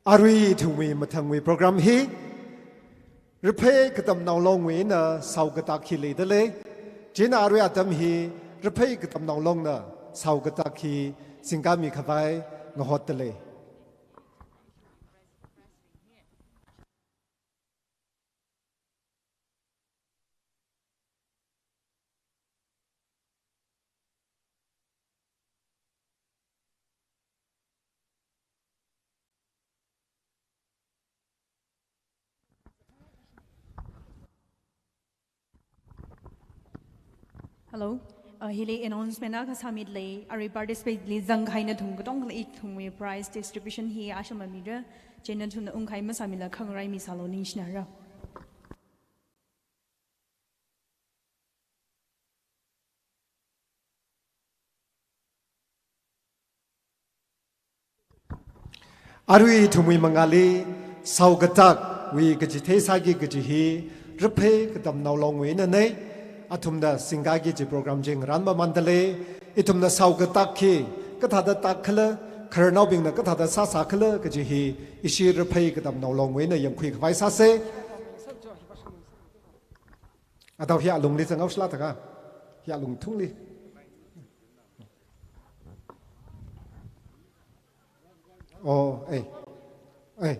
Arui ithumwui mathangwui program hi Raphei Katamnao Longwui eina Saokatak hi leida lei. Chieina arui atam hi Raphei Katamnao Longna Saokatak hi singkami khavai ngahotda lei. Hello. Uh, hili announcement akha sāmida lei, arui participate li zangkahai nathum katongkhala ithumwui prize distribution hi asham amira, chieina nathumna ungkahai masāmila khangarai misālu, ningshinara. Arui ithumwui mangāli Saokatakwui kachithei sāki kaji hi Raphei Katamnao Longwui einana. Athumna singkaki kaji program chi ngarān mamānda lei. Ithumna Saokatak hi kathāda takkhala, khararnaobingna kathāda sāsākhala kaji hi ishi Raphei Katamnao Longwui eina yangkhui khavai sāsa. Adao hi alungli zanghaoshila taka. Hi alungthungli. Oh, eh. Eh.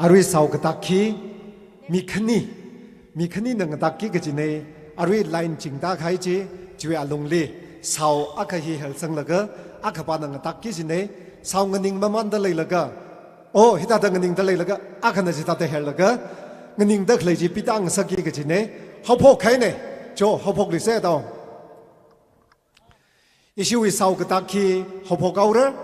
Arui sao katak hi mi khani, mi khanina ngatakki kajina, arui line chingda kahai chi, chiwui alungli sao akha hi helsanglaga, akhapana ngatakki jina, sao nganing mamanda leilaga, oh, hithāda nganingda leilaga, akhana chithāda herlaga, nganingda khalei chi pida ngasakki kajina, haophok kahaina, cho, haophokluisa tao. Ishiwui sao katak hi haophok haora,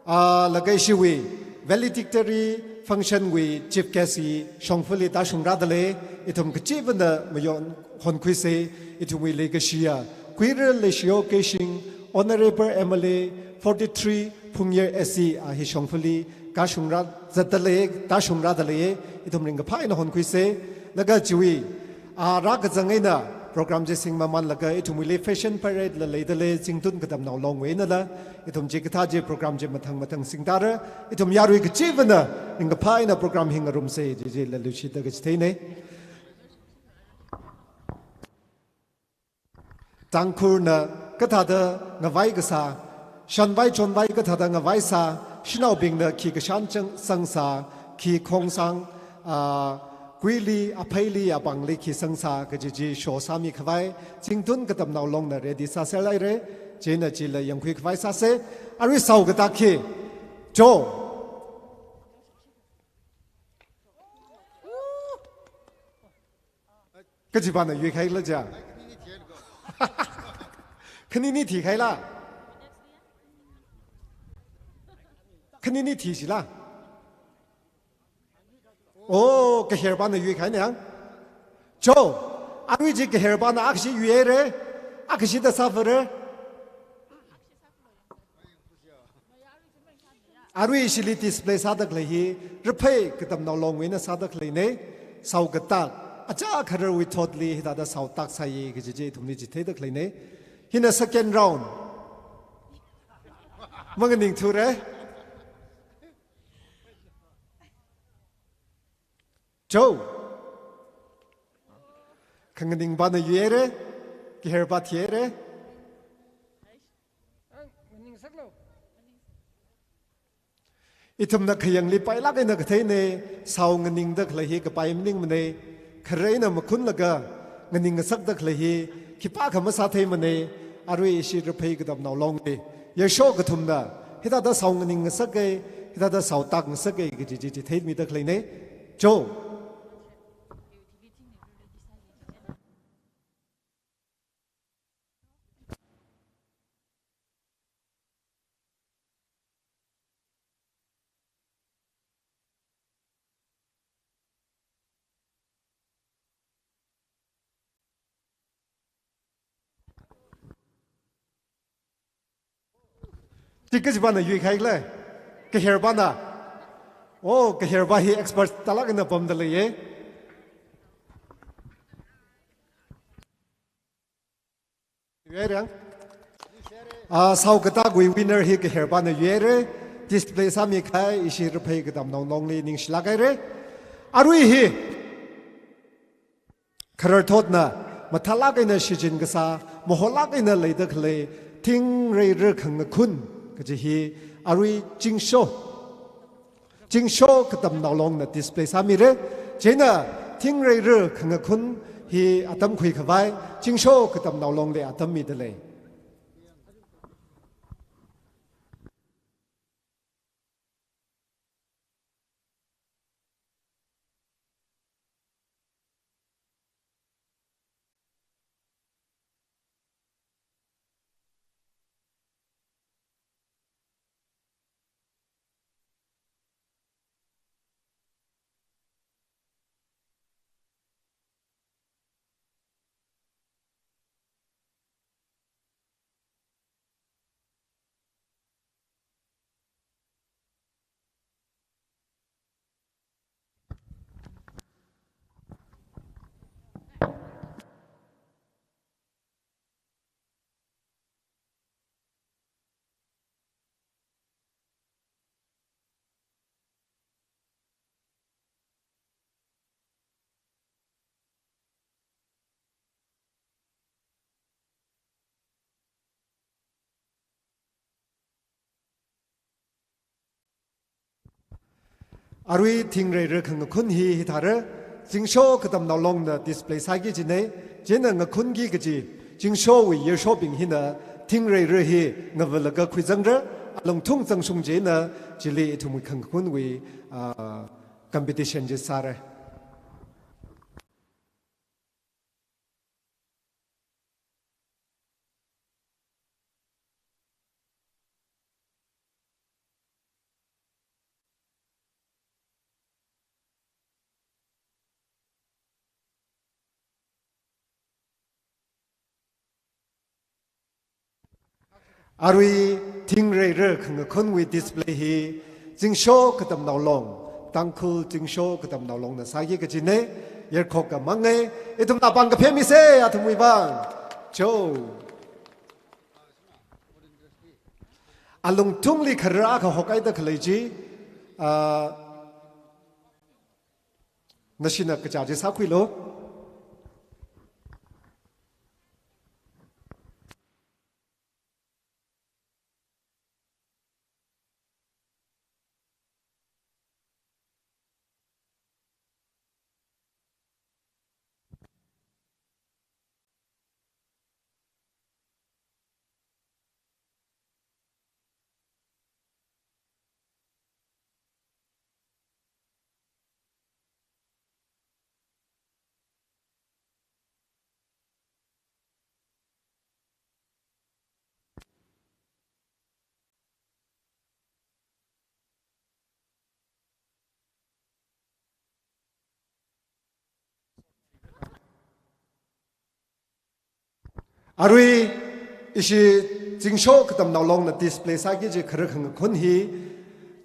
ah, laga ishiwui valedictory function wui chief guest hi shongfali tāshungra dalei, ithum kachivana mayon honkhuisa, ithumwui leikashiya Kuirar Leishiyo Keishing, Honorable M L A forty-three Phungyar S C a hi shongfali kāshungra zatdalei, tāshungra dalei, ithum ringkaphā eina honkhuisa, laga chiwui, ah, rākazang eina program chi singmamanlaga, ithumwuili fashion parade la leidalei, Zingtun Katamnao Longwui einala, ithum chikathā chi program chi mathang mathang singtāra, ithum yarui kachivana ringkaphā eina program hi ngarumsa, chi chila lushida kachitheina. Tangkhulna kathāda ngavai kasā, shanvai chonvai kathāda ngavai sā, shanaobingna khi kashan chang, sangsā, khi khongsang, ah, kuili, apheili, apāngli khi sangsā, kaji chi show sāmi khavai, Zingtun Katamnao Longna ready sāserhaira, chieina chila yangkhui khavai sāsa, arui sao katak hi, cho. Kachipana yuikhaila cha. Khanini thikhaila. Khanini thishila. Oh, kaherpana yuikhaina yang. Cho, arui chi kaherpana akhashi yuihaira, akhashida sāvara. Arui ishili display sāda khalei hi, Raphei Katamnao Longwui eina sāda khaleina, sao katak, achā khararwui thotli hithāda sao tak sāya kaji chi ithumli chitheida khaleina. Hina second round. Manganingthura. Cho. Khanganingpana yuihaira, kaherpa thihaira. Ithumna khayangli pailāk eina katheina, sao nganingda khalei hi kapai maningmana, khararna makhunlaga nganing ngasakda khalei hi khipākha masātheimana, arui ishi Raphei Katamnao Longli year show kathumna hithāda sao nganing ngasaka, hithāda sao tak ngasaka kaji chi chitheimida khaleina. Cho. Chi kachipana yuikhaila? Kaherpana. Oh, kaherpa hi expert tālāk eina pamda leiya. Yuihaira yang. Ah, sao katakwui winner hi kaherpana yuihaira. Display sāmi kahai ishi Raphei Katamnao Longli ningshilāk haira. Arui hi khararthotna mathālāk eina shichin kasā, maholāk eina leida khalei, Thingreira Khangakhun kaji hi arui Chingsho, Chingsho Katamnao Longna display sāmira. Chieina Thingreira Khangakhun hi atam khuikhavai Chingsho Katamnao Longli atam mida lei. Arui thingreira khangakhun hi hithāra, Zingsho Katamnao Longna display sāki kajina, chieina ngakhunki kaji, Zingshowui yershobing hina thingreira hi ngavalaga khuizangra, alungthung zangshung chieina chili ithumwui khangakhunwui, ah, competition chi sāra. Arui thingreira khangakhunwui display hi Zingsho Katamnao Long, Tangkhul Zingsho Katamnao Longna sāki kajina, yerkhok ka manga, ithumna pāng kaphemisa, athumwui vang. Cho. Alungthungli kharar akha hokhaida khalei chi, ah, nashina kachā chi sākhuilu. Arui ishi Zingsho Katamnao Longna display sāki kaji kharar khangakhun hi,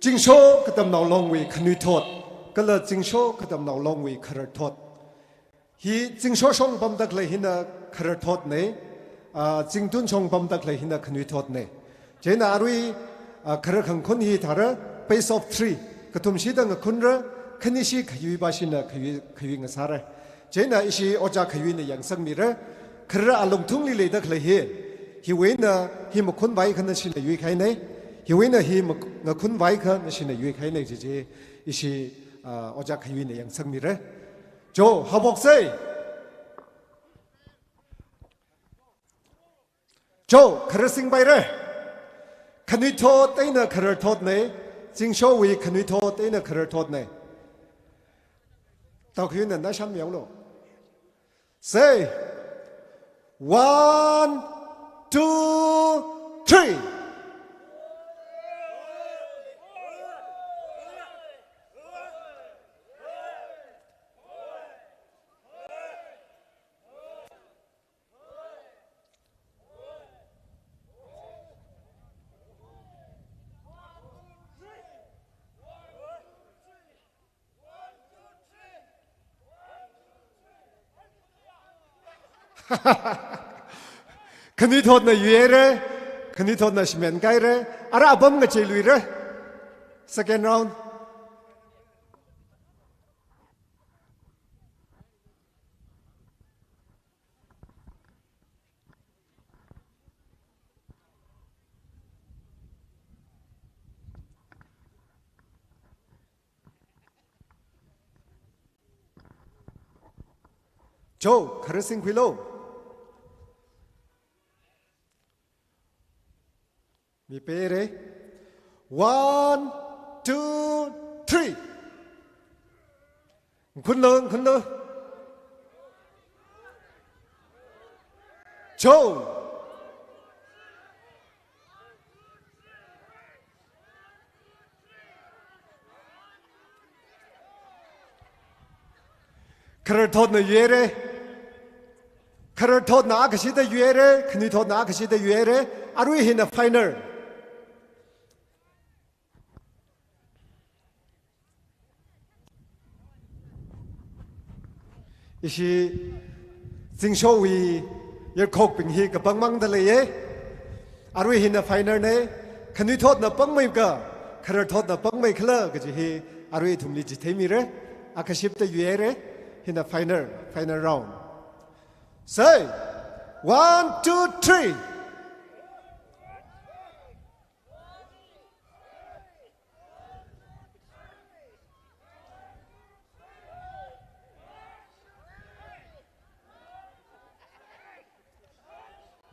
Zingsho Katamnao Longwui khanuithot, kala Zingsho Katamnao Longwui khararthot. Hi Zingsho shong pamda khalei hina khararthotna, ah, Zingtun shong pamda khalei hina khanuithotna. Chieina arui, ah, kharar khangakhun hithāra, best of three. Kathumshida ngakhunra, khanishi khayui bashina khayui, khayui ngasāra. Chieina ishi ojā khayuina yangsangmira, kharar alungthungli leida khalei hi. Hiwui eina hi makhunvai kha nashina yuikhaina. Hiwui eina hi mak-, ngakhunvai kha nashina yuikhaina kaji chi ishi, ah, ojā khayuina yangsangmira. Cho, haophoksa. Cho, kharar singpaira. Khanuithot eina khararthotna, Zingshowui khanuithot eina khararthotna. Tao khayuina nasham yaolu. Say, one, two, three. Khanuithotna yuira, khanuithotna shimen kaira, ara apam ngacheiluira. Second round. Cho, kharar singkhuilu. Mi peira. One, two, three. Ngakhunlu, ngakhunlu. Cho. Khararthotna yuira. Khararthotna akhashida yuira, khanuithotna akhashida yuira, arui hina final. Ishi Zingshowui yerkhokbing hi kapangmangda leiya. Arui hina final na, khanuithotna pangmei ka, khararthotna pangmei khala kaji hi arui ithumli chitheimira, akhashida yuira, hina final, final round. Say, one, two, three.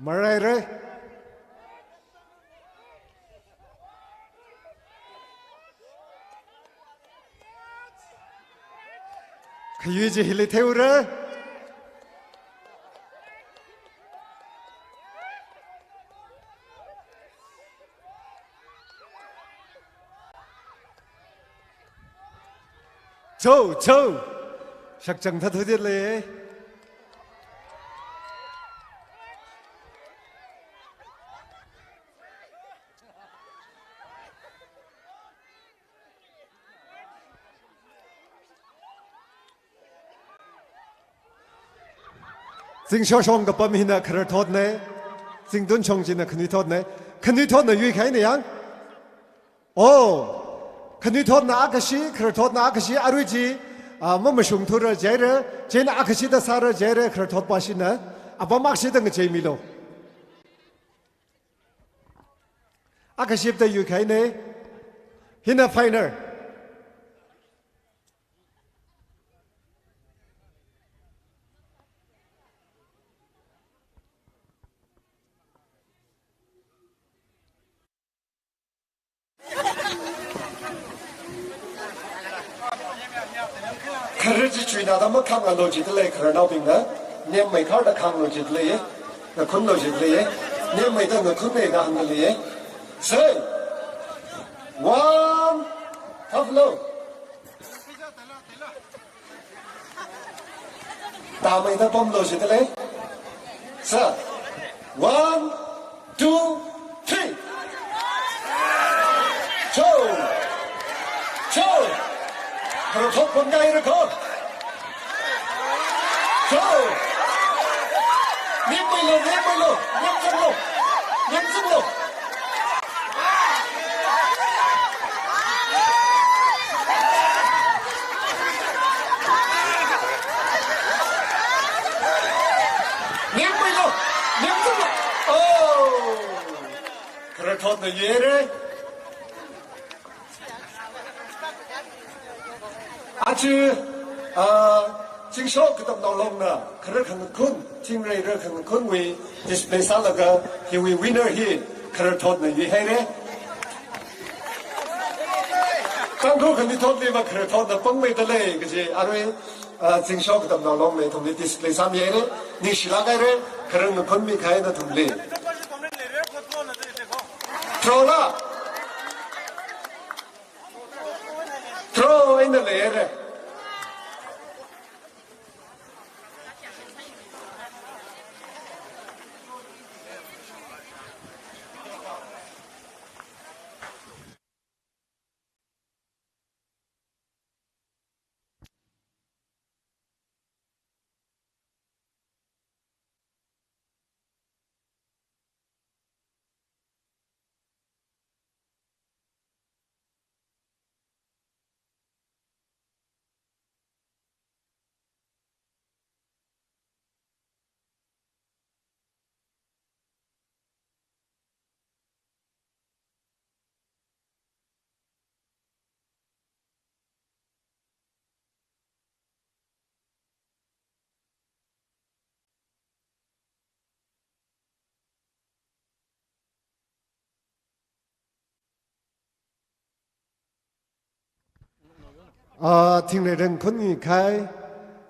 Maraire. Khayui chi hili theure. Cho, cho. Shakchang thathu dit le. Zingsho shong kapam hina khararthotne. Zingtun shong china khanuithotne. Khanuithotna yuikhaine yang. Oh, khanuithotna akhashi, khararthotna akhashi, arui chi, ah, mamashung thura jaire, chieina akhashida sāra jaire, khararthot pashina, apam akhashida ngacheimilo. Akhashida yuikhaine, hina final. Kharar chi chuina da makhangalo jidalei khararnaobingna, nemmei kharda khanglo jidalei, ngakhunlo jidalei, nemmeida ngakhunne da hāngdalei. Say, one, tough low. Tāmeida pamlo jidalei. Sir. One, two, three. Cho. Cho. Khararthot pamngaira ko. Cho. Nemmeilo, nemmeilo, nemzanglo. Nemzanglo. Nemmeilo, nemzanglo. Oh. Khararthotna yuire. Aja, ah, Zingsho Katamnao Longna kharar khangakhun, Thingreira khangakhunwui display sālaga hiwui winner hi khararthotna yuihaire. Tangkhul khanuithotliva khararthotna pangmeidalei kaji arui, ah, Zingsho Katamnao Longna ithumli display sāmihaire. Ningshilāk haire, kharar ngakhunmi kahai nathumli. Draw la. Draw eina leire. Ah, Thingreira khangakhunmi kahai,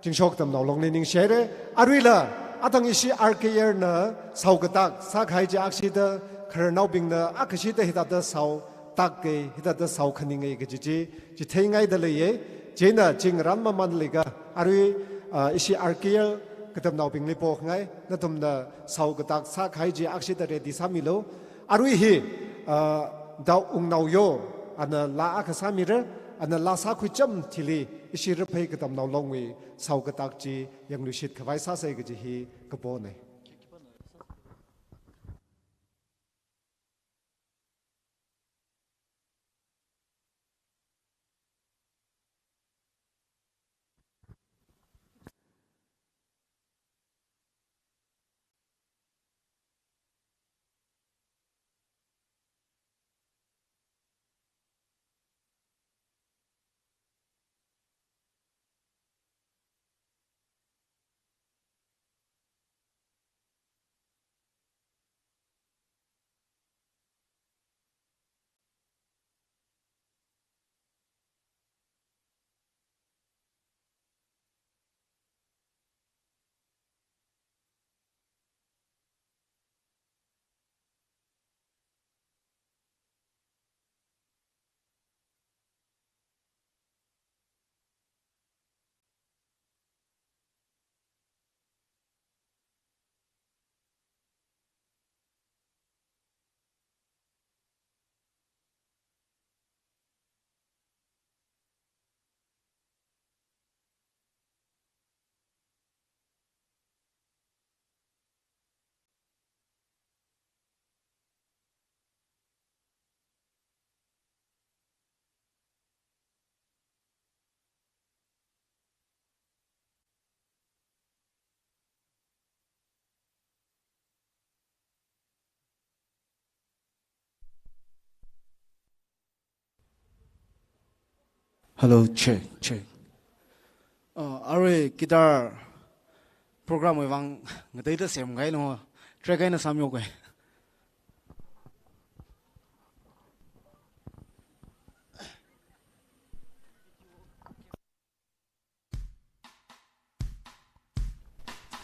Zingsho Katamnao Longli ningshihaire. Aruila, atang ishi R K R na saokatak sākahai chi akhashida, khararnaobingna akhashida hithāda saotak kei, hithāda saokhaning kei kaji chi, chitheingaida leiye. Chieina chingram maman leiga, arui, ah, ishi R K R katamnaobingli pongai, nathumna saokatak sākahai chi akhashida ready sāmilo. Arui hi, ah, Dao Wungnaoyo, ana laa akha sāmira, ana laa sākhuicham chili ishi Raphei Katamnao Longwui saokatak chi yangluishit khavai sāsei kaji hi kapona. Hello, check, check. Uh, arui guitar programwui vang ngateida semngai no, track eina sāmihaoga.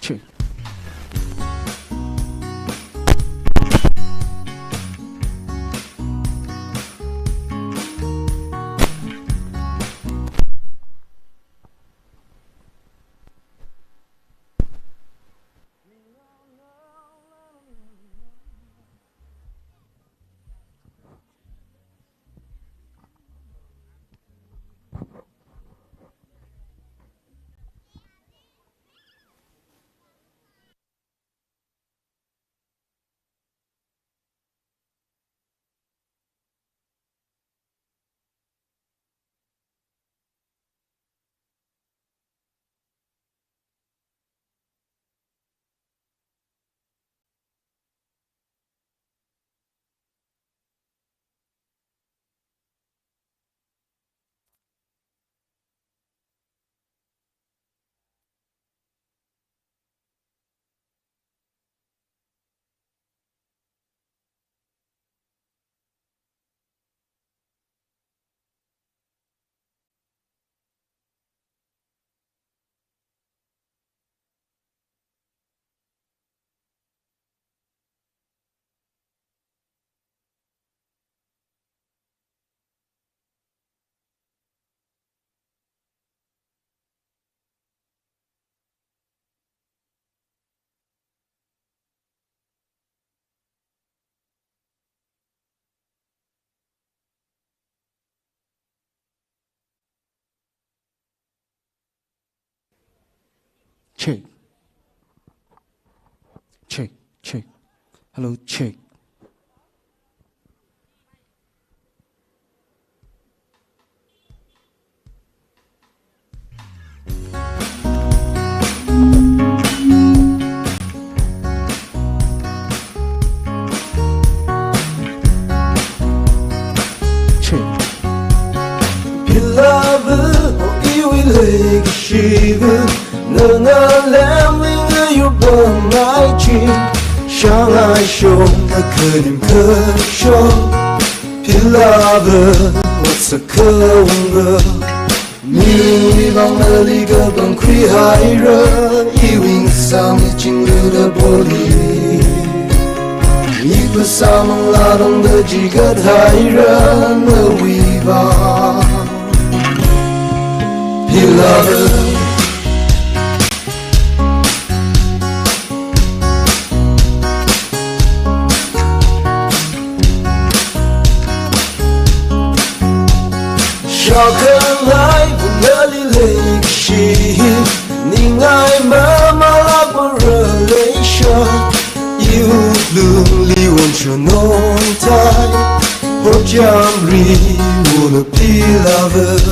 Check. Check. Check, check. Hello, check. Check. Beloved, oh, iwui leikashiva, nana lemli ngayurpamngai chi, shangai shong na kanim kashong. Beloved, what's a kaunga? Miwui vang nali kapangkhui haira, iwui ngasāmi chingluda poli. Ipa sāmang ladong da jigat haira, nawui vang. Beloved. Shākhangai vunali leikashi, ningai mamalak mara leisha, iwui lungli won shonong tai, hojamri wula beloved.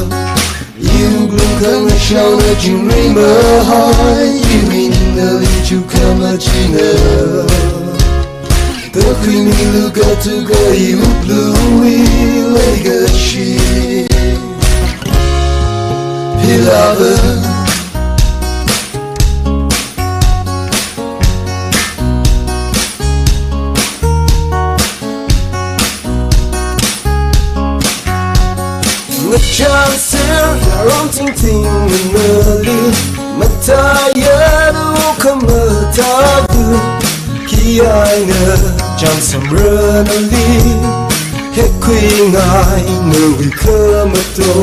Iwui lungkang shaona chingri mahai, iwui ningli chuka machina. Takhui milu katuka iwui lungli leikashi. Beloved. Ngachān ser yarong tingting nali, mataya du khamatadu, khi eina chān samranali, hekhuingai nawui khamato.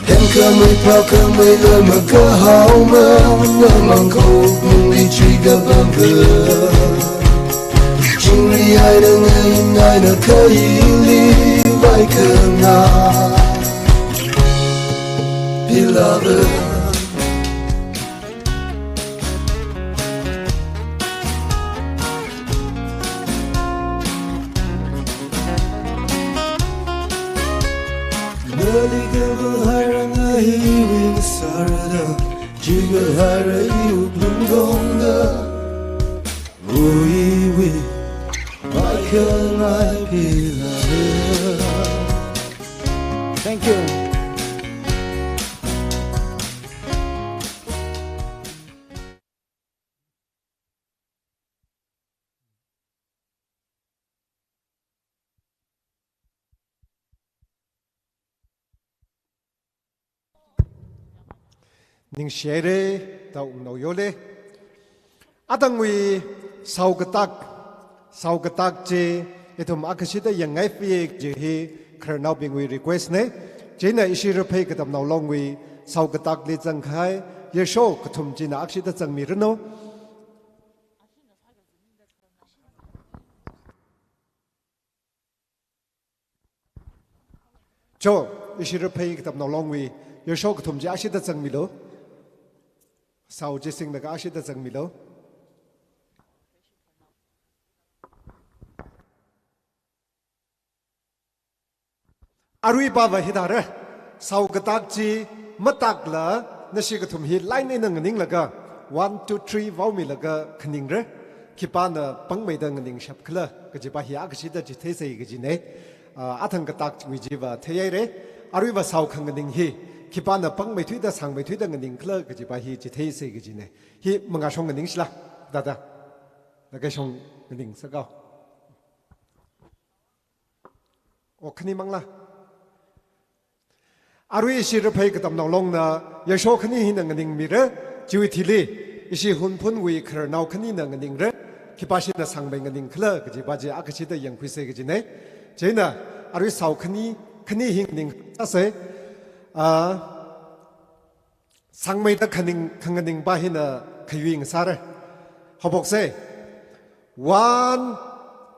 Henkhamei phākhamei la makahaoma, ngamang khokmungli chuikapamva. Chingri eina ngai eina khaili vaikhanga. Beloved. Nali kavā hairanga iwui ngasārada, chivā haira iwui lungtongda. Uiwui, vaikhangai beloved. Thank you. Ningshi haira, da ungnao yole. Atangwui sao katak, sao katak chi, ithum akhashida yangngai fiye kaji hi, khararnaobingwui request ne. Chieina ishi Raphei Katamnao Longwui sao katakli zangkahai, yasho kathum china akhashida zangmiranu. Cho, ishi Raphei Katamnao Longwui, yasho kathum chi akhashida zangmilu. Sao chi singlaga akhashida zangmilu. Arui pava hithāra, sao katak chi matakla, nashi kathum hi line eina nganinglaga, one, two, three vaomilaga khaningra, khipāna pangmeida nganingshap khala, kajipa hi akhashida chitheisei kajine. Ah, athang katak chiwui chiva theihaira, aruiva sao khanganing hi, khipāna pangmeithuida sangmeithuida nganing khala, kajipa hi chitheisei kajine. Hi mangāshong nganingshila, dada. Lagashong nganingsakao. O khani mangla. Arui ishi Raphei Katamnao Longna yasho khani hina nganingmira, chiwui thili, ishi Hunphunwui khararnao khanina nganingra, khipāshina sangmei nganing khala, kajipa chi akhashida yangkhuisei kajine. Chieina, arui sao khani, khani hi nganingsāsei, ah, sangmeida khaning, khanganingpa hina khayui ngasāra. Haophoksei. One,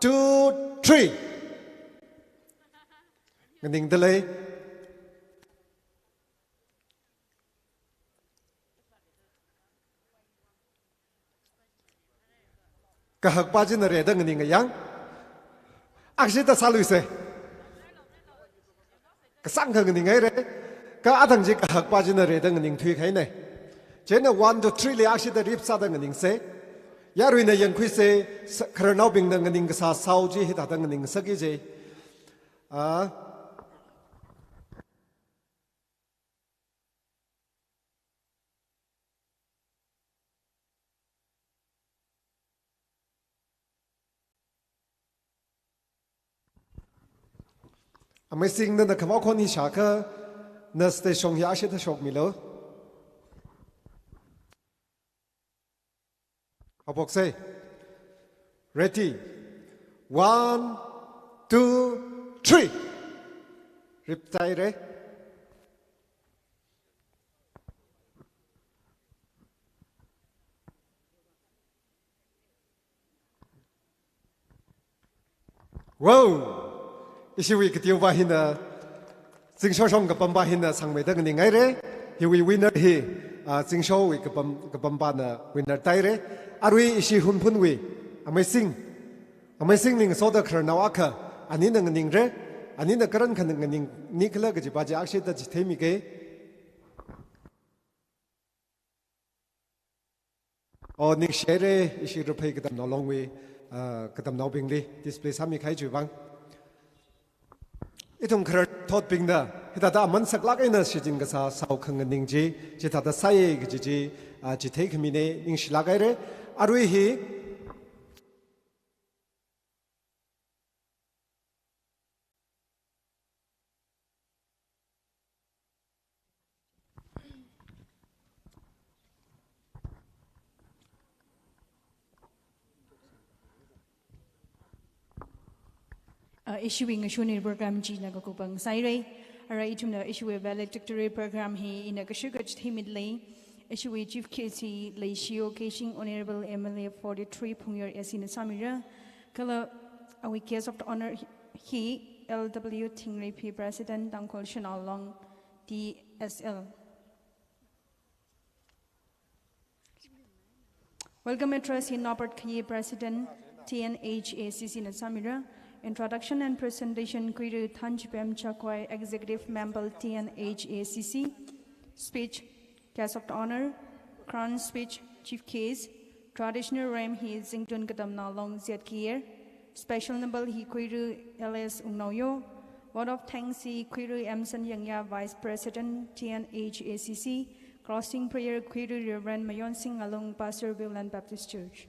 two, three. Nganingdalei. Kahakpa china rida nganingayang. Akhashida sāluisei. Kasāngkha nganing haira. Kha athang chi kahakpa china rida nganingthui kahaina. Chieina one, two, three li akhashida rip sāda nganingsei. Yaruina yangkhuisei, sa-, khararnaobingna nganing kasā sao chi hithāda nganingsaki je. Ah. Amei Singh, nana khavao khon hi shākha, na stage shong hi akhashida shokmilu. Haophoksei. Ready. One, two, three. Rip chaihaira. Wow! Ishiwui kateopa hina, zingshoshong kapampa hina sangmeida nganinghaira. Hiwui winner hi, ah, zingshowui kapam, kapampana winner tāhaira. Arui ishi Hunphunwui, Amei Singh. Amei Singh li ngasoda khararnao akha, anina nganingra, anina karan khanganing nikhala kajipa chi akhashida chitheimike. O, ningshi haira, ishi Raphei Katamnao Longwui, ah, katamnaobingli display sāmikahai chiwui vang. Ithum khararthotbingna, hithāda aman saklāk eina shichin kasā sao khanganing chi, chithāda sāya kaji chi, ah, chitheikhamine, ningshilāk haira. Arui hi, Uh, ishiwui ngashunwui program chi ina kakupang sāhaira. Ara ithumna ishiwui valedictory program hi ina kashika chitheimidalei. Ishiwui chief guest hi Leishiyo Keishing Honorable M L A forty-three Phungyar S C na sāmira. Kala awui guest of honour hi L W Thingreiphi, President, Tangkhul Shanao Long T S L. Welcome address hi Norbert Khayee, President, T N H A C C na sāmira. Introduction and presentation, Khuirui Thanchipem Chakhwai, Executive Member, T N H A C C. Speech, guest of honour, crown speech, chief guest, traditional rhyme hi Zingtun Katamnao Long Z K R, special number hi Khuirui L S Wungnaoyo, word of thanks hi Khuirui M Sanyangya, Vice President, T N H A C C, closing prayer Khuirui Reverend Mayonsing Ngalung, Pastor, Viewland Baptist Church.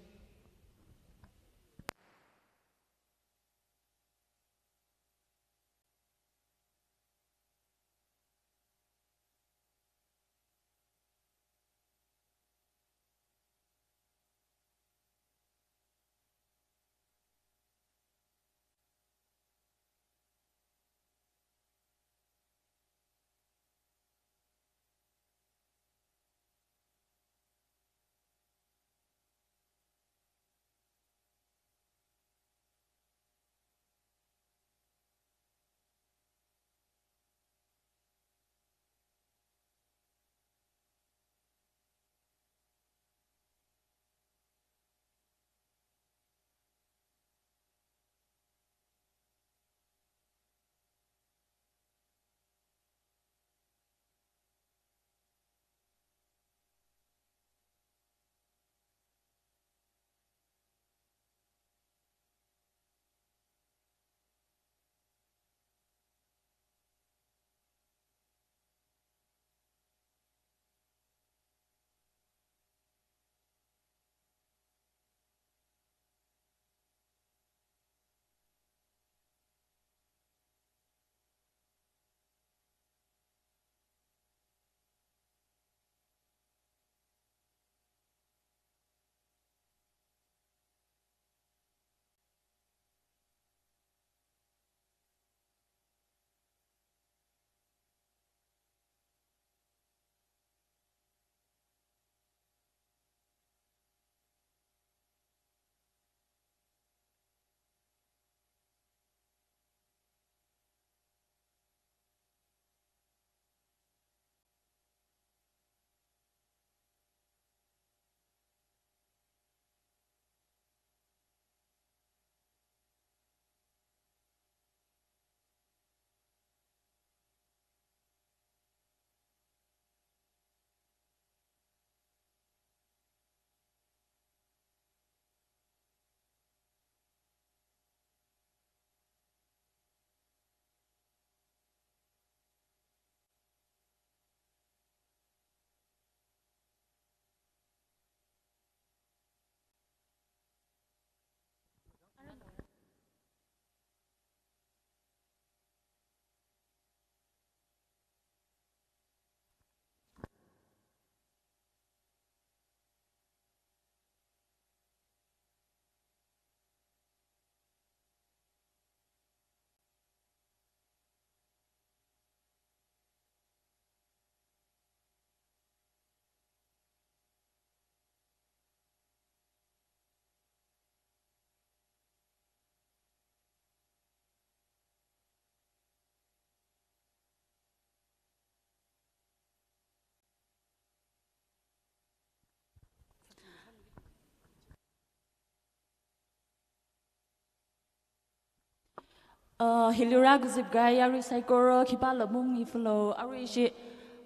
Uh, hili rākazip kahai arui saikora khipākhala mungmi falo, arui ishi,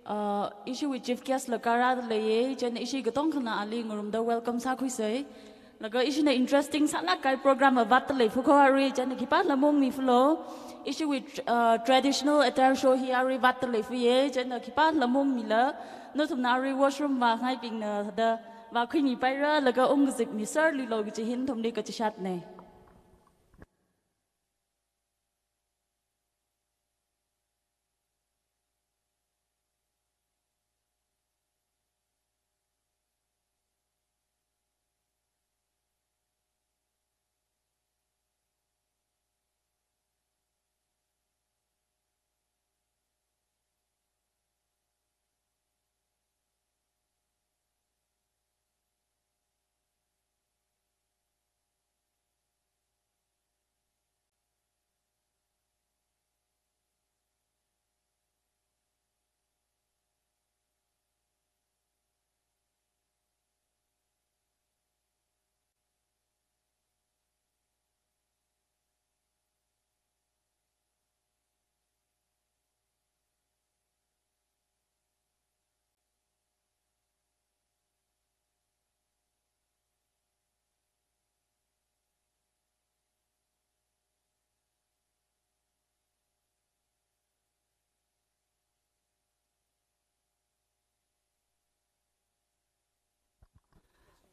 uh, ishiwui chief guest la kārāda leiya, chieina ishi katongkhana ali ngarumda welcome sākhuisei. Laga ishina interesting sālāk kahai program avātda leifa ko arui, chieina khipākhala mungmi falo. Ishiwui, uh, traditional attire show hi arui vātda leifuya, chieina khipākhala mungmila, nathumna arui washroom vāngaibingna da vākhuimi paira, laga ungkazipmi sir lilo kachi hi nathumli kachishatna.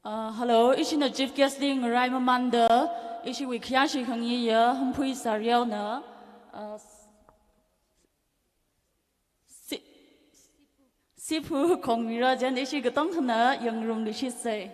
Uh, hello, ishina chief guest li ngarai mamānda, ishiwui khayāshi khangayā Humphui Sariaona, uh, si-, siphu khongmira, chieina ishi katongkhana yangngarumluishitsei.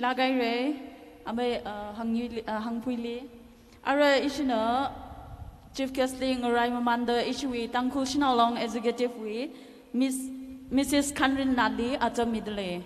Lākahaira, amei, uh, Hangnyuili, uh, Hangphuili. Arui ishina Chief Guest li ngarai mamānda ishiwui Tangkhul Shanao Long Executive wui Miss, Missus Khanrin Nali atam midalei.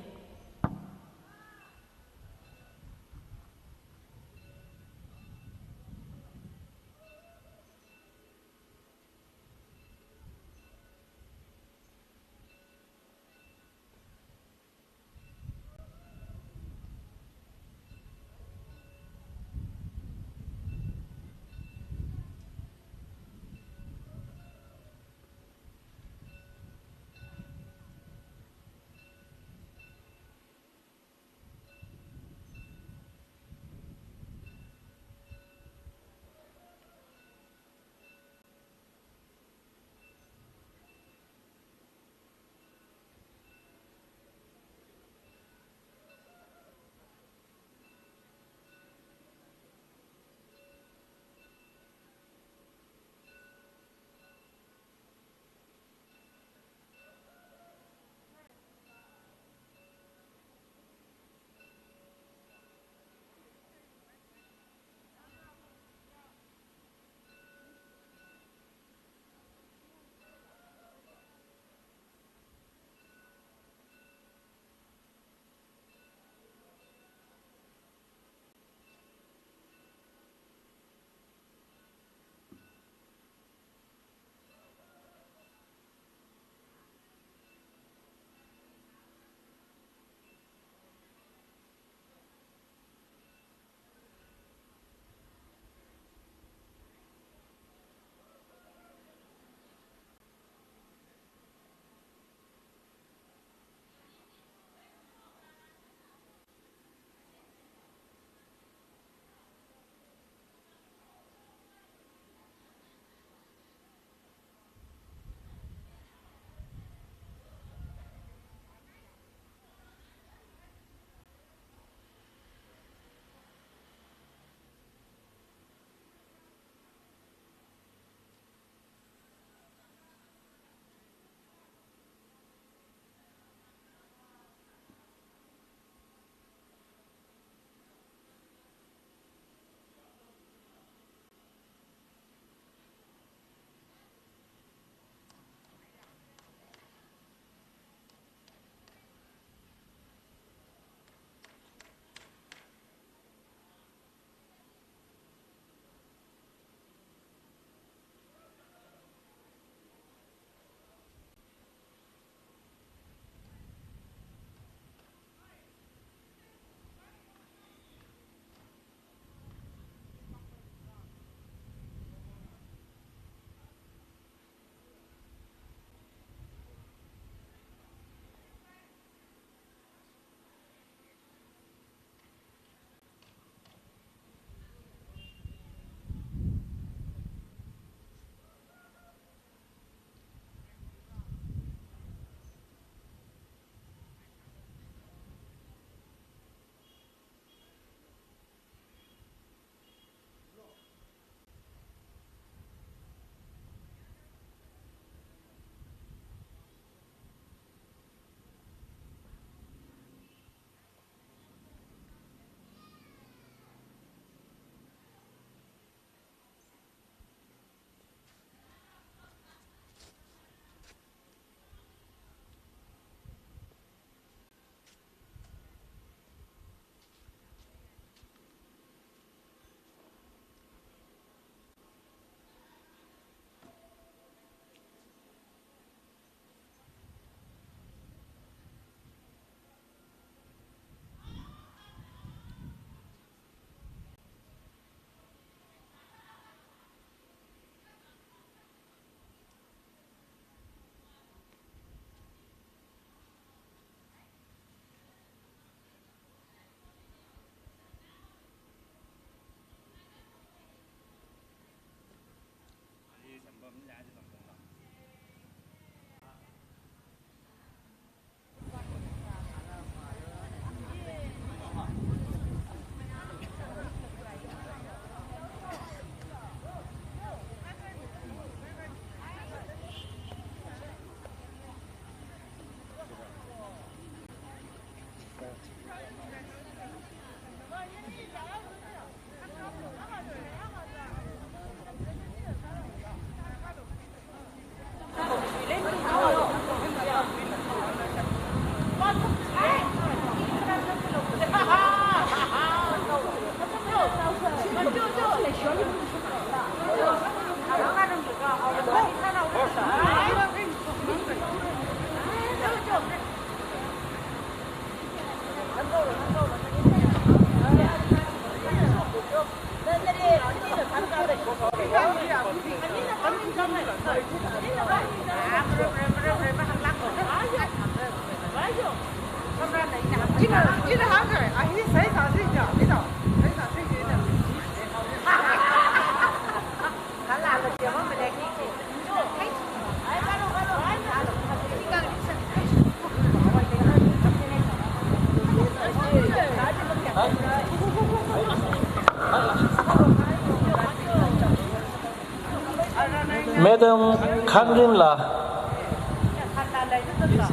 Madam Khanrinla,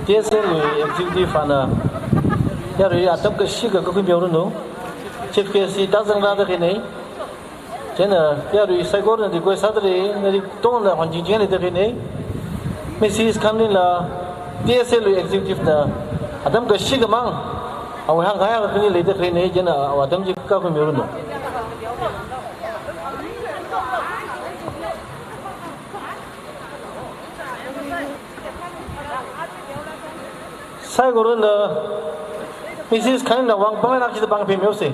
T S L wui executive ana yarui atam kashika kakhui mihaoranu. Chief guest hi tāzangrada khainei. Chieina yarui saikorana request sādalei, nali tongna hon chingching leida khainei. Missus Khanrinla, T S L wui executive na atam kashika mang awui hāngkahai khani leida khainei, chieina awui atam chi kakhui mihaoranu. Saikorana Missus Khanrinla vang pānglāk chida pāng phimihao se.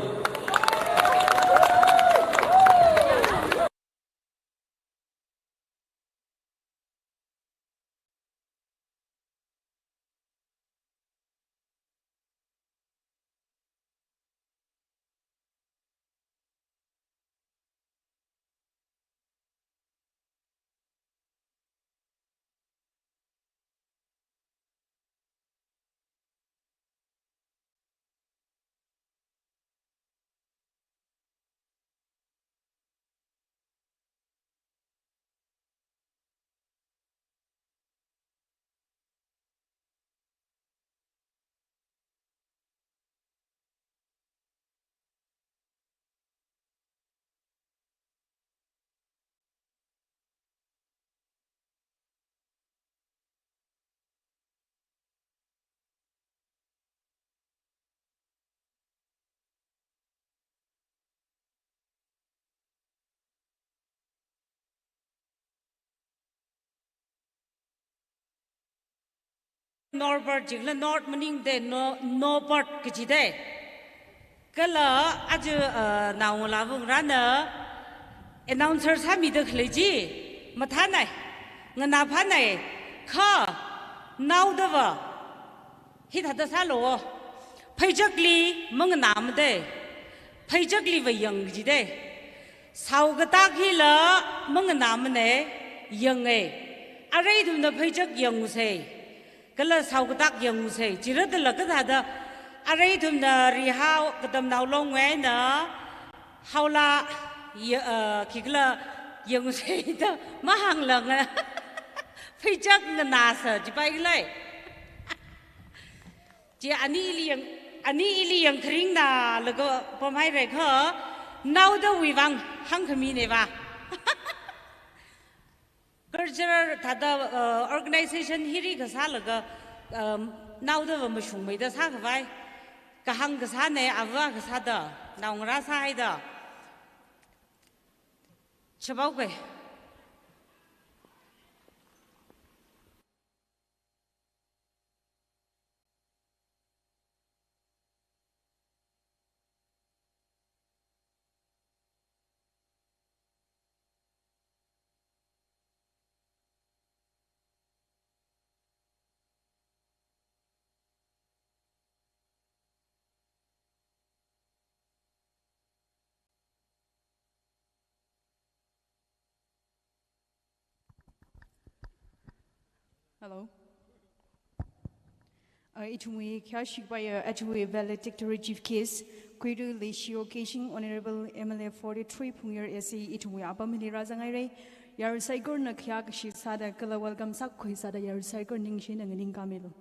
Norbert jikla North maningda No-, Norbert kajida. Kala aja, uh, naongalāva ngarāna announcer sāmida khalei chi mathānai, nganāphānai, kha naodava hithāda sālu. Pheichakli manganāmada, pheichakliva yang kajida. Saokatak hila manganāmana, yanga. Areithumna pheichak yangusa, kala saokatak yangusa. Chirāda lāka thāda areithumna Rihao Katamnao Longwui eina haola ya, uh, khikhala yangusa da mahānglāka. Pheichak nganāsa chipai khalei. Chi ani ili yang, ani ili yang kharingnā laga pamhaira kha, naodawui vang hāngkhaminei va. Cultural thāda, uh, organization hili kasālaga, um, naodava mashungmeida sākhavai kahāng kasānei, ava kasāda, naongarā sāhaida. Chapaoke. Hello. Uh, ithumwui khayāshi kapaiya, uh, ithumwui valedictory chief guest, Kuiru Leishiyo Keishing, Honorable M L A forty-three Phungyar S A, ithumwui apam hili rāzanghaira. Yarui saikorana khayākashi sāda kala welcome sākhui sāda yarui saikora ningshina nganingkāmilu.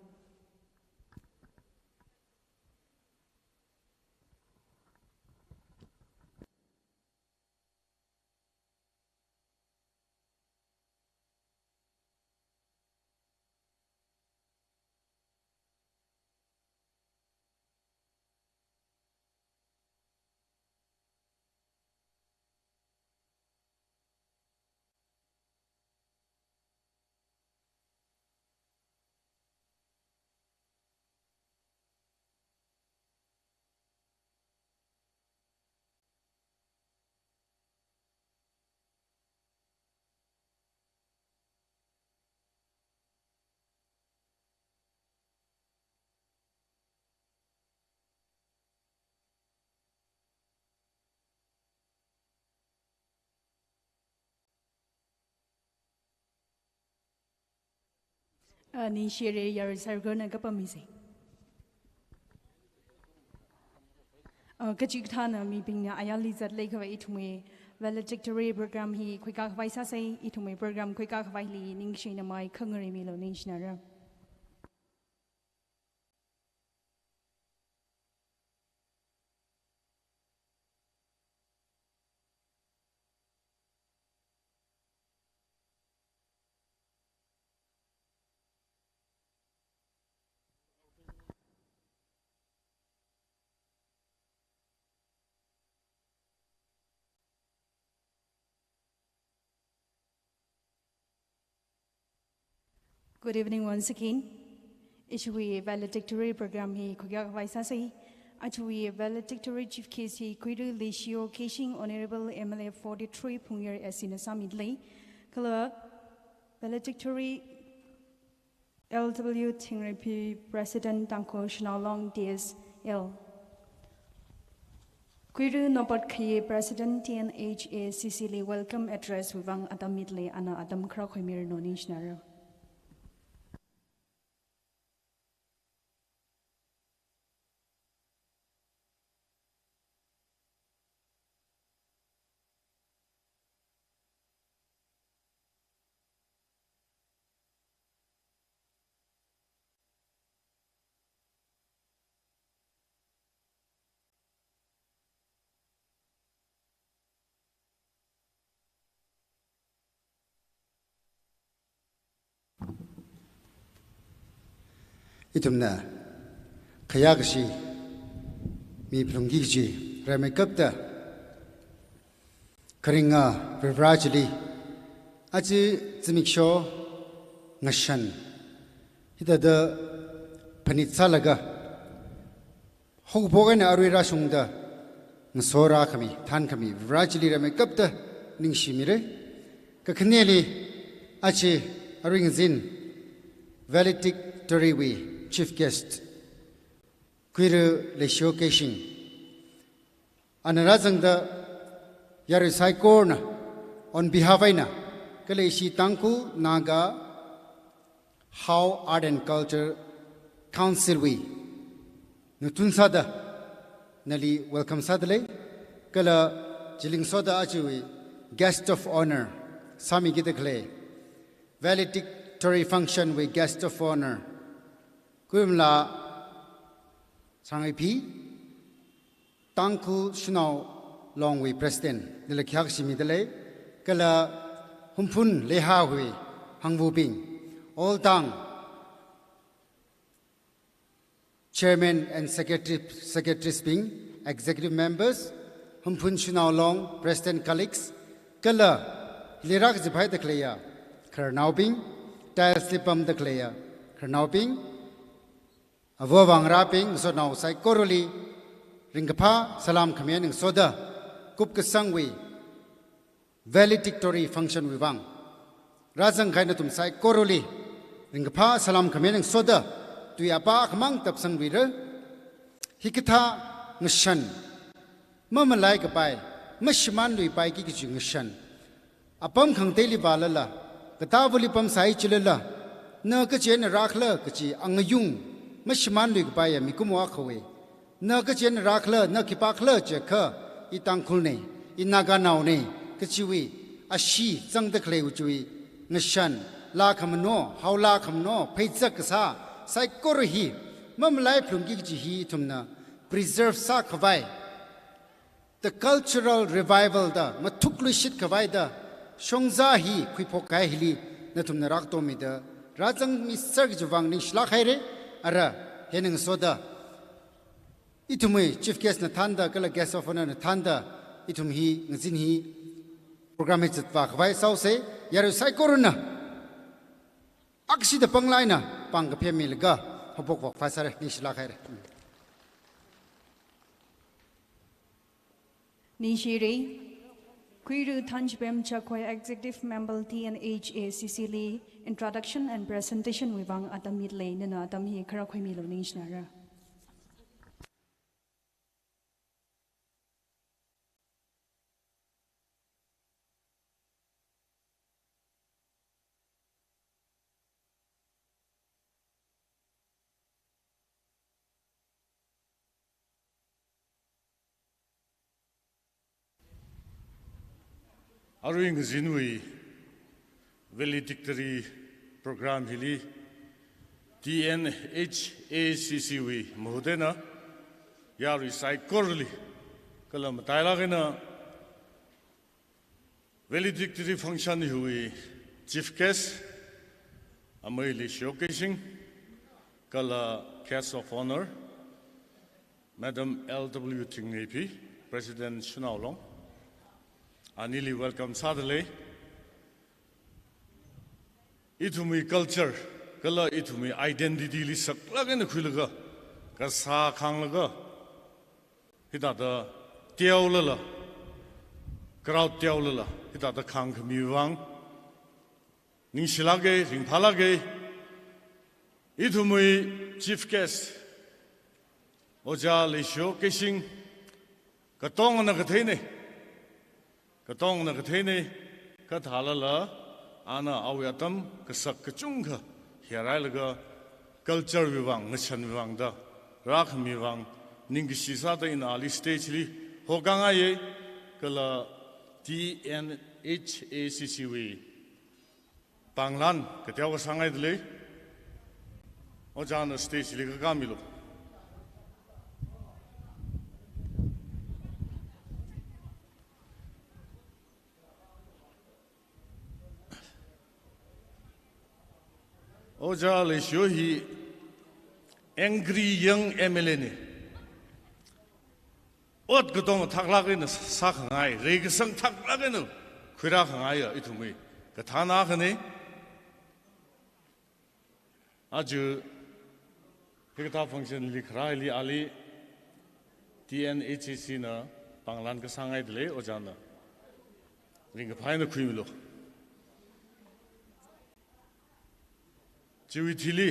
Ah, ningshire, yarui saikorana kapammisei. Ah, kachikathāna mibingna ayarli zatlei khavai ithumwui valedictory program hi khuikā khavai sāsei, ithumwui program khuikā khavaili ningshina mai khangarei milu, ningshinara. Good evening once again. Ishiwui valedictory program hi khuikā khavai sāsei. Ajawui valedictory chief guest hi Kuiru Leishiyo Keishing, Honorable M L A forty-three Phungyar S C na sāmidalei. Kala valedictory L W Thingreiphi, President Tangkhul Shanao Long D S L. Kuiru Nopot Khaye, President T N H A C C li welcome address wuivang atam midalei, ana atam khara khuimiranu, ningshinara. Ithumna khayākashi mi phalungki kaji rāmeikapta kharinga Varivarā chili aja zimiksho ngashan hithāda phanit sālaga haokaphok eina arui rāshungda ngaso rākhami, thānkhami Varivarā chili rāmeikapta ningshimira. Kakhaneli aja arui ngazin valedictory wui chief guest Kuiru Leishiyo Keishing, ana rāzangda yarui saikorana on behalf eina kala ishi Tangkhul Naga Hao Art and Culture Council wui ngathun sāda nali welcome sādalei. Kala chili ngasoda ajawui guest of honour sāmikida khalei, valedictory function wui guest of honour Kuirum la Sangreiphi, Tangkhul Shanao Long wui President, nila khayākashi midalei, kala Humphun Leihawui hangvabing, Oltang Chairman and Secretary, Secretaries bing, Executive Members, Humphun Shanao Long President colleagues, kala hili rākaziphai da khaleiya khararnaobing, tiles li pamda khaleiya khararnaobing, āva āvā ngarābing, ngasotnao saikorali ringkaphā salam khami eina ngasoda kupkasangwui valedictory function wuivang rāzangkahai nathum saikorali ringkaphā salam khami eina ngasoda tui apā akhamang tapsangluira. Hikathā ngashan, mamalai kapai, mashimānlui paiki kaji ngashan apam khangateili vālala, katāvali pamsai chilala, na kachi eina rākhala kachi angayung mashimānlui kapaiya mikumo akhawui, na kachi eina rākhala, na khipākhala jiakha, i Tangkhulna, i Naganaona kachiwui ashee zangda khaleiwui chiwui ngashan, laa khamano, hao laa khamano, pheizak kasā saikora hi mamalai phalungki kaji hi ithumna preserve sākhavai, the cultural revival da mathukluishit khavai da shongza hi khuiphok kahai hili nathumna rākatomida rāzangmiser kajiwui vang ningshilāk haira. Ara hi eina ngasoda ithumwui chief guest na thānda kala guest of honour na thānda ithum hi ngazin hi program hi zatvā khavai sāhaosei. Yarui saikorana akshida pānglāk eina pāng kaphemmilaga haophok phok phāsāra, ningshilāk haira. Ningshira, Kuiru Thanchipem Chakhoi, Executive Member T N H A C C li introduction and presentation wuivang atam midalei, nana atam hi khara khuimilu, ningshinara. Arui ngazinwui valedictory program hili T N H A C C wui mahudaina yarui saikorali kala matailāk eina valedictory function hiwui chief guest, amei Leishiyo Keishing, kala guest of honor, Madam L W Tingneiphi, President Shanao Long, anili welcome sādalei. Ithumwui culture kala ithumwui identity li saklāk eina khuilaga, kasā khānglaga, hithāda teolala, crowd teolala, hithāda khāngkhami vang ningshilāka, ringphālāka. Ithumwui chief guest, Ojā Leishiyo Keishing, katongana katheina, katongana katheina, kathālala, ana awui atam kasak kachungkha hiyarhailaga, culture wui vang, ngashan wui vang da rākhami vang ningkashi sāda ina ali stage li hokāngaiya, kala T N H A C C wui pānglan kateo kasāngaidalei. Ojāna stage li kakāmilu. Ojā Leishiyo hi angry young M L A na. Ot katonga thaklāk eina sākhangai, reikasang thaklāk eina khuirākhangaiya ithumwui kathāna akhana. Aja hikathā function li kharā hili ali T N H A C na pānglan kasāngaidalei, ojāna ringkaphā eina khuimilu. Chiwui thili,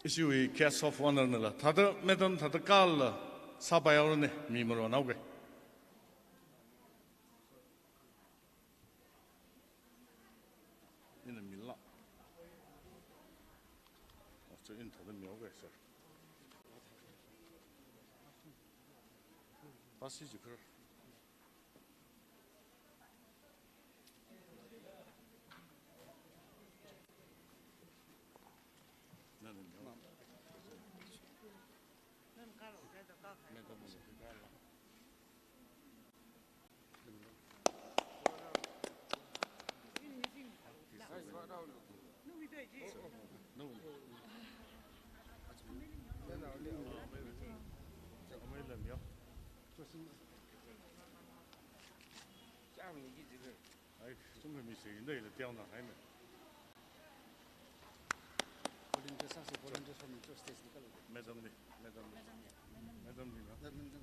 ishiwui guest of honor nala thāda, madam, thāda kala sāpaihaorane, mi maronnao ke. Ina mila. Oh, so ina thāda mihaoke, sir. Pasi jikhar. Ai, sum mi se inda ila tiao na hai me. Volunteers ase, volunteers from the stage ni kalo. Madam ni, madam ni. Madam ni na. Madam ni.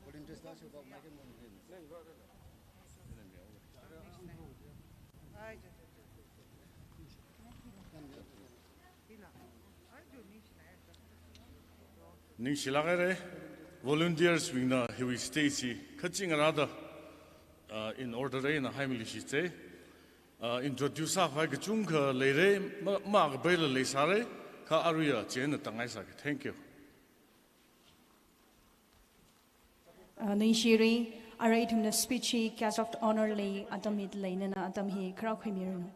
Volunteers da se ba mai ke mo ni. Madam ni. Ningshilāk haira, volunteers bingna hiwui stage hi kaching rāda, uh, in order eina haimili shitse. Uh, introduce sākhavai kachungkha leira, ma, makapaila leisāra, kha aruiya chieina tangai sāki. Thank you. Uh, ningshira, arui ithumna speech hi guest of honor li atam hi leina, atam hi kharā khuimiranu.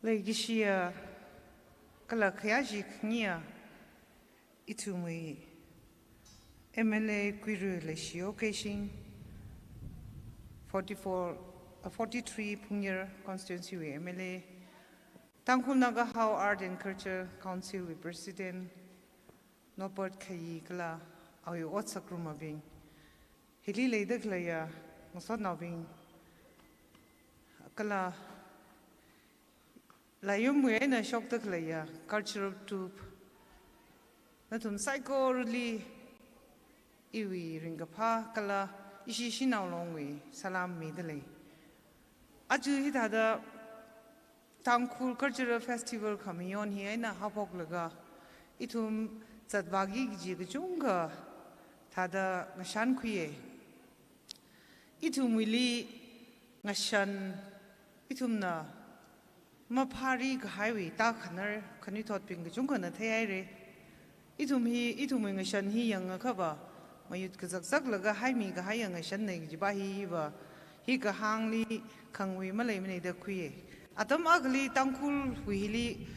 Leikashiya kala khayāshi khangayiya ithumwui M L A Kuirui Leishiyo Keishing, forty-four, uh, forty-three Phungyar constituency wui M L A, Tangkhul Naga Hao Art and Culture Council wui President, Norbert Khayi kala awui ot sākharum abing, hili leida khaleiya ngasotnaobing, Kala Laiyumwui eina shokda khaleiya cultural troupe, nathum saikorali iwui ringkaphā kala ishi Shanao Longwui salam midalei. Aja hithāda Tangkhul Cultural Festival khamayon hi eina haophoklaga ithum zatvāki kaji kachungkha thāda ngashankhuiya. Ithumwuili ngashan, ithumna maphari kahaiwui tākhanar khanuithotbing kachungkhana theihaira. Ithum hi, ithumwui ngashan hi yangakhava, mayut kazakzaklaga haimi kahaiya ngashanna kajiva hi, hiva, hi kahāngli khangwui maleimana da khuiya. Atam akhali Tangkhulwui hili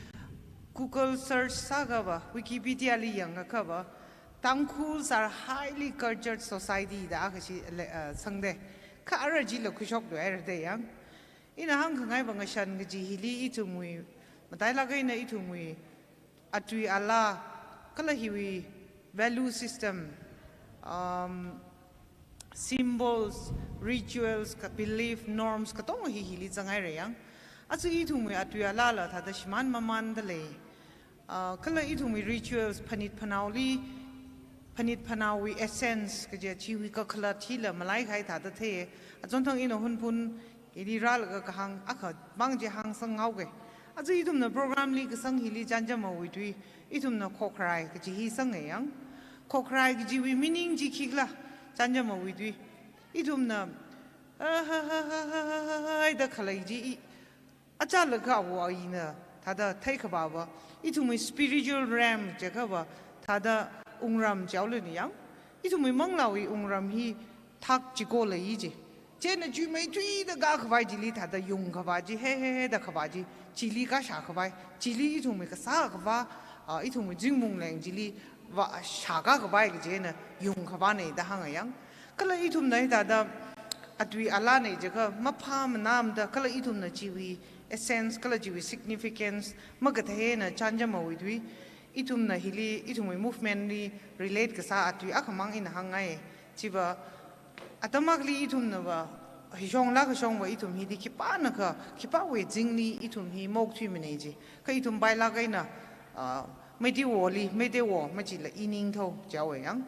Google search sākhava, Wikipedia li yangakhava, Tangkhuls are highly cultured society da akha chi le, uh, sangda. Kha ara chila khuishokluihaira da yang. Ina hāngkhangaiva ngashan kaji hili ithumwui, matailāk eina ithumwui atui alā, kala hiwui value system, um, symbols, rituals, ka belief, norms, katonga hi hili zanghaira yang. Aja ithumwui atui alāla thāda shimān mamāndalei. Ah, kala ithumwui rituals phanit phanaoli, phanit phanaowui essence kaja chiwui kakhalat hila malaikahai thāda thei. Achonthang ina Hunphun hili rālaga kahāng akhamang chi hāngsanghaoga. Aja ithumna program li kasang hili Chānjamawui tui, ithumna khokharai kaji hi sanga yang. Khokharai kajiwui meaning chi khikhala, Chānjamawui tui. Ithumna, ah, ha, ha, da khalei chi i, achālakha awo ayina thāda theikhavāva, ithumwui spiritual realm jiakhava, thāda wungram jiaolana yang, ithumwui manglāwui wungram hi thak chiko leiya ji. Chieina chuimeithuida kākhavai chili thāda yungkhavā chi, he, he, he da khavā chi, chili kāshākhavai, chili ithumwui kasā akhavā, ah, ithumwui zingmungleng chili vāshākākhavai kajina yungkhavāna da hānga yang. Kala ithumna hithāda atui alāna jiakha maphāmanāmada, kala ithumna chiwui essence, kala chiwui significance makathei eina Chānjamawui tui, ithumna hili, ithumwui movement li relate kasā atui akhamang ina hāngngai. Chiva, atam akhali ithumnava, hishonglāk hishongva ithum hili khipānakha, khipāwui zingli ithum hi maokthuimana ji. Kha ithum pailāk eina, ah, Meiteiwoli, Meiteiwo, machila Iningtho jiaowa yang.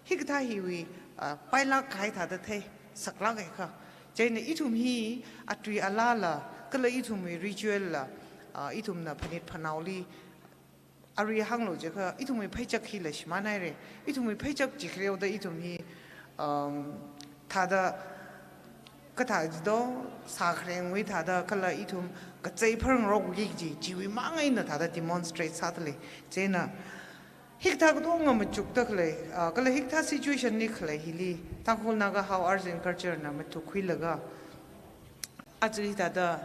Hikathā hiwui, ah, pailāk kahai thāda thei, saklāka kha. Chieina ithum hi atui alāla, kala ithumwui ritual la, ah, ithumna phanit phanaoli, arui hānglu jiakha, ithumwui pheichak hila shimānhaira. Ithumwui pheichak chikhareoda ithum hi, um, thāda kathā jido, sākharengwui thāda kala ithum kachei pharngarokki kaji, chiwui mang eina thāda demonstrate sādalei. Chieina, hikathā katonga machukda khalei, ah, kala hikathā situation li khalei hili, Tangkhul Naga How Arts and Culture na matukkhuilaga, aja hithāda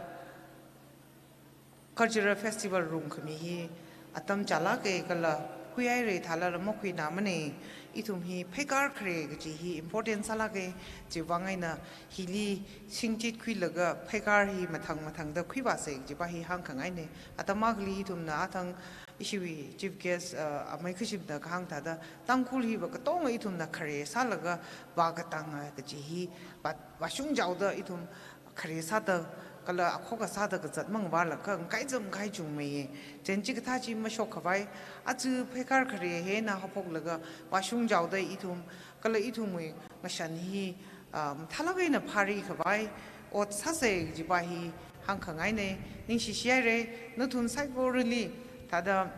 cultural festival rungkhami hi atam chālāka kala khuihaira thālala makhuināmana. Ithum hi pheikar khare kaji hi important sālāka, chiwui vang eina hili singchitkhuilaga pheikar hi mathang mathangda khuivāsa kajiva hi hāngkhangaina. Atam akhali ithumna athang ishiwui chief guest, uh, amei Khashimna kahāng thāda, Tangkhul hiva katonga ithumna khare sālaga vākatanga kaji hi, vā, vāshungchaoda ithum khare sāda, kala akhok kasāda kazat mangvālakha, ngakai zam ngakai chungmeiya. Chieina chikathā chi mashokkhavai, aja pheikar khare hi eina haophoklaga, vāshungchaoda ithum, kala ithumwui ngashan hi, um, mathālāk eina pharikhavai ot sāsa kajiva hi hāngkhangaina. Ningshishihaira, nathum saikorali, thāda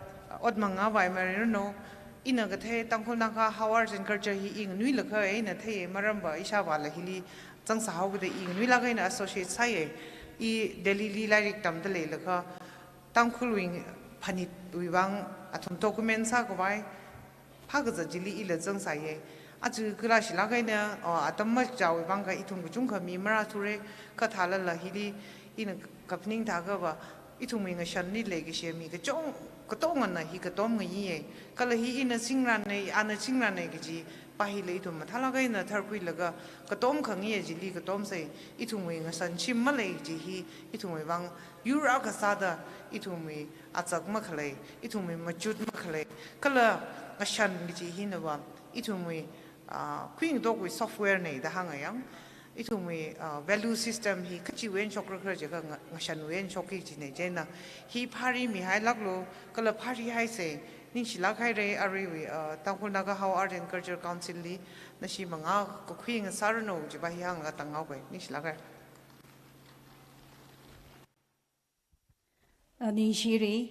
ot mangā vāimarano, ina kathei Tangkhul Naga How Arts and Culture hi i nganuilakha eina theiya, maramva ishāvāla hili zangsāhaokida i nganuilāk eina associate sāya. I Delhi li lairik tamda leilakha, Tangkhulwui phanitwui vang athum document sākhavai phākazat chili ila zangsāya. Aja kalāshilāk eina, o, atam machāwui vang kha ithum kachungkha mi marāthura, kha thālala hili ina kaphaning thākhava, ithumwui ngashanli leikashi mi kachong, katongana hi katom ngayiya. Kala hi ina singranna, ana singranna kajiva hila ithum mathālāk eina tharkhuilaga katom khangayi chili katomsa, ithumwui ngashan shim malei kaji hi, ithumwui vang yur akha sāda, ithumwui azak makhalei, ithumwui machut makhalei, kala ngashan kaji hinava, ithumwui, ah, khuingatok wui software na da hānga yang. Ithumwui, uh, value system hi kachiwui eina shokra khala jiakha nga-, ngashanwui eina shokki kajina. Chieina hi phāri mihailāklu, kala phārihaisa, ningshilāk haira, aruiwui, uh, Tangkhul Naga Hao Art and Culture Council li, nashi mangā kakhui ngasāranu jiva hi hānglaga tānghaoga, ningshilāk haira. Ah, ningshira,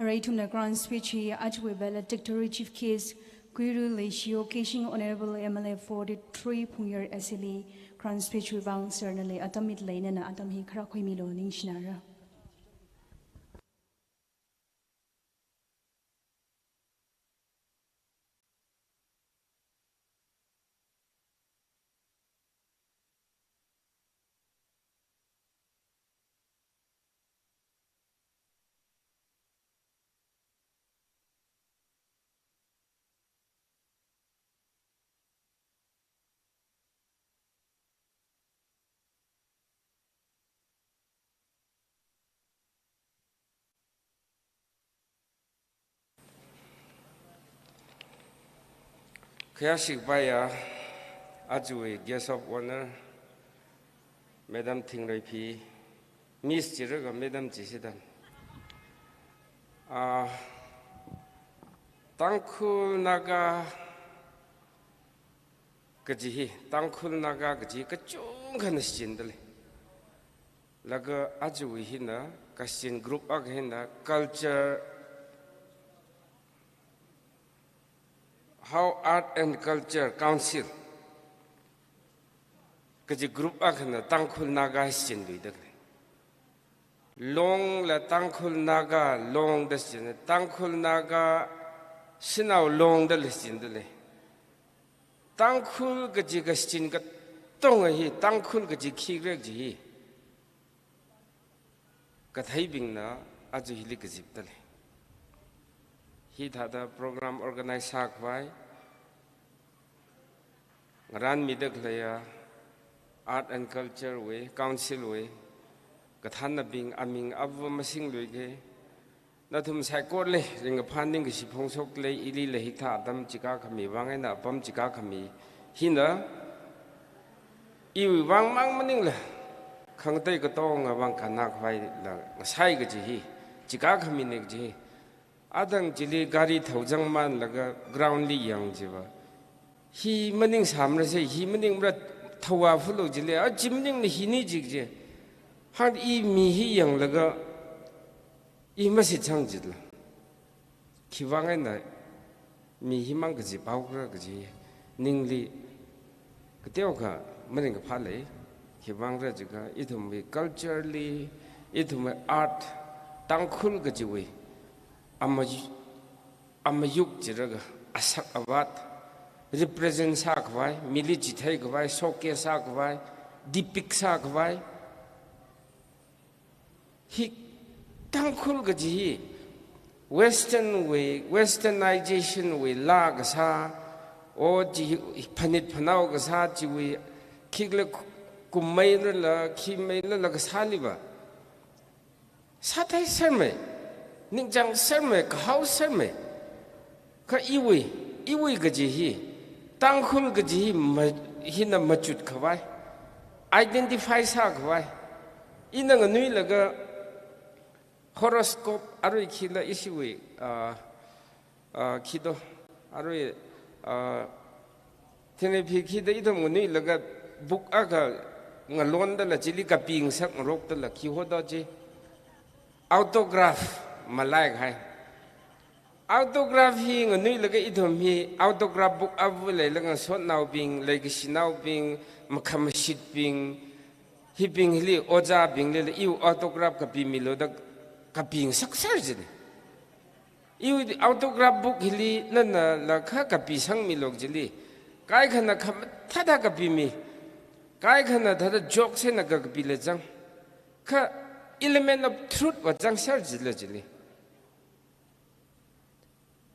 arui ithumna crown speech hi ajawui valedictory chief guest, Kuiru Leishiyo Keishing Honorable M L A forty-three Phungyar S L A crown speech wui vang sir nali atam mida lei, nana atam hi khara khuimilu, ningshinara. Khayāshi kapaiya, ajawui Guest of Honour, Madam Thingreiphi, Miss jilaga Madam jishidan. Ah, Tangkhul Naga kaji hi, Tangkhul Naga kaji kachungkhana shichinda lei. Laga ajawui hina, kashichin group akha hina, culture, Hao Art and Culture Council kaji group akhana Tangkhul Naga shichinluida lei. Longla Tangkhul Naga Long da shichin, Tangkhul Naga Shanao Long dala shichinda lei. Tangkhul kaji kashichin katonga hi, Tangkhul kaji khikhala kaji hi katheibingna aja hili kazipda lei. Hithāda program organize sākhavai, ngarānmida khaleiya Art and Culture wui, Council wui, kathānnabing aming ava masingluiga, nathum saikorali ringkaphā ningkashi phongshokda lei, ilila hikathā atam chikā khami vang eina apam chikā khami hina, iwui vang mang maningla, khangatei katonga vang kannā khavaila ngasai kaji hi, chikā khamina kaji hi. Athang chili gari thaozangmanlaga ground li yang chiva, hi maningsāmara se, hi maningmara, thaowa phulu jila, a chi maningna hina ji kaji. Hāng i mi hi yanglaga, i mashitsang jila. Khivang eina mi himang kazip haokhala kaji ningli kateokha maringkaphā lei. Khivangra jiakha ithumwui culture li, ithumwui art, Tangkhul kajiwui amay-, amayuk jilaga asak avat represent sākhavai, mili chitheikhavai, showcase sākhavai, depict sākhavai. Hi Tangkhul kaji hi Western wui, Westernization wui laa kasā, o chi hi phanit phanao kasā chiwui khikhala kummeirala, khimmeirala kasāli va, sātheisermei, ningchāngsermei, kahaosermei. Kha iwui, iwui kaji hi, Tangkhul kaji hi ma-, hina machut khavai, identify sākhavai. Ina nganuilaga horoscope arui khila ishiwui, ah, ah, khi do, arui, ah, Thingreiphi khida ithum nganuilaga book akha ngalondala chili kapingasak ngarokdala khi hoda chi. Autograph malaikahai. Autograph hi nganuilaga ithum hi autograph book ava leilaga ngasotnaobing, leikashinaobing, makhamashitbing, hibing hili ojābinglila iwui autograph kapimilu da kapingasakser jina. Iwui autograph book hili nanala kha kapisangmilu jili, kaikhana khamathāda kapimi, kaikhana thāda joke sāna ka-, kapila zang. Kha element of truth va zangser jila jili.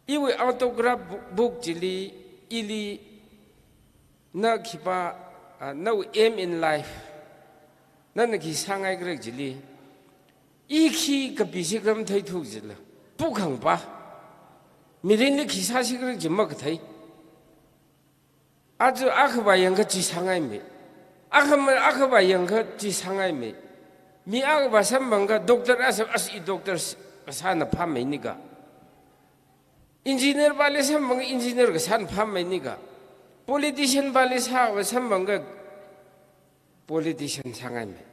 Iwui autograph bu-, book chili, ili na khipā, ah, nawui aim in life, nana khi sāngaikhala jili, i khi kapisikhala matheithu jila, puk hangpa, mirinli khi sāsikhala ji makathei. Aja akhava yangkha chi sāngaimi. Akha ma, akhava yangakha chi sāngaimei. Mi akhava samphangakha doctor asa, as i doctor s-, sāna phāmeinika. Engineer pali samphangakha engineer kasāna phāmeinika. Politician pali sā, samphangakha politician sāngaimei.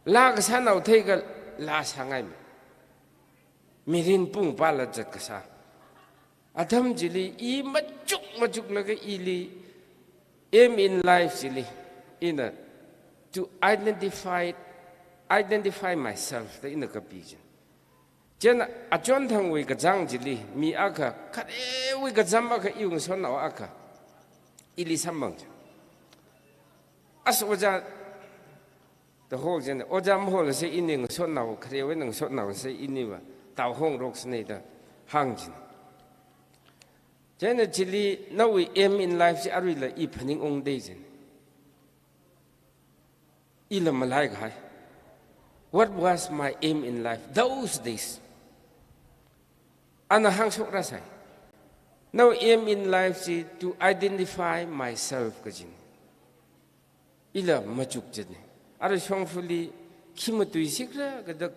Laa kasānao theikha laa sāngaimei. Mirin pung pala zat kasā. Atam chili i machuk machuklaga ili aim in life chili ina to identify, identify myself da ina kapi china. Chieina achonthangwui kachāng chili mi akha kharewui kacham akha iwui ngasotnao akha ili samphang china. As ojā da hok china, ojā maholase ini ngasotnao, kharewui ngasotnaose iniva tao hongrok sānei da hāng china. Chieina chili nawui aim in life chi aruila i phaningungdei china. Ila malaikahai. What was my aim in life those days? Ana hāngshok rāsai. Nawui aim in life chi to identify myself kajina. Ila machuk china. Ara shongfali khi matuisikra kada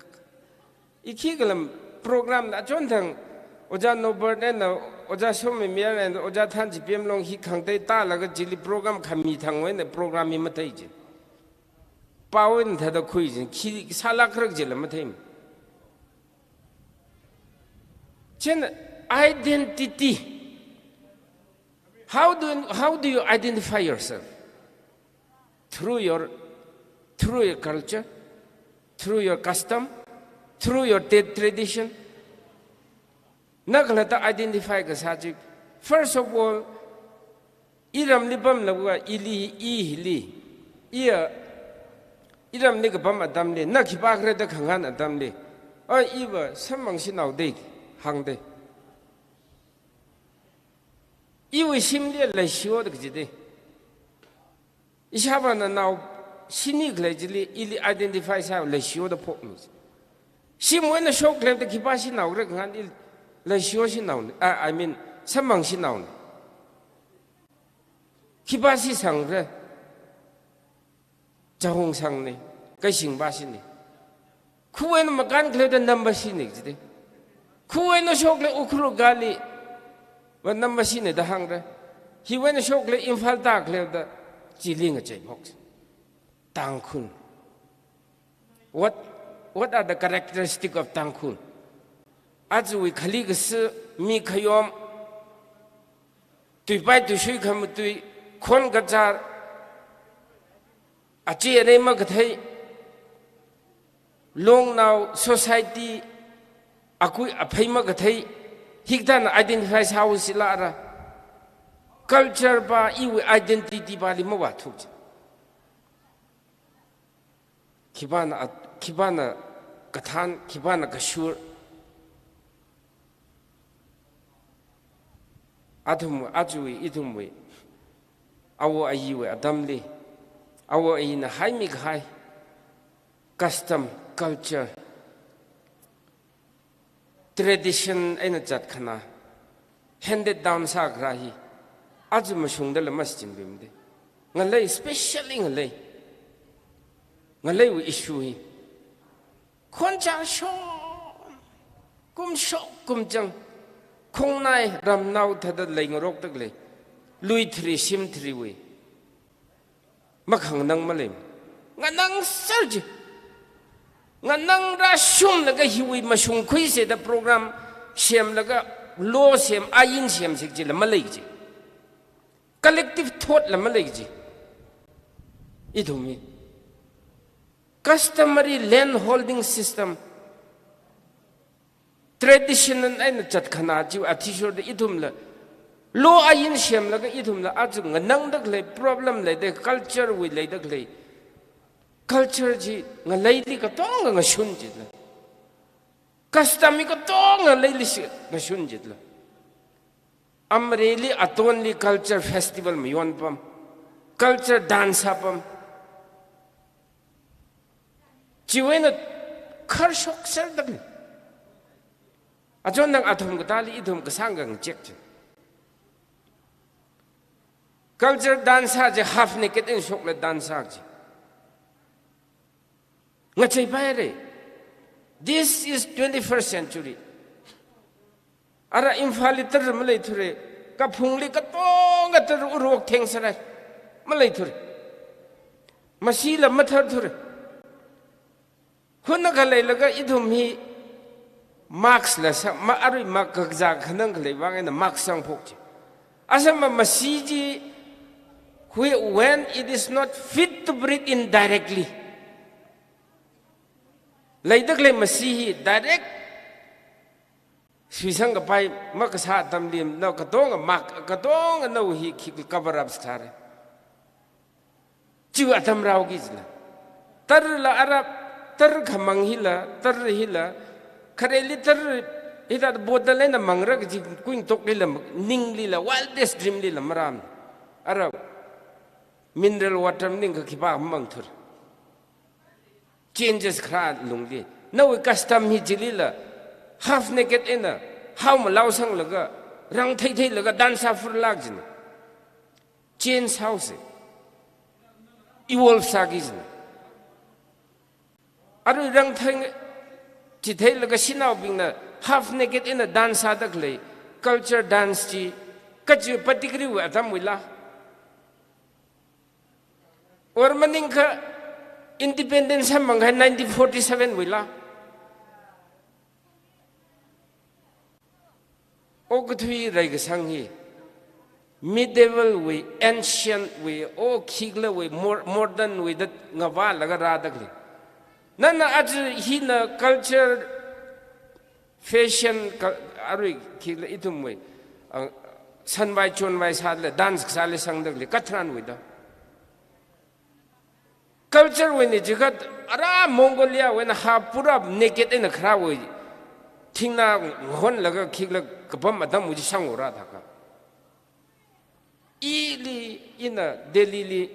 i khikhala program na achonthang Ojā Norbert eina Ojā Somimir eina Ojā Thanchipemlong hi khangatei tālaga chili program khami thangwui eina program hi mathei china. Pao eina thāda khui china, khi sālākra chila mathei. Chieina identity. How do, how do you identify yourself? Through your, through your culture, through your custom, through your tra-, tradition. Na khalatta identify kasā chi. First of all, iramli pamlaga ili, i hili, iya, iramli kapam atamli, na khipākhara da khangahān atamli, oi, iva samphang shanao dei, hāngdei. Iwui shimli leishiyo da kajidei. Ishāvāna nao shini khalei chili ili identify sā leishiyo da phokmi. Shimwui eina shok khalei da khipā shanaora khangahān ili leishiyo shanaona. Ah, I mean, samphang shanaona. Khipā shisangra. Chahong sangna, Kaishing vāshina. Khawui eina makān khalei da Namvāshina jida. Khawui eina shok khalei Ukhrul Valley va Namvāshina da hāngra. Hiwui eina shok khalei Imphal tā khalei da chili ngacheimok. Tangkhul. What, what are the characteristic of Tangkhul? Ajawui khali kashi, mi khayom, tuipai tuishui khamatui, khon kachar, achi arei makathei, longnao, society, akui aphei makathei, hikathāna identify sāhaosi lara. Culture pa, iwui identity pali mavāthuk chi. Khipāna at-, khipāna kathān, khipāna kashur. Athum, ajawui, ithumwui, awo ayiwui atamli, awo ayina haimi kahai, custom, culture, tradition eina zatkhana, handed down sākharā hi, aja mashungdala mashichinbimda. Ngalei, especially ngalei. Ngaleiwui issue hi. Khonchar shon, kumshok kumchang, khongnai ramnao thāda leingarokda khalei, lui thri shim thriwui makhanganang malei. Nganangser chi. Nganang rāshunglaga hiwui mashungkhuisa da program semlaga law sem, ain semsi kajila malei chi. Collective thought la malei chi. Ithum hi. Customary land holding system, traditional eina zatkhana chi athishurda ithumla, law ain semlaga ithumla, aja nganangda khalei problem leida, culture wui leida khalei, culture chi ngaleili katonga ngashun chila. Custom hi katonga ngaleili shi ngashun chila. Amreli Atonli culture festival mayonpam, culture dance sāpam. Chiwui eina kharshok serdakli. Achon nang athum katāli ithum kasāng kangchek chi. Culture dance sā chi half naked eina shokla dance sā chi. Ngacheipaira. This is twenty-first century. Ara Imphalli tara maleithura. Kaphungli katonga tara uruok thengsarai. Maleithura. Masila matharthura. Hunakha leilaga ithum hi mask la sa, ma arui mask kakazā khanang khalei vang eina mask sangphok chi. Asama masi chi, whe-, when it is not fit to breathe in directly. Leidakhalei masi hi direct suisang kapai makasā atamli nao katonga mask, katonga nao hi khi cover up sāra. Chiwui atam rāhaoki jina. Tarla arap, tar khamang hila, tar hila, khareli tar hithāda bottle eina mangra kaji kuingatok lila, ninglila, wildest dream lila marāmana. Arap, mineral water maningakha khipā mangthura. Changes kharā lungli. Nawui custom hi chilila, half naked eina, hao malao sanglaga, rang theitheilaga, dance sāphurlāk jina. Change sāhaosa. Evolve sāki jina. Arui rang thei, chitheilaga shanaobingna half naked eina dance sādakhalei culture dance chi, kachi particular wui atamwuila. Or maningakha independence samphangkahai nineteen forty-seven wuila. Okathui reikasang hi, medieval wui, ancient wui, o khikhala wui, mor-, modern wui da ngavālaga rādakhalei. Nana aja hina culture, fashion, ka-, arui khikhala ithumwui, ah, sanvai chonvai sālala, dance kasāla sangdakhalei, katharanwui da. Culture wui ni jiakha ara Mongolia wui eina ha pura naked eina kharāwui thingnā ngahonlaga khikhala kapam atamwui chi sanghaora thākha. Ili ina Delhili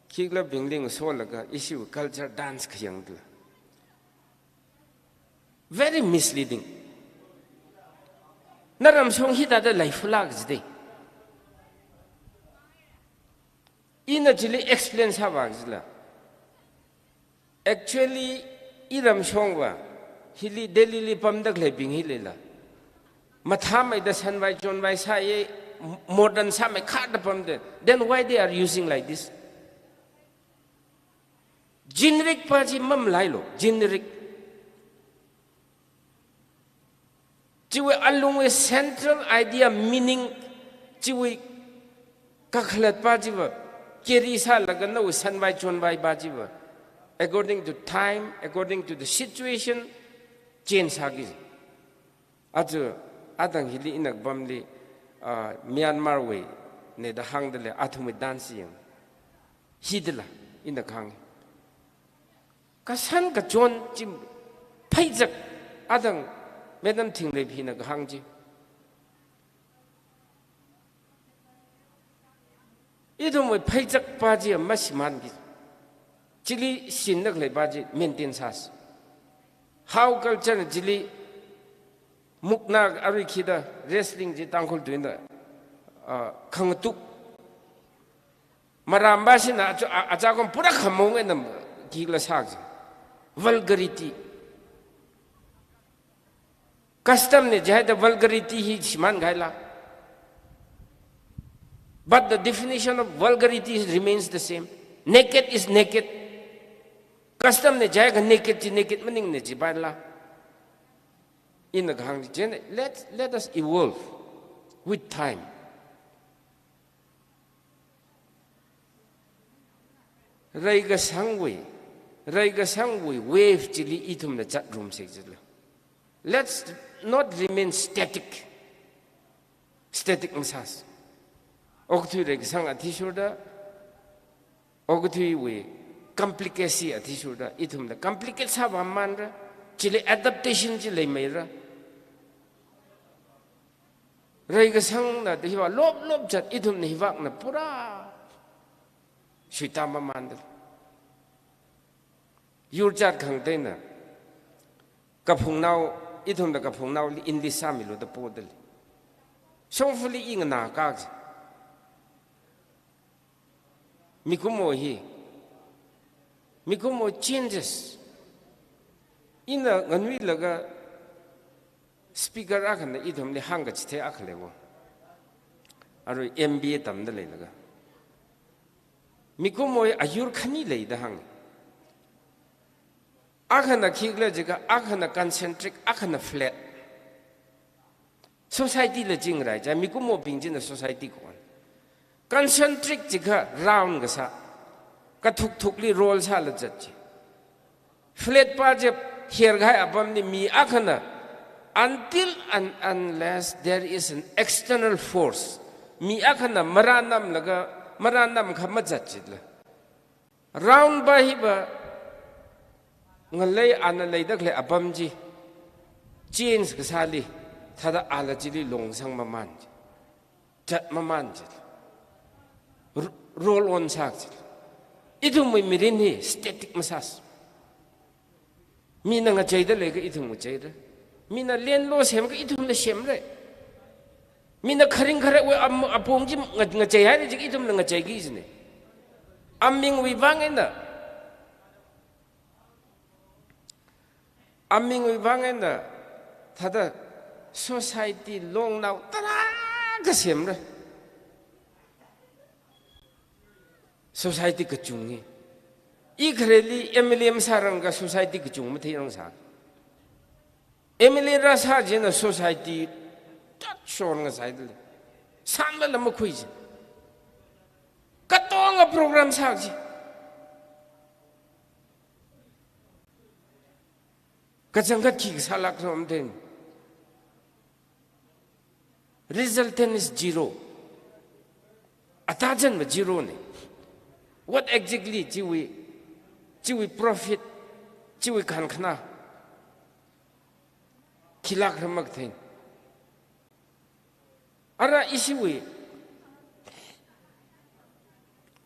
khikhalabingli ngasolaga ishiwui culture dance khayangda. Very misleading. Naramshong hithāda leiphulāk jida. Ina chili explain sāvā jila. Actually, iramshongva, hili Delhili pamdakhaleibing hilila, mathāmeida sanvai chonvai sāya, modern sāmeikhada pamda. Then why they are using like this? Generic pa chi mamalailu, generic. Chiwui alungwui central idea, meaning, chiwui kakhalat pa chiva, carry sālaga nawui sanvai chonvai pa chiva, according to time, according to the situation, change sāki. Aja, atang hili ina kapamli, ah, Myanmar wuina da hāngdalei, athumwui dance yang. Hidala, ina kahāng. Kashan kachon chi pheizak, atang Madam Thingleipina kahāng chi. Ithumwui pheizak pa chi mashimānki. Chili shinda khalei pa chi maintain sāsa. Hao culture chili mukna arui khida wrestling chi Tangkhul tuina, ah, khangatuk. Maram pa shina acha-, a-, achakum pura khamong eina khikhala sāki. Vulgarity. Custom na jihaida vulgarity hi shimānkahaila. But the definition of vulgarity remains the same. Naked is naked. Custom na jihaiakha naked chi naked maningmana jipaila. Ina kahāng chi, let, let us evolve with time. Reikasangwui, reikasangwui wave chili ithumna zatrumsa jila. Let's not remain static. Static masāsa. Okathui reikasang athishurda, okathuiwui complicacy athishurda, ithumna complicate sāvāmamānra, chili adaptation chi leimeira. Reikasangna da hiva lop lop zat, ithumna hivākna pura shuitāmamānda. Yur zat khangateina kaphungnao, ithumna kaphungnaoli English sāmilu da podalei. Shongfali i nganākāki. Mikumo hi Mikumo changes. Ina nganuilaga speaker akhana ithumli hāngkachithei akha leiwo. Arui M B A tamda leilaga. Mikumo ayur khani leida hānga. Akhana khikhala jiakha, akhana concentric, akhana flat. Society la chingrai, chai mikumobing china society khuiya. Concentric jiakha round kasā, kathukthukli roll sāla zat chi. Flat pa chi herkahai apamli mi akhana, until and unless there is an external force, mi akhana marānamlaga, marānamkha mazat chila. Round pa hipa ngalei ana leida khalei apam chi change kasāli, thāda ala chili longsang mamān chi, zat mamān chi, ro-, roll on sāki chi. Ithumwui mirin hi static masāsa. Mina ngacheida leiakha ithum ngacheira. Mina land law semkha ithumla semra. Mina kharing kharewui am-, apong chi nga-, ngacheihaira jiakha ithumla ngacheiki kajina. Amingwui vang eina, amingwui vang eina thāda society longnao tarākha semra. Society kachungna. I khareli M L A masārangakha society kachung matheirangsā. M L A rāsā china society tatshon ngasaida lei. Sānglala makhui chi. Katonga program sāki chi. Kachangkhat khi kasālāk somthen. Resultant is zero. Atazanva zero na. What exactly chiwui, chiwui profit, chiwui kankhanā khilākra makthen. Ara ishiwui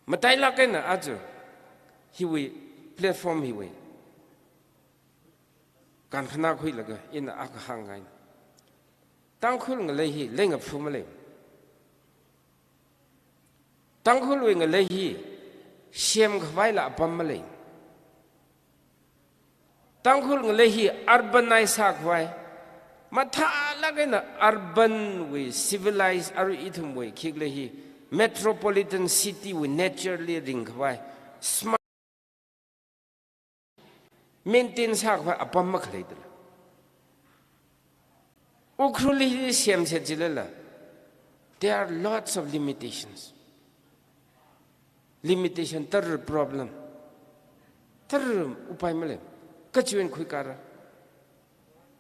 matailāk eina aja hiwui platform hiwui kankhanā khuilaga ina akha hāngngai. Tangkhul ngalei hi leingaphā malei. Tangkhulwui ngalei hi semkhavaila apam malei. Tangkhul ngalei hi urbanize sākhavai. Mathālāk eina urban wui civilized arui ithumwui khikhala hi metropolitan city wui nature li ringkhavai. Smart maintain sākhavai apam makhaleidala. Ukhrulli semse jilala, there are lots of limitations. Limitation tara problem. Tara upai malei. Kachiwui eina khuikāra.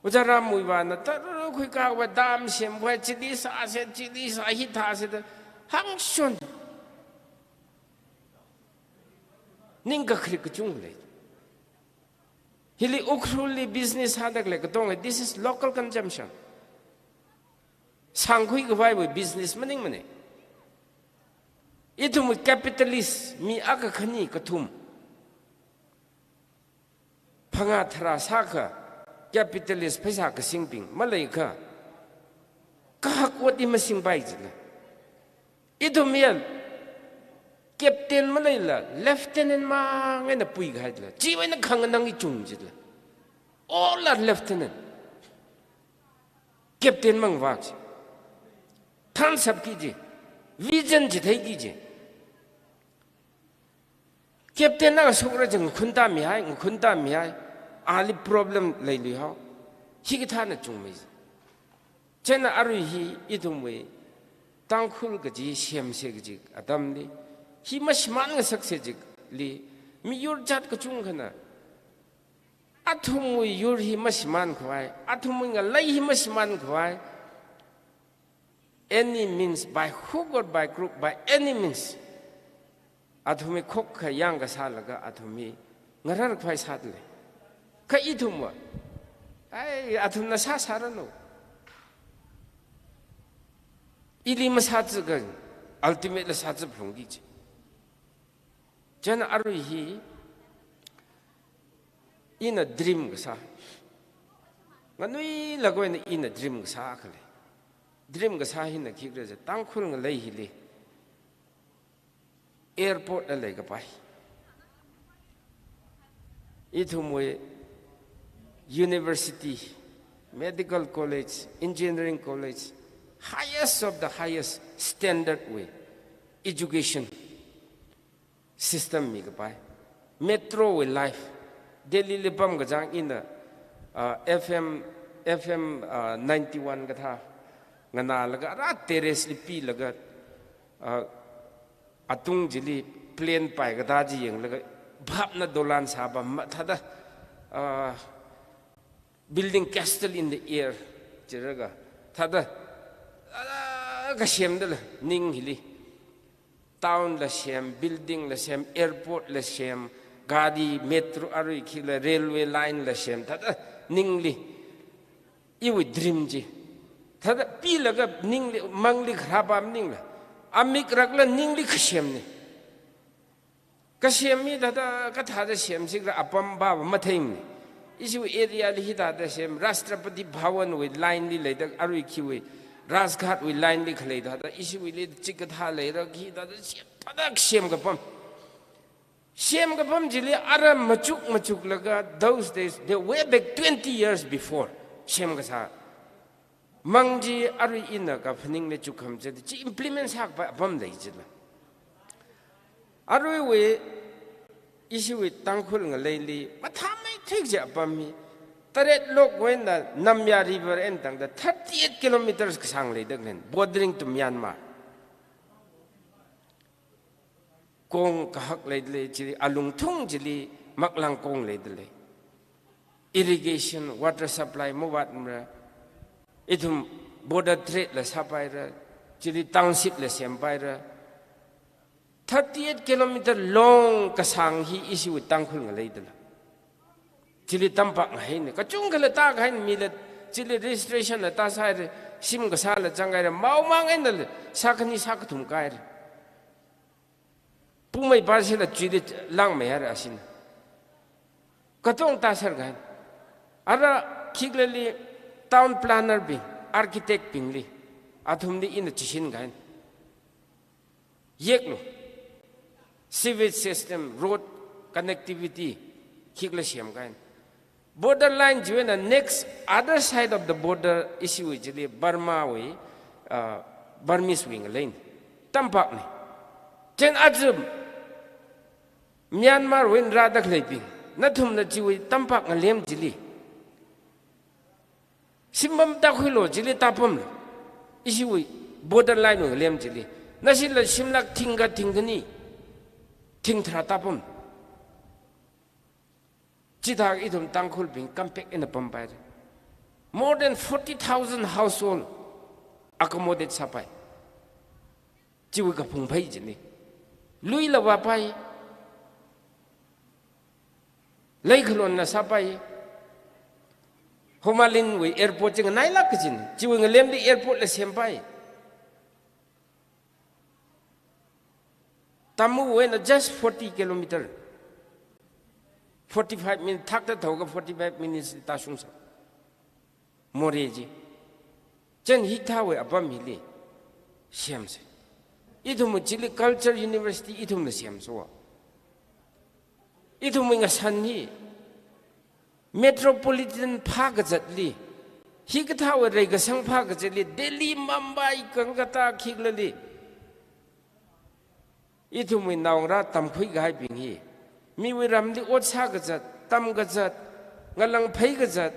Ojā Ramwui vāna tara khuikāwui dam semwui chili sāse, chili sā hithāse da hāngshon. Ningkakharik kachungkha lei. Hili Ukhrulli business sāda khalei katonga, this is local consumption. Sangkhui khavaiwui business maningmana. Ithumwui capitalist mi akha khani kathum phangā tharā sākha capitalist pheisā kasingbing maleiakha kahak ot hi masingpai jila. Ithum hiya captain maleila lieutenant mang eina puikahaila. Chiwui eina khanganang hi chung jila. All are lieutenant. Captain mang vak chi. Thansapki chi. Vision chitheiki chi. Captain na sokra chi ngakhun tāmihai, ngakhun tāmihai. Ali problem leiluihao. Hikathāna chungmei. Chieina arui hi ithumwui Tangkhul kaji semse kaji atamli, hi mashimān ngasakse jikli, miyur jat kachungkhana athumwui yur hi mashimānkhavai, athumwui ngalei hi mashimānkhavai, any means, by hook or by crook, by any means, athumwui khokkha yangkasālaga athumwui ngararkhavai sāda lei. Kha ithumva, ai, athumna sāsāranu. Ili masāzakha, ultimate la sāzaphalungki chi. Chieina arui hi ina dream kasā. Nganuilāk eina ina dream kasā akha lei. Dream kasā hina khikhala jiakha Tangkhul ngalei hili airport la leikapai. Ithumwui university, medical college, engineering college, highest of the highest standard wui education system mikapai. Metro wui life. Delhi li pamkachang ina, ah, F M, F M, ah, ninety-one kathā nganālaga, ara terrace li pilaga, ah, atung chili plane paikathā chi yanglaga, bhapna dolan sāpam ma thāda, ah, building castle in the air, chiraga, thāda, ah, kasemdala, ning hili. Town la sem, building la sem, airport la sem, gari, metro, arui khila railway line la sem, thāda ningli. Iwui dream chi. Thāda pilaga ningli, mangli kharāpam ningla. Amik rakla ningli kasemni. Kasem mi thāda, kathāda semsikra apam pava matheimni. Ishiwui area li hithāda sem, Rashtrapati Bhavan wui line li leida, arui khiwui, Rajghat wui line li khalei thāda, ishiwuili chikathā leira khi thāda sem, thāda semkapam. Semkapam chili ara machuk machuklaga, those days, the way back twenty years before, semkasā. Mang chi arui ina kaphaningli chukham chili, chi implement sākapai apam lei chila. Aruiwui, ishiwui Tangkhul ngaleili, mathāmeithui kaji apam hi, Taretlok wui eina Namya River eina tangda thirty-eight kilometers kasāng leida khaleina, bordering to Myanmar. Kong kahak leidalei, chili alungthung chili maklang kong leidalei. Irrigation, water supply mavātmara. Ithum border trade la sāpaira, chili township la sempaira. Thirty-eight kilometer long kasāng hi ishiwui Tangkhul ngaleidala. Chili tampak ngahaina. Kachungkhala tākahaina mila, chili registration la tāsāhaira, shim kasāla zanghaira, maomang einala, sākhani sākathum kāhaira. Pumei pasila chili langmeihaira ashina. Katonga tāserkahaina. Ara khiklali town planner bing, architect bingli, athumli ina chishinkahaina. Yeklu. Sewage system, road connectivity, khikla semkahaina. Borderline chiwui eina next other side of the border ishiwui chili Burma wui, uh, Burmese wui ngaleina. Tampakna. Chieina aja Myanmar wui eina rāda khaleibing, nathumna chiwui tampak ngalem chili shimpam tākhuilu chili tāpamlu. Ishiwui borderline wui ngalem chili. Nashila shimlak thingkha thingkhani, thingtharā tāpam. Chithākha ithum Tangkhulbing compact eina pampaira. More than forty thousand household accommodate sāpai. Chiwui kaphungphei chini. Luila vāpai. Leikhalonna sāpai. Humalin wui airport chi nganailāk kajina. Chiwui ngalemli airport la sempai. Tamu wui eina just forty kilometer. Forty-five minutes, thakta thaoka forty-five minutes li tāshungsa. Moreh chi. Chieina hikathāwui apam hili semsa. Ithumwui chili culture university ithumna semsa. Ithumwui ngashan hi metropolitan phākazatli, hikathāwui reikasang phākazatli, Delhi, Mumbai, Kolkata khiklali, ithumwui naongarā tamkhui kahaibing hi, miwui ramli ot sākazat, tamkazat, ngalāngphei kazat,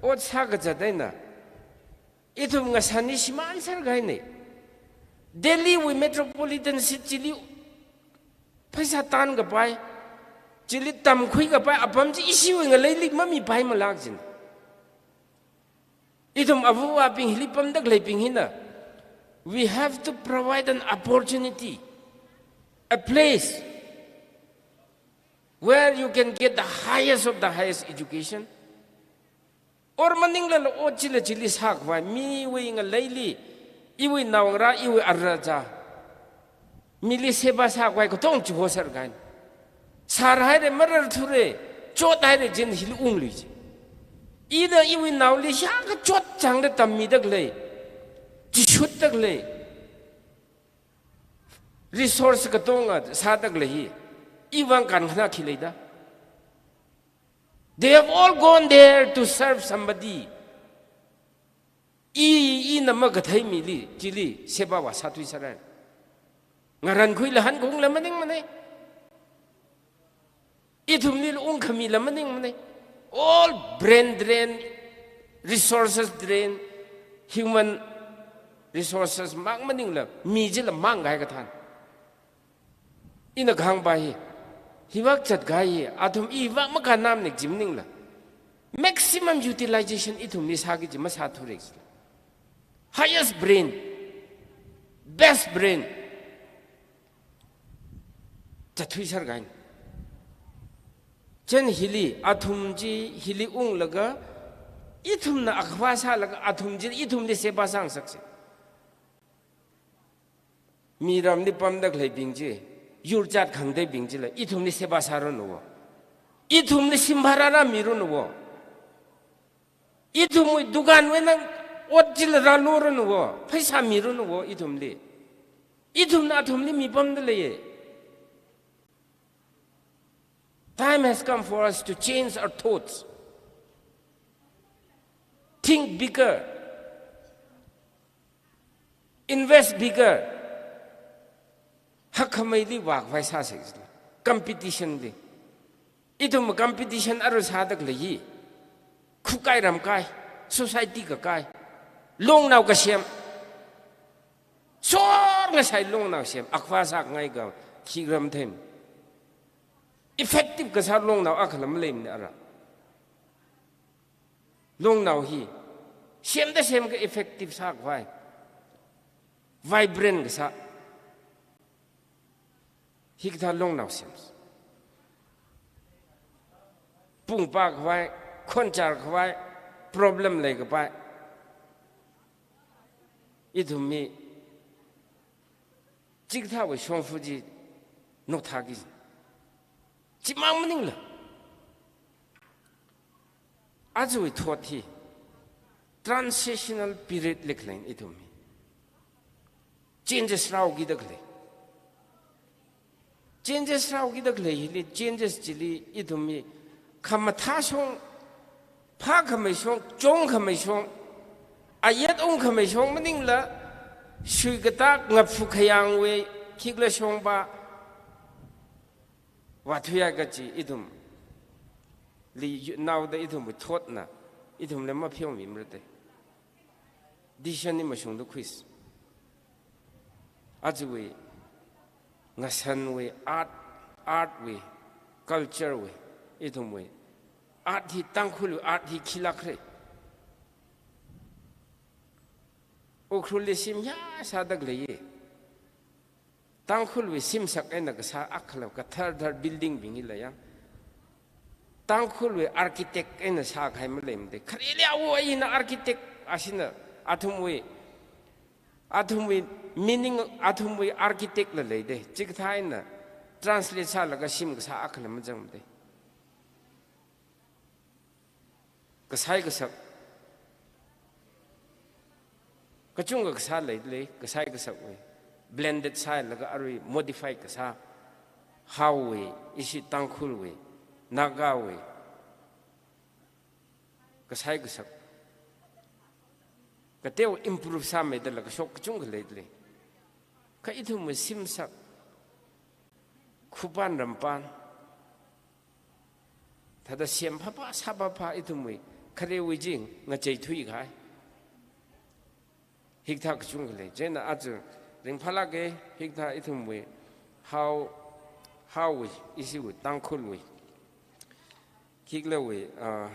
ot sākazat eina, ithum ngashan hi shimānser kahaina. Delhi wui metropolitan city li pheisā tankapai, chili tamkhui kapai apam chi ishiwui ngaleili mamipaimala kajina. Ithum avāva̱bing hili pamda khaleibing hina, we have to provide an opportunity, a place where you can get the highest of the highest education. Or maninglala ot chila chili sākhavai, miwui ngaleili, iwui naongarā, iwui ara zā, mili seba sākhavai katonga chihoser kahaina. Sārhaira, mararthura, chothaira, chieina hili ungluichi. Ina iwui naoli hiyākha chotchāngda tammida khalei, chishutda khalei, resource katonga sāda khalei hi, iwui vang kankhanā khi leida? They have all gone there to serve somebody. I, ina makathei mili, chili, seba vāsāthuiserra. Ngarankhuila hankaungla maningmana. Ithumli ungkhamila maningmana. All brain drain, resources drain, human resources mang maningla, mi chila mang kahai kathāna. Ina kahāngpa hi, hivāk zatkahai hi, athum hivāk makānamna kaji maningla, maximum utilization ithumli sāki kaji masāthura. Highest brain, best brain, zatthuiserkahaina. Chieina hili, athum chi hili unglaga, ithumna akhavā sālaga, athum chi ithumli seba sāngasaksa. Miramli pamda khaleibing chi, yur jat khangateibing chila, ithumli seba sāranu vo. Ithumli shim bhara rāmiranu vo. Ithumwui dukanwui eina ot chila rāluranu vo. Pheisā miranu vo ithumli. Ithumna athumli mipamda leiya. Time has come for us to change our thoughts. Think bigger. Invest bigger. Hakkhameili vākhavai sāsa. Competition li. Ithum competition arui sāda khalei hi. Khukai ramkai, society kakai, longnao kasem. Sor ngasai longnao sem, akhavā sāngai ka, khi ram them. Effective kasā longnao akhala maleimana ara. Longnao hi, semda semkha effective sākhavai. Vibrant kasā. Hikathā longnao sem. Pungpā khavai, khonchar khavai, problem leikapai. Ithum mi, chikathāwui shongfa chi, notha ki. Chimang maningla. Ajawui thot hi, transitional period li khaleina ithum hi. Changes rāokida khalei. Changes rāokida khalei hili, changes chili ithum hi khamathā shong, phākhamei shong, chungkhamei shong, ayet ungkhamei shong maningla, shuikatak ngaphu khayāngwui, khikhala shongpa, vāthuiya kaji ithumli yu-, naoda ithumwui thotna, ithumli mapheomimara te. Decision hi mashungda khuisa. Ajawui, ngasanwui, art, art wui, culture wui, ithumwui, art hi Tangkhulwui, art hi khilākra. Ukhrulli shim ya sāda khalei ye. Tangkhulwui shimsak eina kasā akhala kathar thar building bing hi leiya. Tangkhulwui architect eina sākahai maleimana te. Khareli awo eina architect ashina athumwui, athumwui meaning athumwui architect la lei te. Chikathā eina translate sālaga shim kasā akhala mazangmana te. Kasai kasak. Kachungkha kasā lei, lei, kasai kasakwui. Blended sālaga arui modify kasā. Haowui, ishi Tangkhulwui, Nagawui. Kasai kasak. Kateo improve sāmeida la kashok kachungkha lei, lei. Kha ithumwui shimsak. Khupan rampan. Thāda sem phapha, sā phapha ithumwui, kharewui chi ngacheithuikahai. Hikathā kachungkha lei. Chieina aja ringphālāka, hikathā ithumwui, Hao, Haowui, ishiwui, Tangkhulwui. Khikhalawui, ah,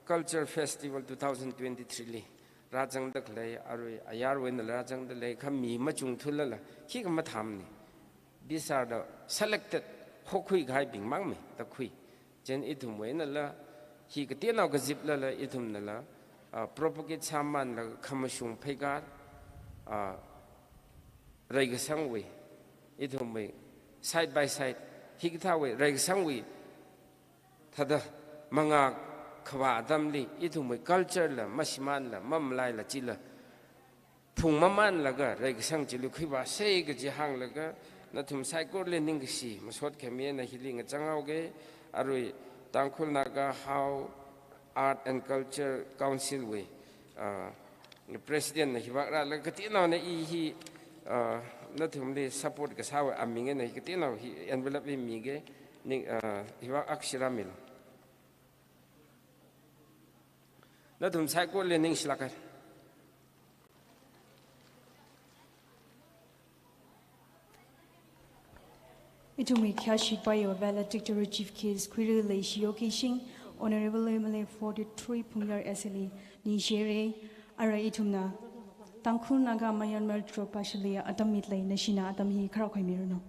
Culture Festival two thousand twenty-three li. Rāzangda khalei, arui, ayarwui einala rāzangda lei, kha mi machungthulala, khikha mathāmana. These are the selected, hokhui kahaibing mangmana, da khui. Chieina ithumwui einala, hi kateonao kaziplala, ithumnala, ah, propagate sāmanlaga khamashung pheikar, ah, reikasangwui, ithumwui, side by side, hikathāwui, reikasangwui, thāda mangā khavā atamli, ithumwui culture la, mashimānla, mamalaila chila, phungmamānlaga, reikasang chili khuivāsa kaji hānglaga, nathum saikorali ningkashi, masot khami eina hili ngachang haoka, arui, Tangkhul Naga Hao Art and Culture Council wui, ah, President na hivāk rālaga kateonaona i hi, ah, nathumli support kasāwui aming eina kateonao hi envelope hi mige, ning, ah, hivāk akha shirāmilu. Nathum saikorali ningshilāka. Ithumwui khayāshi paiya valedictory chief guest Khuirui Leishi Yokishing, Honorable M L A forty-three Phungyar S L A, ningshire. Ara ithumna Tangkhul Naga Myanmar Drupashili atam mitlei, nashina atam hi kharā khuimiranu.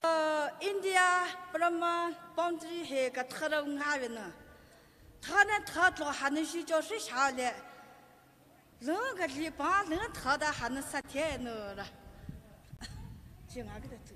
Uh, India Burma boundary hi kathara ngavena. Thana thatlo hana shi jo shi shale. Lung kali pa lung thada hana sathe no ra. Jinga kita tu.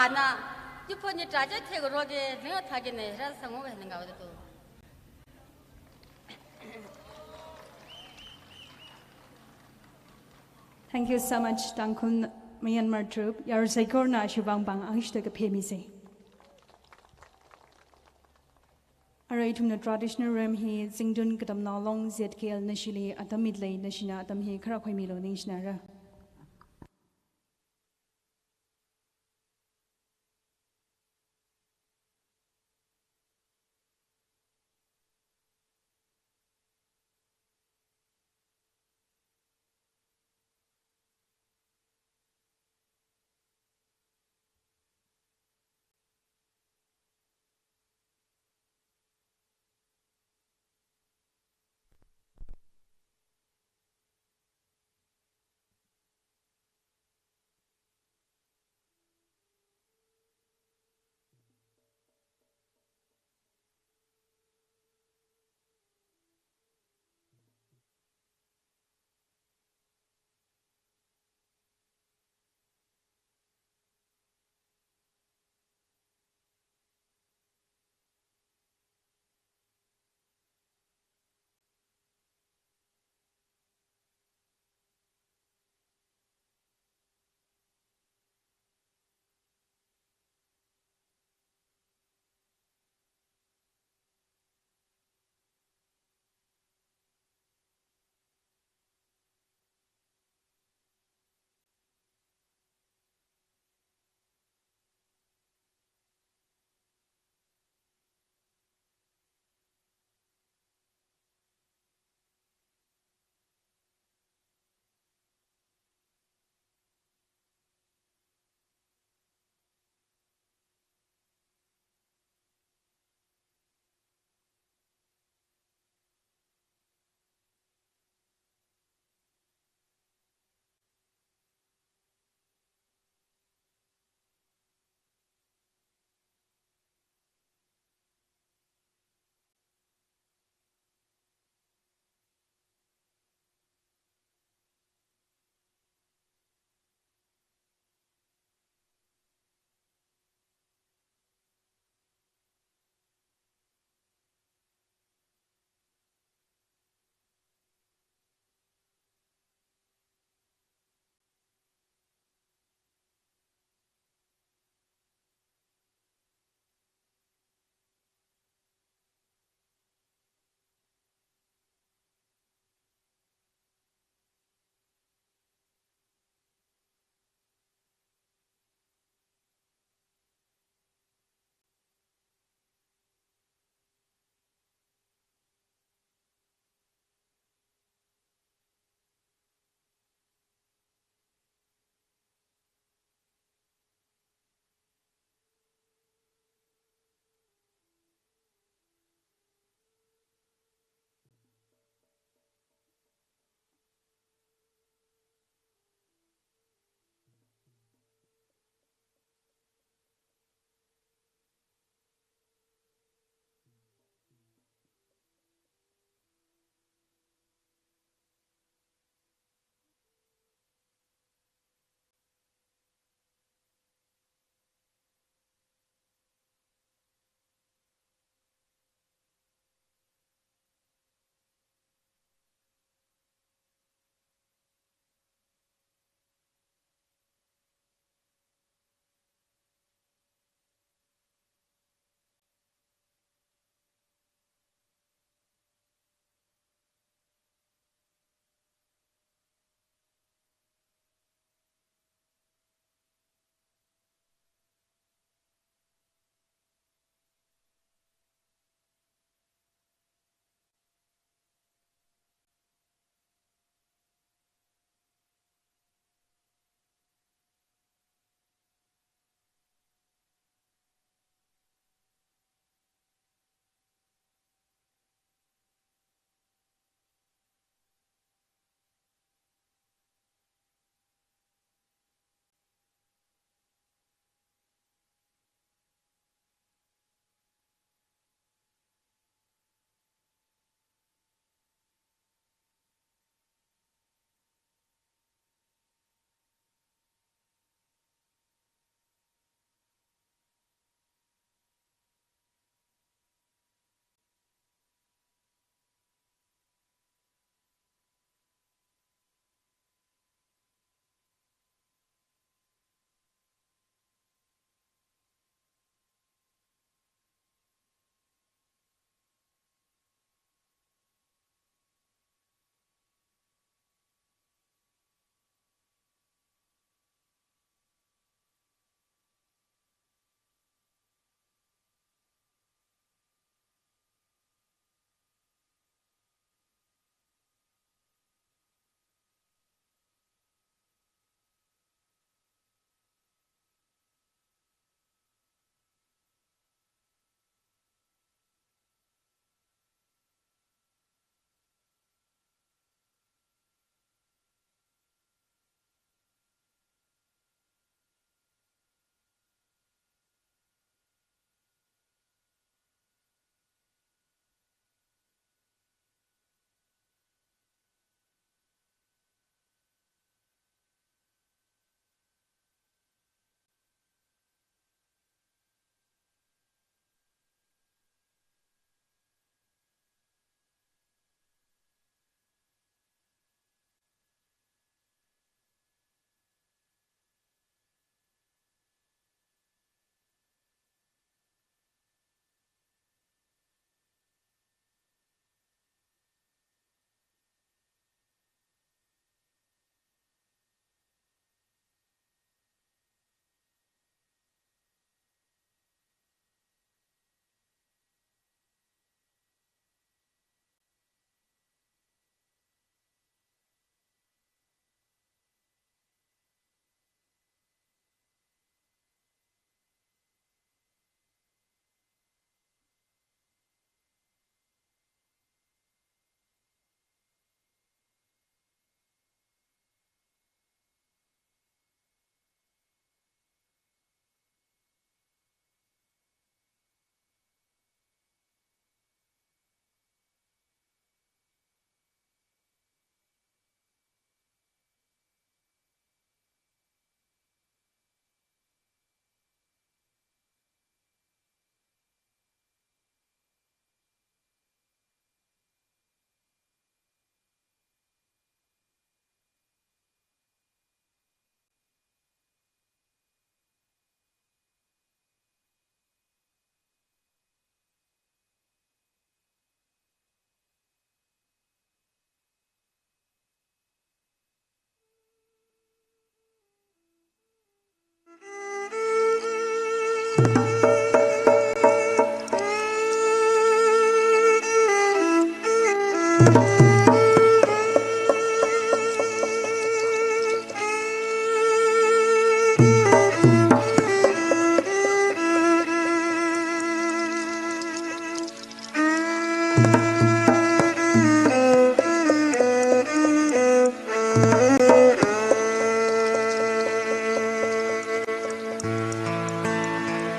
Ana, yupo ni traja thego roge, ngatha ge ne, ral sango ge nangau de tu. Thank you so much, Tangkhul Myanmar troupe. Yarui saikorana shibang bang angshita kaphemi se. Arui ithumna traditional rhythm hi Zingtun Katamnao Long Z K L nashili atam mitlei, nashina atam hi khara khuimilu ningshinara.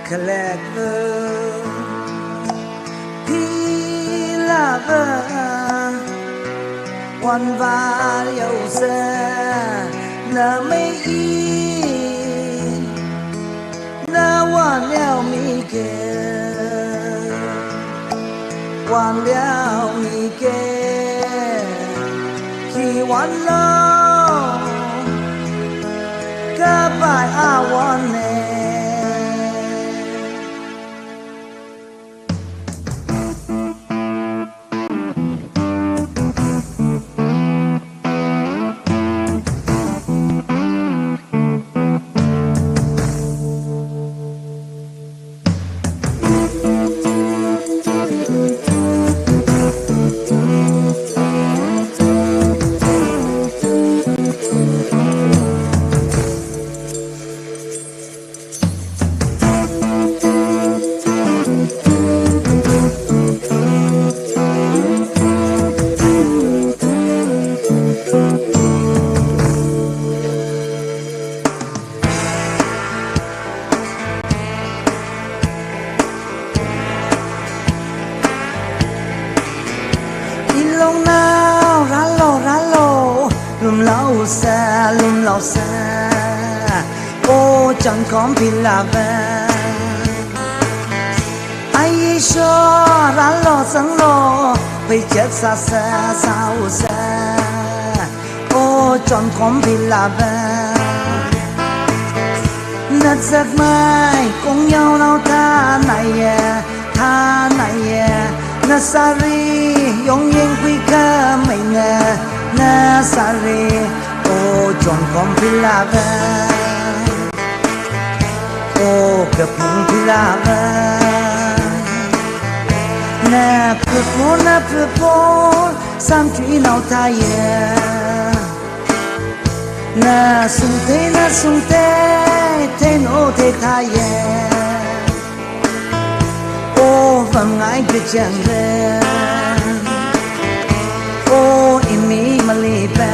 Khalek philava, wanvā leosa, na mei i, na wanleo mike, wanleo mike, khi wanlo, kapai awane. Ilongnao, rālo, rālo, lumlaosa, lumlaosa, o chonkhom philava. Ai Isho, rālo, zanglo, pheichat sāsa, sāusa, o chonkhom philava. Na zakmai kongyaonao thānaiya, thānaiya. Na sari yongyeng khuikhamei na, na sari, o chonkhom philava, o kaphung philava. Na phapon, na phapon, samchuinao thāya. Na sungthei, na sungthei, theino theithāya. O vamngai kachangva, o imi malipa.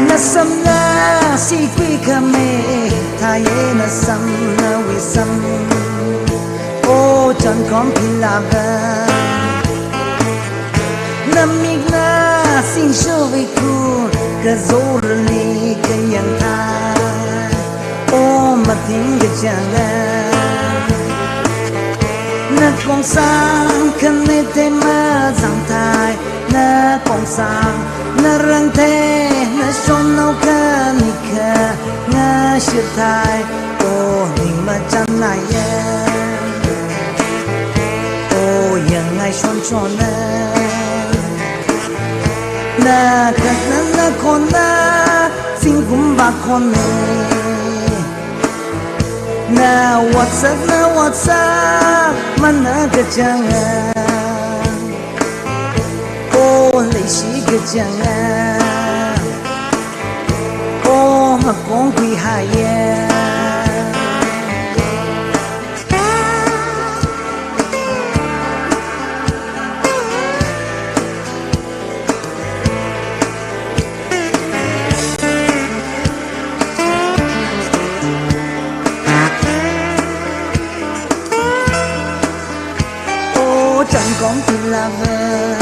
Na samna sikhuikhamei thāya, na samna wisam, o chonkhom philava. Na mikna singsho vaikhur, kazorli kayang thā, o mathing kachangva. Na kongsang khane te mazang thai, na kongsang, na rang the, na shonnao khani kha ngashit thai, o ning machan naiya, o yangngai shonshonna. Na khatna, na khonna, zingkum vākhonna. Na otsak, na otsak, mana kachanga, o leishi kachanga, o makong khuihaiya. O Chonkom beloved.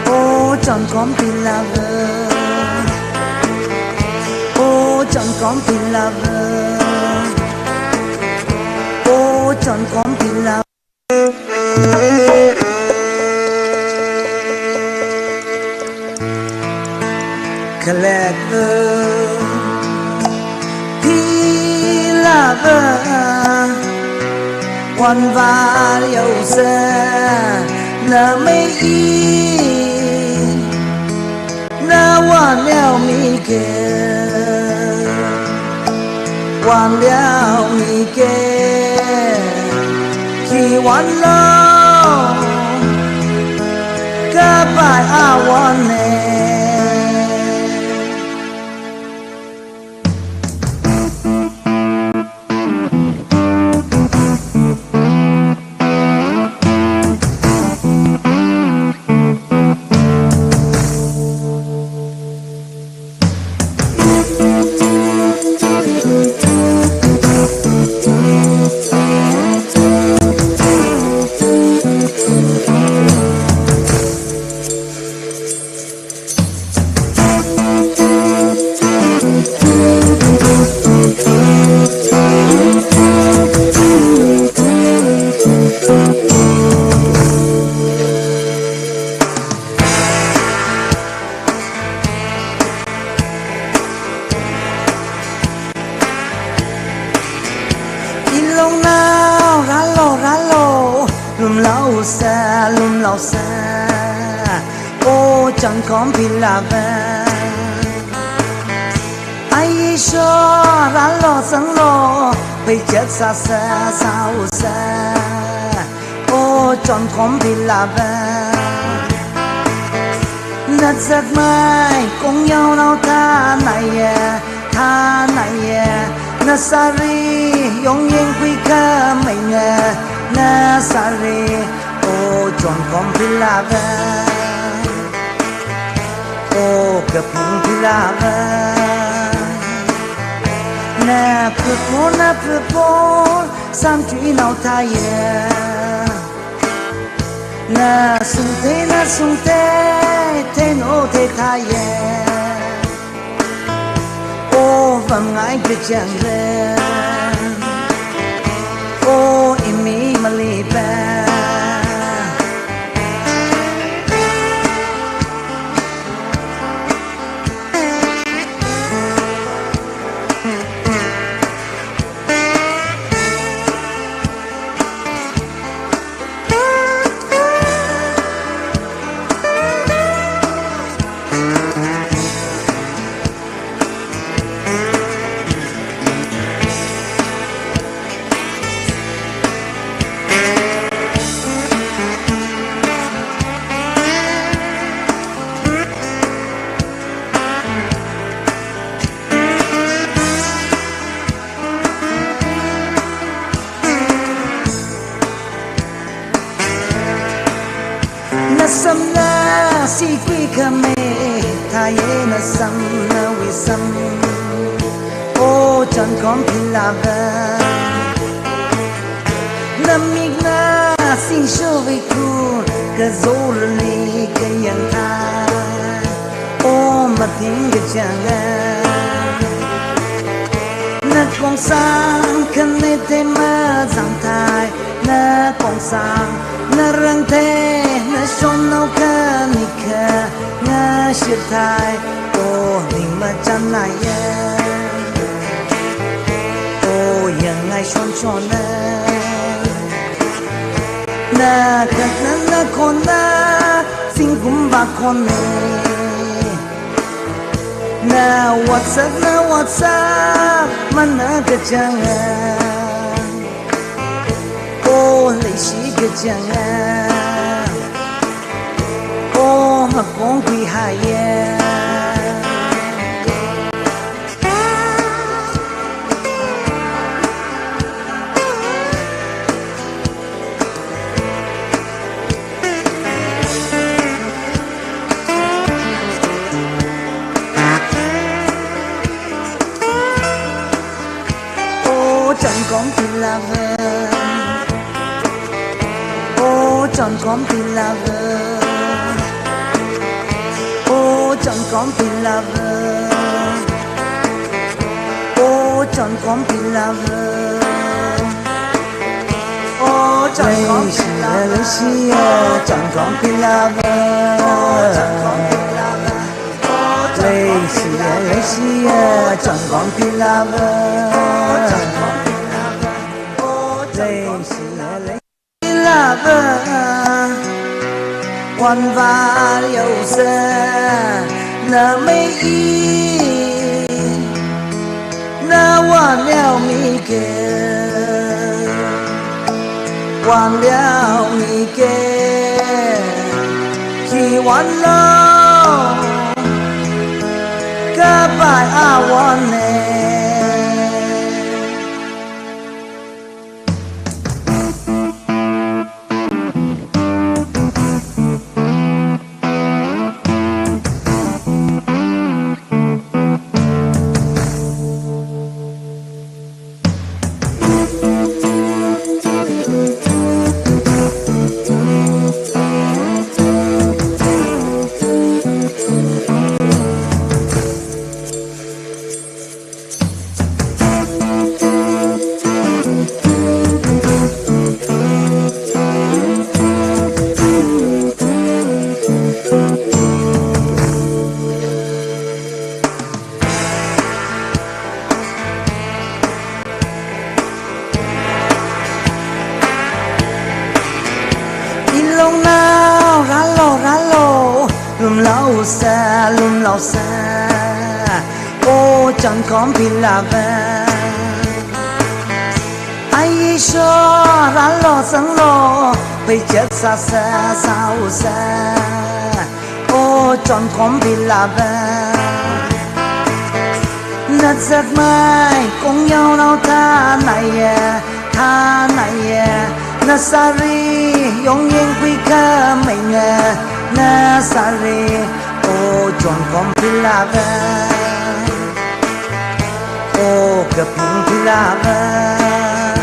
Oh, Chonkom beloved. Oh, Chonkom beloved. Oh, Chonkom beloved. Khalet u beloved, wanvār yaosa na mei i, na wanleo mike, wanleo mike, khi wanlo, kapai awon ne. Ilongnao, rālo, rālo, lumlaosa, lumlaosa, oh, Chonkom beloved. Aisho, rālo, zanglo, pheichat sāsa, sāusa, oh, Chonkom beloved. Na zatmei kongyaonao thānaiya, thānaiya. Na sari yongyeng khuikhamei na, na sari, oh, Chonkom beloved. Oh, Kapung beloved. Na pupon, na pupon, samchuinao thāya. Na sungte, na sungte, theinao thei thāya. Oh, vāmngai kachangkhat, oh, imi malipa. Na samna sikui khamei thāya, na samna wisam, oh, Chonkom beloved. Na mikna singsho vei khu, kazorli kayang thai, oh, mathing kachangkhat. Na kongsang khane thei mazang thai, na kongsang, na rang thei, na shonnao khani kha, na shir thai, oh, ning machan naiya. Oh, yangngai shon shonna. Na khatna, na khonna, zingkum vākhonna. Na WhatsApp, na WhatsApp, mana kachangkhat. Oh, leishi kachangkhat. Oh, makong khuihaiya. Oh, Chonkom beloved. Chonkhom beloved. Oh, Chonkhom beloved. Oh, Chonkhom beloved. Oh, Chonkhom beloved. Leishiya, Chonkhom beloved. Oh, Chonkhom beloved. Leishiya, leishiya, Chonkhom beloved. Leishiya, leishiya, beloved. Wanvār yaosa, na mei i, na wanliao miki. Wanliao miki, khi wanlo, kapai awon ne. Ilongnao, rālo, rālo, lumlaosa, lumlaosa. Oh, Chonkhom beloved. Aisho, rālo, zanglo, pheichat sāsa, sāusa. Oh, Chonkhom beloved. Na zatmei kongyaonao thānaiya, thānaiya. Na sari yongyeng khuikhamei na, na sari. Oh, Chonkhom beloved. Oh, kaping beloved.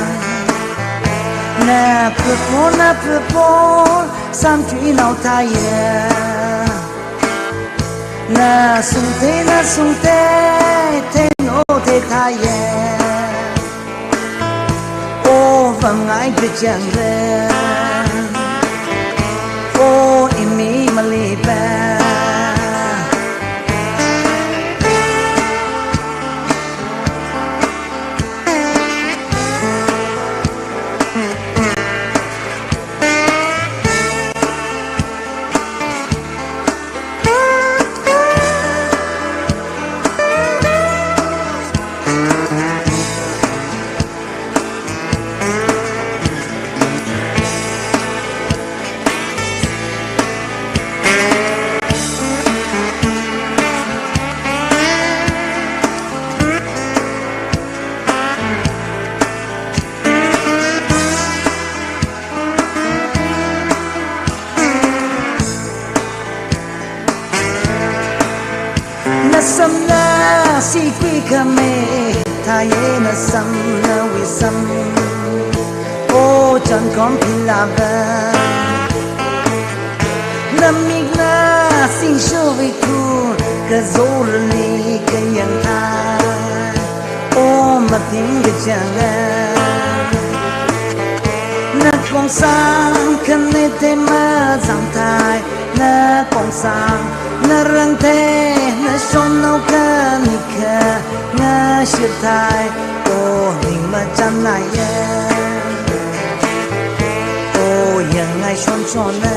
Na phepo, na phepo, samchuinao thāya. Na sungte, na sungte, theinao thei thāya. Oh, vāngai kachangda. Oh, imi malipa. Na samna sikhui khamei thāya, na samna wisam. Oh, Chonkhom beloved. Na mikna singshovei thu, kazorli kayang thai. Oh, mathing kachanga. Na kongsang khane te mazang thai. Na kongsang, na rang te, na shonnao khani kha, na shir thai. Oh, ning machan naiya. Oh, yangngai shon shonna.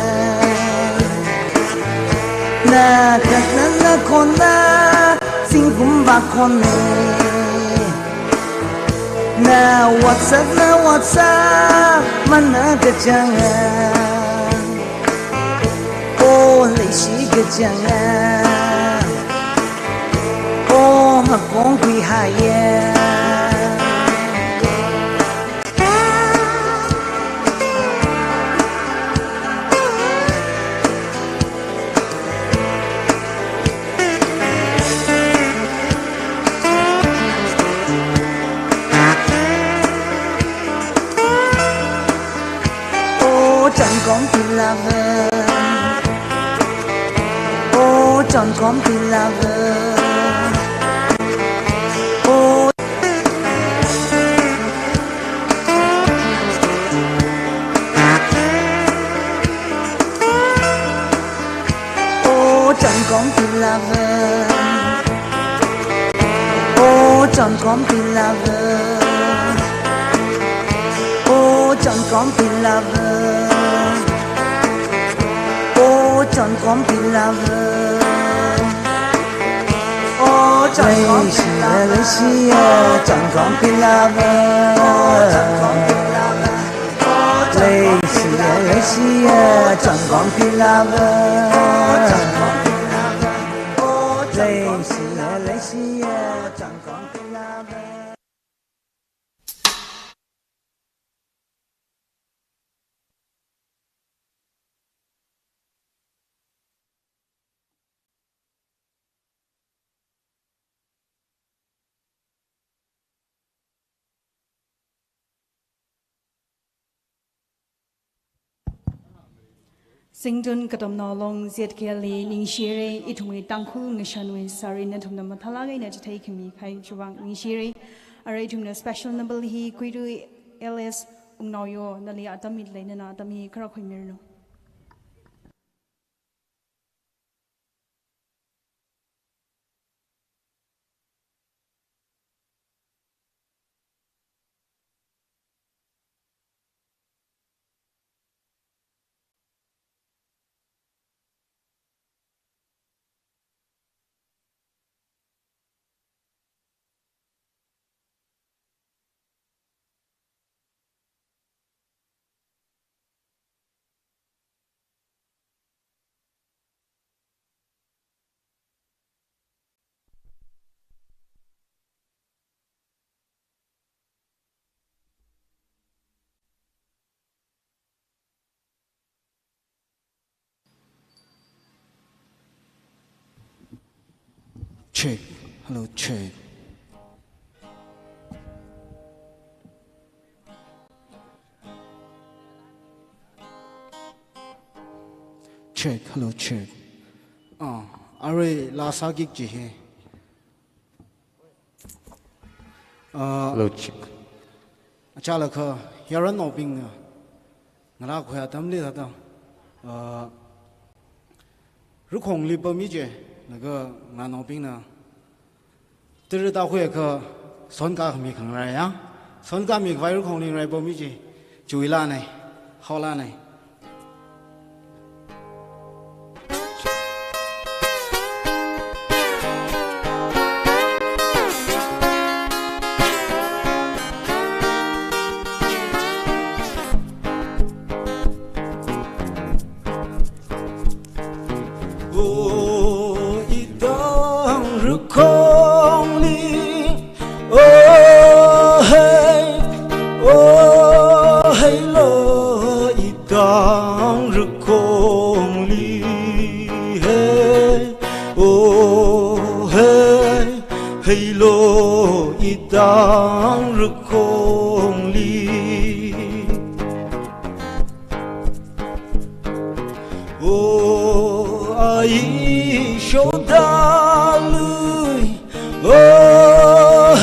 Na khatna, na khonna, zingkum vākhonna. Na WhatsApp, na WhatsApp, mana kachanga. Oh, leishi kachanga. Oh, makong khuihaiya. Oh, Changkom beloved. Oh, Changkom beloved. Oh, oh, Changkom beloved. Oh, Changkom beloved. Oh, Changkom beloved. Oh, Changkom beloved. Oh, Changkom beloved. Leishiya, leishiya, Changkom beloved. Oh, Changkom beloved. Leishiya, leishiya, Changkom beloved. Leishiya, leishiya, Changkom beloved. Zingtun Katamnao Long Z K L li ningshire, ithumwui Tangkhul ngashanwui sari nathumna mathālāk eina chitheikhami kahai chiwui vang ningshire. Arui ithumna special number hi Kuiru L S Wungnaoyo, nali atam mitlei, nana atam hi khara khuimiranu. Check. Hello, check. Check, hello, check. Ah, arui laa sāki kaji hi. Ah, hello, check. Achālakha, yaronnao bingna ngarā khuiya atamli thāda, ah, Rukhongli pammi je, laga ngarānao bingna tara tākhuiakha, sonkā khami khangarā ya. Sonkā mikhavai Rukhongli ngarai pammi je, chiwui laanei, haowa laanei. O, itang Rukhongli, o hei, o hei lo, itang Rukhongli, hei, o hei, hei lo, itang Rukhongli. O, ai sho tālui, o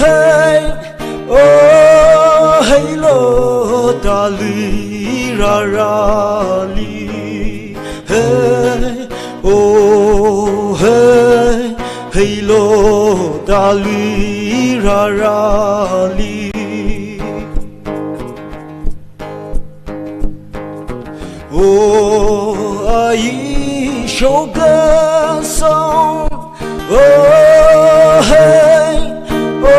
hei, o hei lo tālui rārāli, hei, o hei, hei lo tālui rārāli. O, ai sho kasong, o hei, o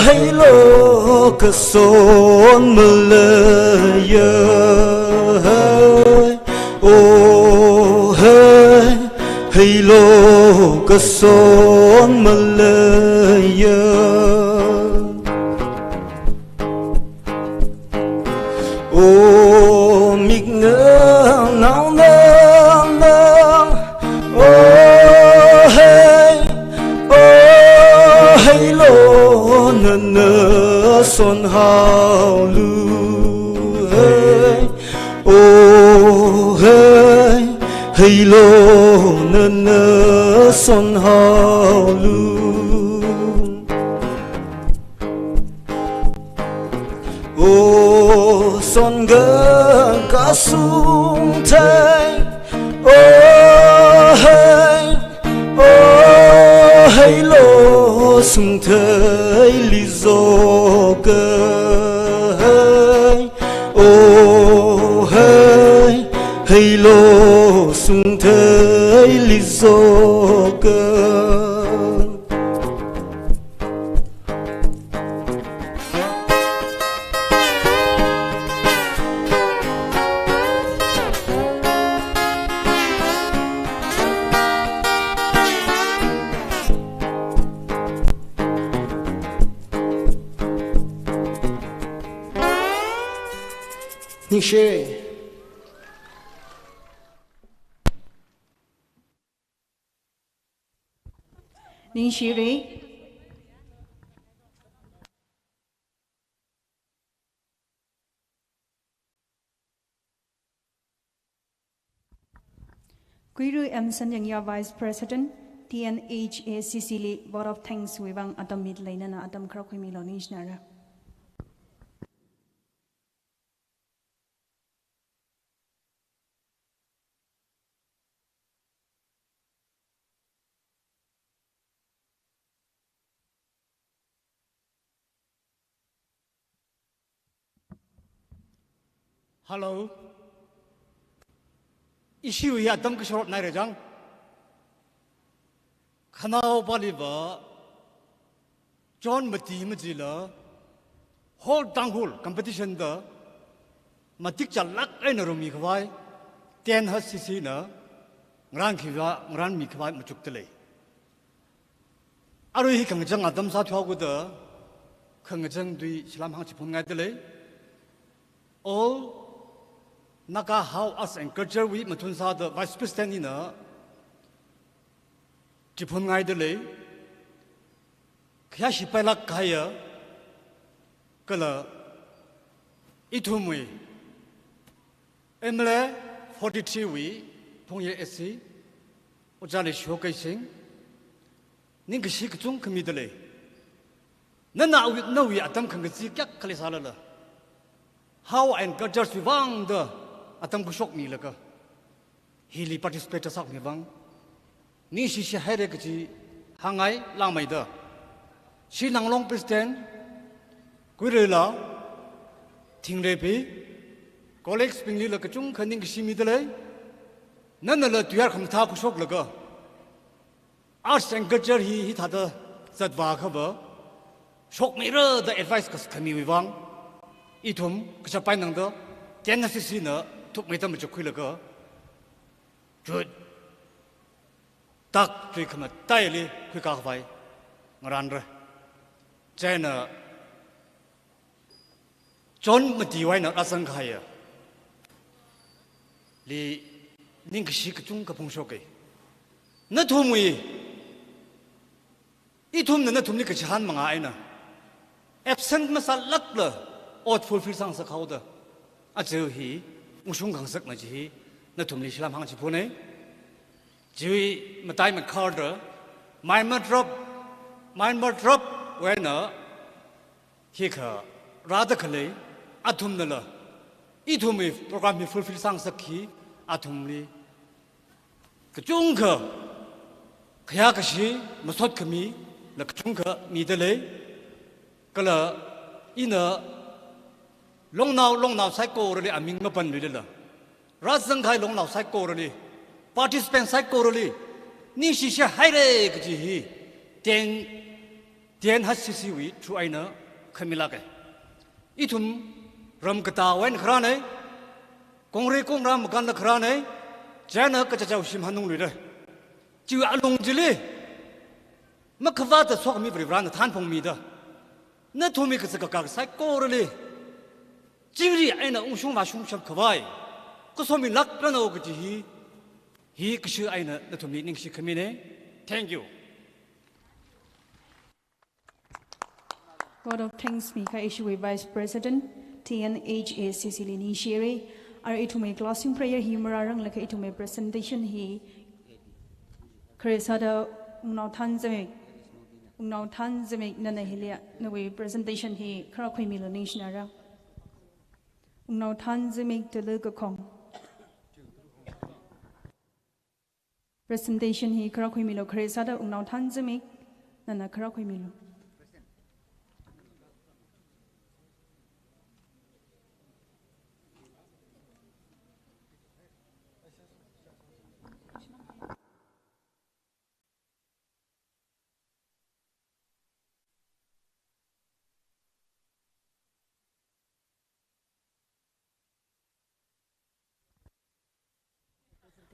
hei lo kason maleiya, hei, o hei, hei lo kason maleiya. O, mik nganao nana, o hei, o hei lo nana sonhaolu, hei, Oh hei, heilo nana sonhaolu. Oh songakha sungthei, oh hei, oh heilo sungtheili zoka hei. Oh hei, heilo sungtheili zoka. Ningshi. Ningshira. Kuiru M Sanyangya, Vice President, T N H A C C li vote of thanks wui vang atam mida lei, nana atam khara khuimilu, ningshinara. Hello. Ishiwui atam kashorop naira chang. Khanaopaliva chon mati majila, whole Tangkhul competition da matik chalak eina rumi khavai, T N H C C na ngaran khiva, ngaranmi khavai machukda lei. Arui hi khangachang atam sāthuihaoda, khangachang tui salam hāngchiphun ngaida lei. All Naga House Arts and Culture wui mathun sāda Vice President hina chiphun ngaida lei. Khayāshi pailāk kahaiya, kala ithumwui M L A forty-three wui Phungye S C, Ojā Leishiho Keishing, ningkashi kachungkha mida lei. Nana awui, nawui atam khangachee kayākha leisālala, House and Culture wui vang da atam khuishokmilaga hili participate sākhami vang ningshishi haira kaji hāngngai langmeida. Shinanglong President, Kuirela, Thingrepi, colleagues bingli la kachungkha ningkashi mida lei. Nanala tuiyār khamathā khuishoklaga Arts and Culture hi hithāda zatvā akhava shokmira da advice kasā khamiwui vang, ithum kashap painangda T N H C C na thukmeida machukkhuilaga, chut, tak tui khamataili khuikā khavai ngaranra. Chieina chon matiwui eina rāzang kahaiya li ningkashi kachungkha phungshoka. Nathumwui, ithumna nathumli kachihān manga eina absent masālākla ot fulfill sāngasakhaoda, aja hi ungshung khangasakna kaji hi nathumli salam hāngchiphuna. Chiwui matai makharda, Myanmar troop, Myanmar troop wui eina hikha rāda khalei athumnala ithumwui program hi fulfill sāngasakki athumli kachungkha khayā kashi masot khamila kachungkha mida lei. Kala ina longnao, longnao saikorali aming mapanluilala, rāzang kahai longnao saikorali, participant saikorali ningshishi haira kaji hi T N, T N H C C wui through eina khamilāka. Ithum ram katā wui eina kharāna, kongri kongra makānla kharāna, chieina kachichāwui shim hanungluira. Chiwui alung chili makhavāta sokhami Varivarana thanphungmida, nathumwui kazā kakā saikorali chingri eina ungshung vāshungshap khavai kasomilākranu kaji hi, hi kashi eina nathumli ningshi khamina. Thank you. Vote of thanks mikahai ishiwui Vice President, T N H A C C li ningshira. Ara ithumwui closing prayer hi marāranglakha ithumwui presentation hi khare sāda Wungnao Thanzamik, Wungnao Thanzamik nana hili nawui presentation hi khara khuimilu ningshinara. Wungnao Thanzamik Tulu Kakhong. Presentation hi khara khuimilu, khare sāda Wungnao Thanzamik nana khara khuimilu.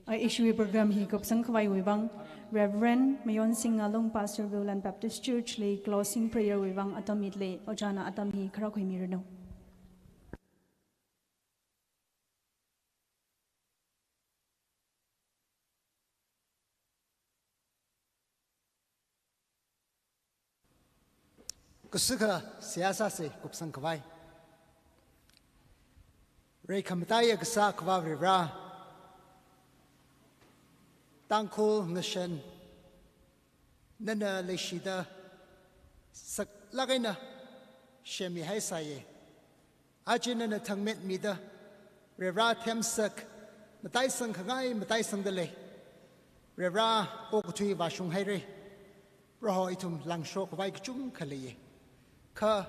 Ara ishiwui program hi kupsang khavaiwui vang, Reverend Mayonsing Ngalung, Pastor Viewland Baptist Church li closing prayer wui vang atam mitlei, ojāna atam hi khara khuimiranu. Kasukha seihā sāsa kupsang khavai. Reikhamataiya kasā Akhava Varivara, Tangkhul ngashan nana leishida saklāk eina semmihaisāya. Aja nana thangmetmida, Varivara themsak, mataisang khangai mataisangda lei. Varivara okathui vāshunghaira. Proho, ithum langshok khavai kachungkha leiya. Kha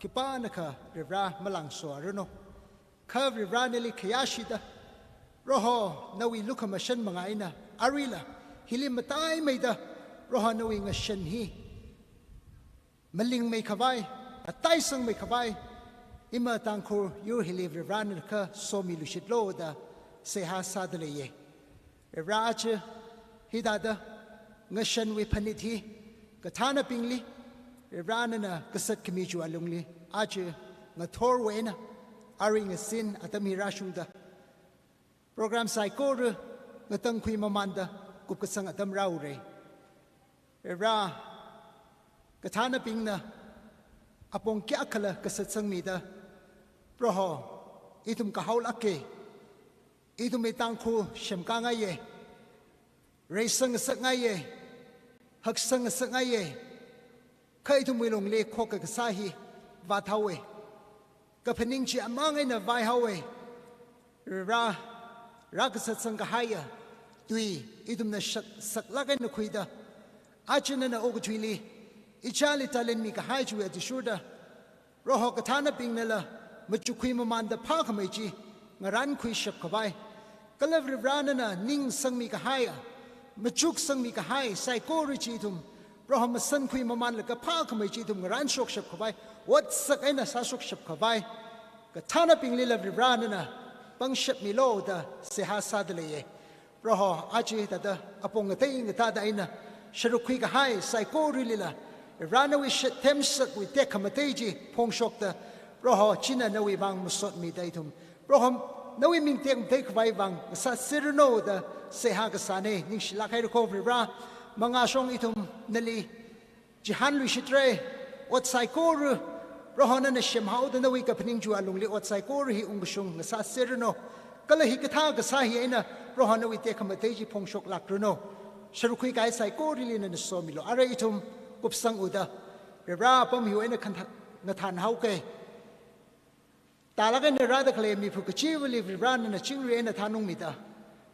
khipānakha Varivara malangsoaranu. Kha Varivara nali khayāshida, Proho, nawui lukhamashan manga eina aruila hili mataimeida, Proho, nawui ngashan hi malingmei khavai, ataisangmei khavai, ima Tangkhul yur hili Varivara nana kha somilushitlu da seihā sāda leiya. Varivara aja hithāda ngashanwui phanit hi kathānabingli Varivara nana kasat khami chiwui alungli aja ngathorwui eina arui ngazin atam hi rāshungda, program saikora ngatangkhui mamānda kupkasang atam rāura. Varivara, kathānabingna apong kayākhala kasatsangmida, Proho, ithum kahaolāka, ithumwui Tangkhul semkāngaiya, reisang ngasakngaiya, haksang ngasakngaiya, kha ithumwui lungli khokkha kasā hi vāthaowa. Kaphaning chi amang eina vaihaowa. Varivara, rākasatsang kahaiya tui ithumna shak, saklāk eina khuida, aja nana okathuili ichāli talent mikahai chiwui athishurda, Proho, kathānabingnala machukkhui mamānda phākhamei chi ngarankhuishap khavai, kala Varivara nana ningsangmi kahaiya, machuksangmi kahai saikora chi ithum, Proho, masankhui mamānlaga phākhamei chi ithum ngaranshokshap khavai, otsak eina sāshokshap khavai, kathānabinglila Varivara nana pangshap milu da seihā sāda leiya. Proho, aja hithāda apong ngatei ngatāda eina sharuk khui kahai saikoralila, Varivara nawui shethemsakwui tekhamatei chi phongshokta, Proho, china nawui vang masotmida ithum, Proho, nawui ming tekmatei khavai vang ngasāserranu da seihā kasāna. Ningshilāk haira ko Varivara, mangāshong ithum nali chihānluishitra, ot saikora, Proho nana semhaoda nawui kaphaning chiwui alungli ot saikora hi ungkashung ngasāserranu. Kala hikathā kasā hi eina, Proho nawui tekhamatei chi phongshoklākranu. Sharuk khui kahai saikorali nana somilu. Ara ithum kupsang uda, Varivara apam hiwui eina khan-, ngathānhaoka. Tālāk eina rāda khalei miphu kachivali Varivara nana chingri eina thanungmida,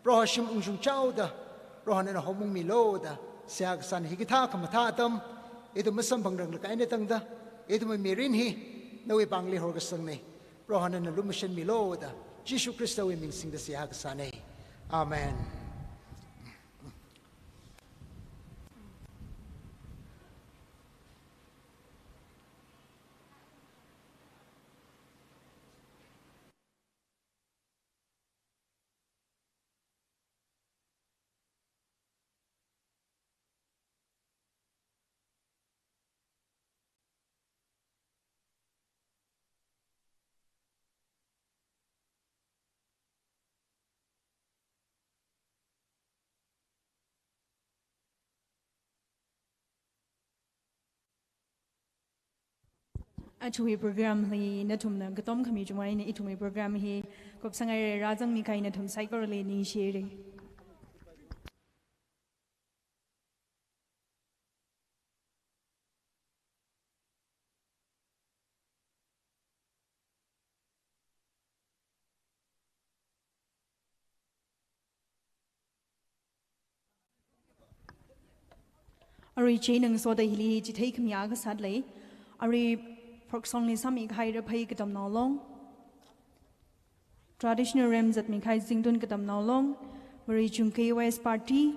Proho shim ungshungchaoda, Proho nana homungmilu da seihā kasāna. Hikathā khamathā atam ithum masamphangranglakha eina tangda, ithumwui mirin hi nawui pāngli horkasangna. Proho nana lumashanmilu da Jishu Khristawui ming singda seihā kasāna. Amen. Aja hi program hi nathumna katom khami chungmeina ithumwui program hi Kupsanghaira, rāzangmi kahai nathum saikorali ningshire. Arui chieina ngasoda hili chithei khami akha sāda lei. Arui folk song li sāmi kahai Raphei Katamnao Long, traditional rem zatmi kahai Zingtun Katamnao Long, Varechung K Y S Party,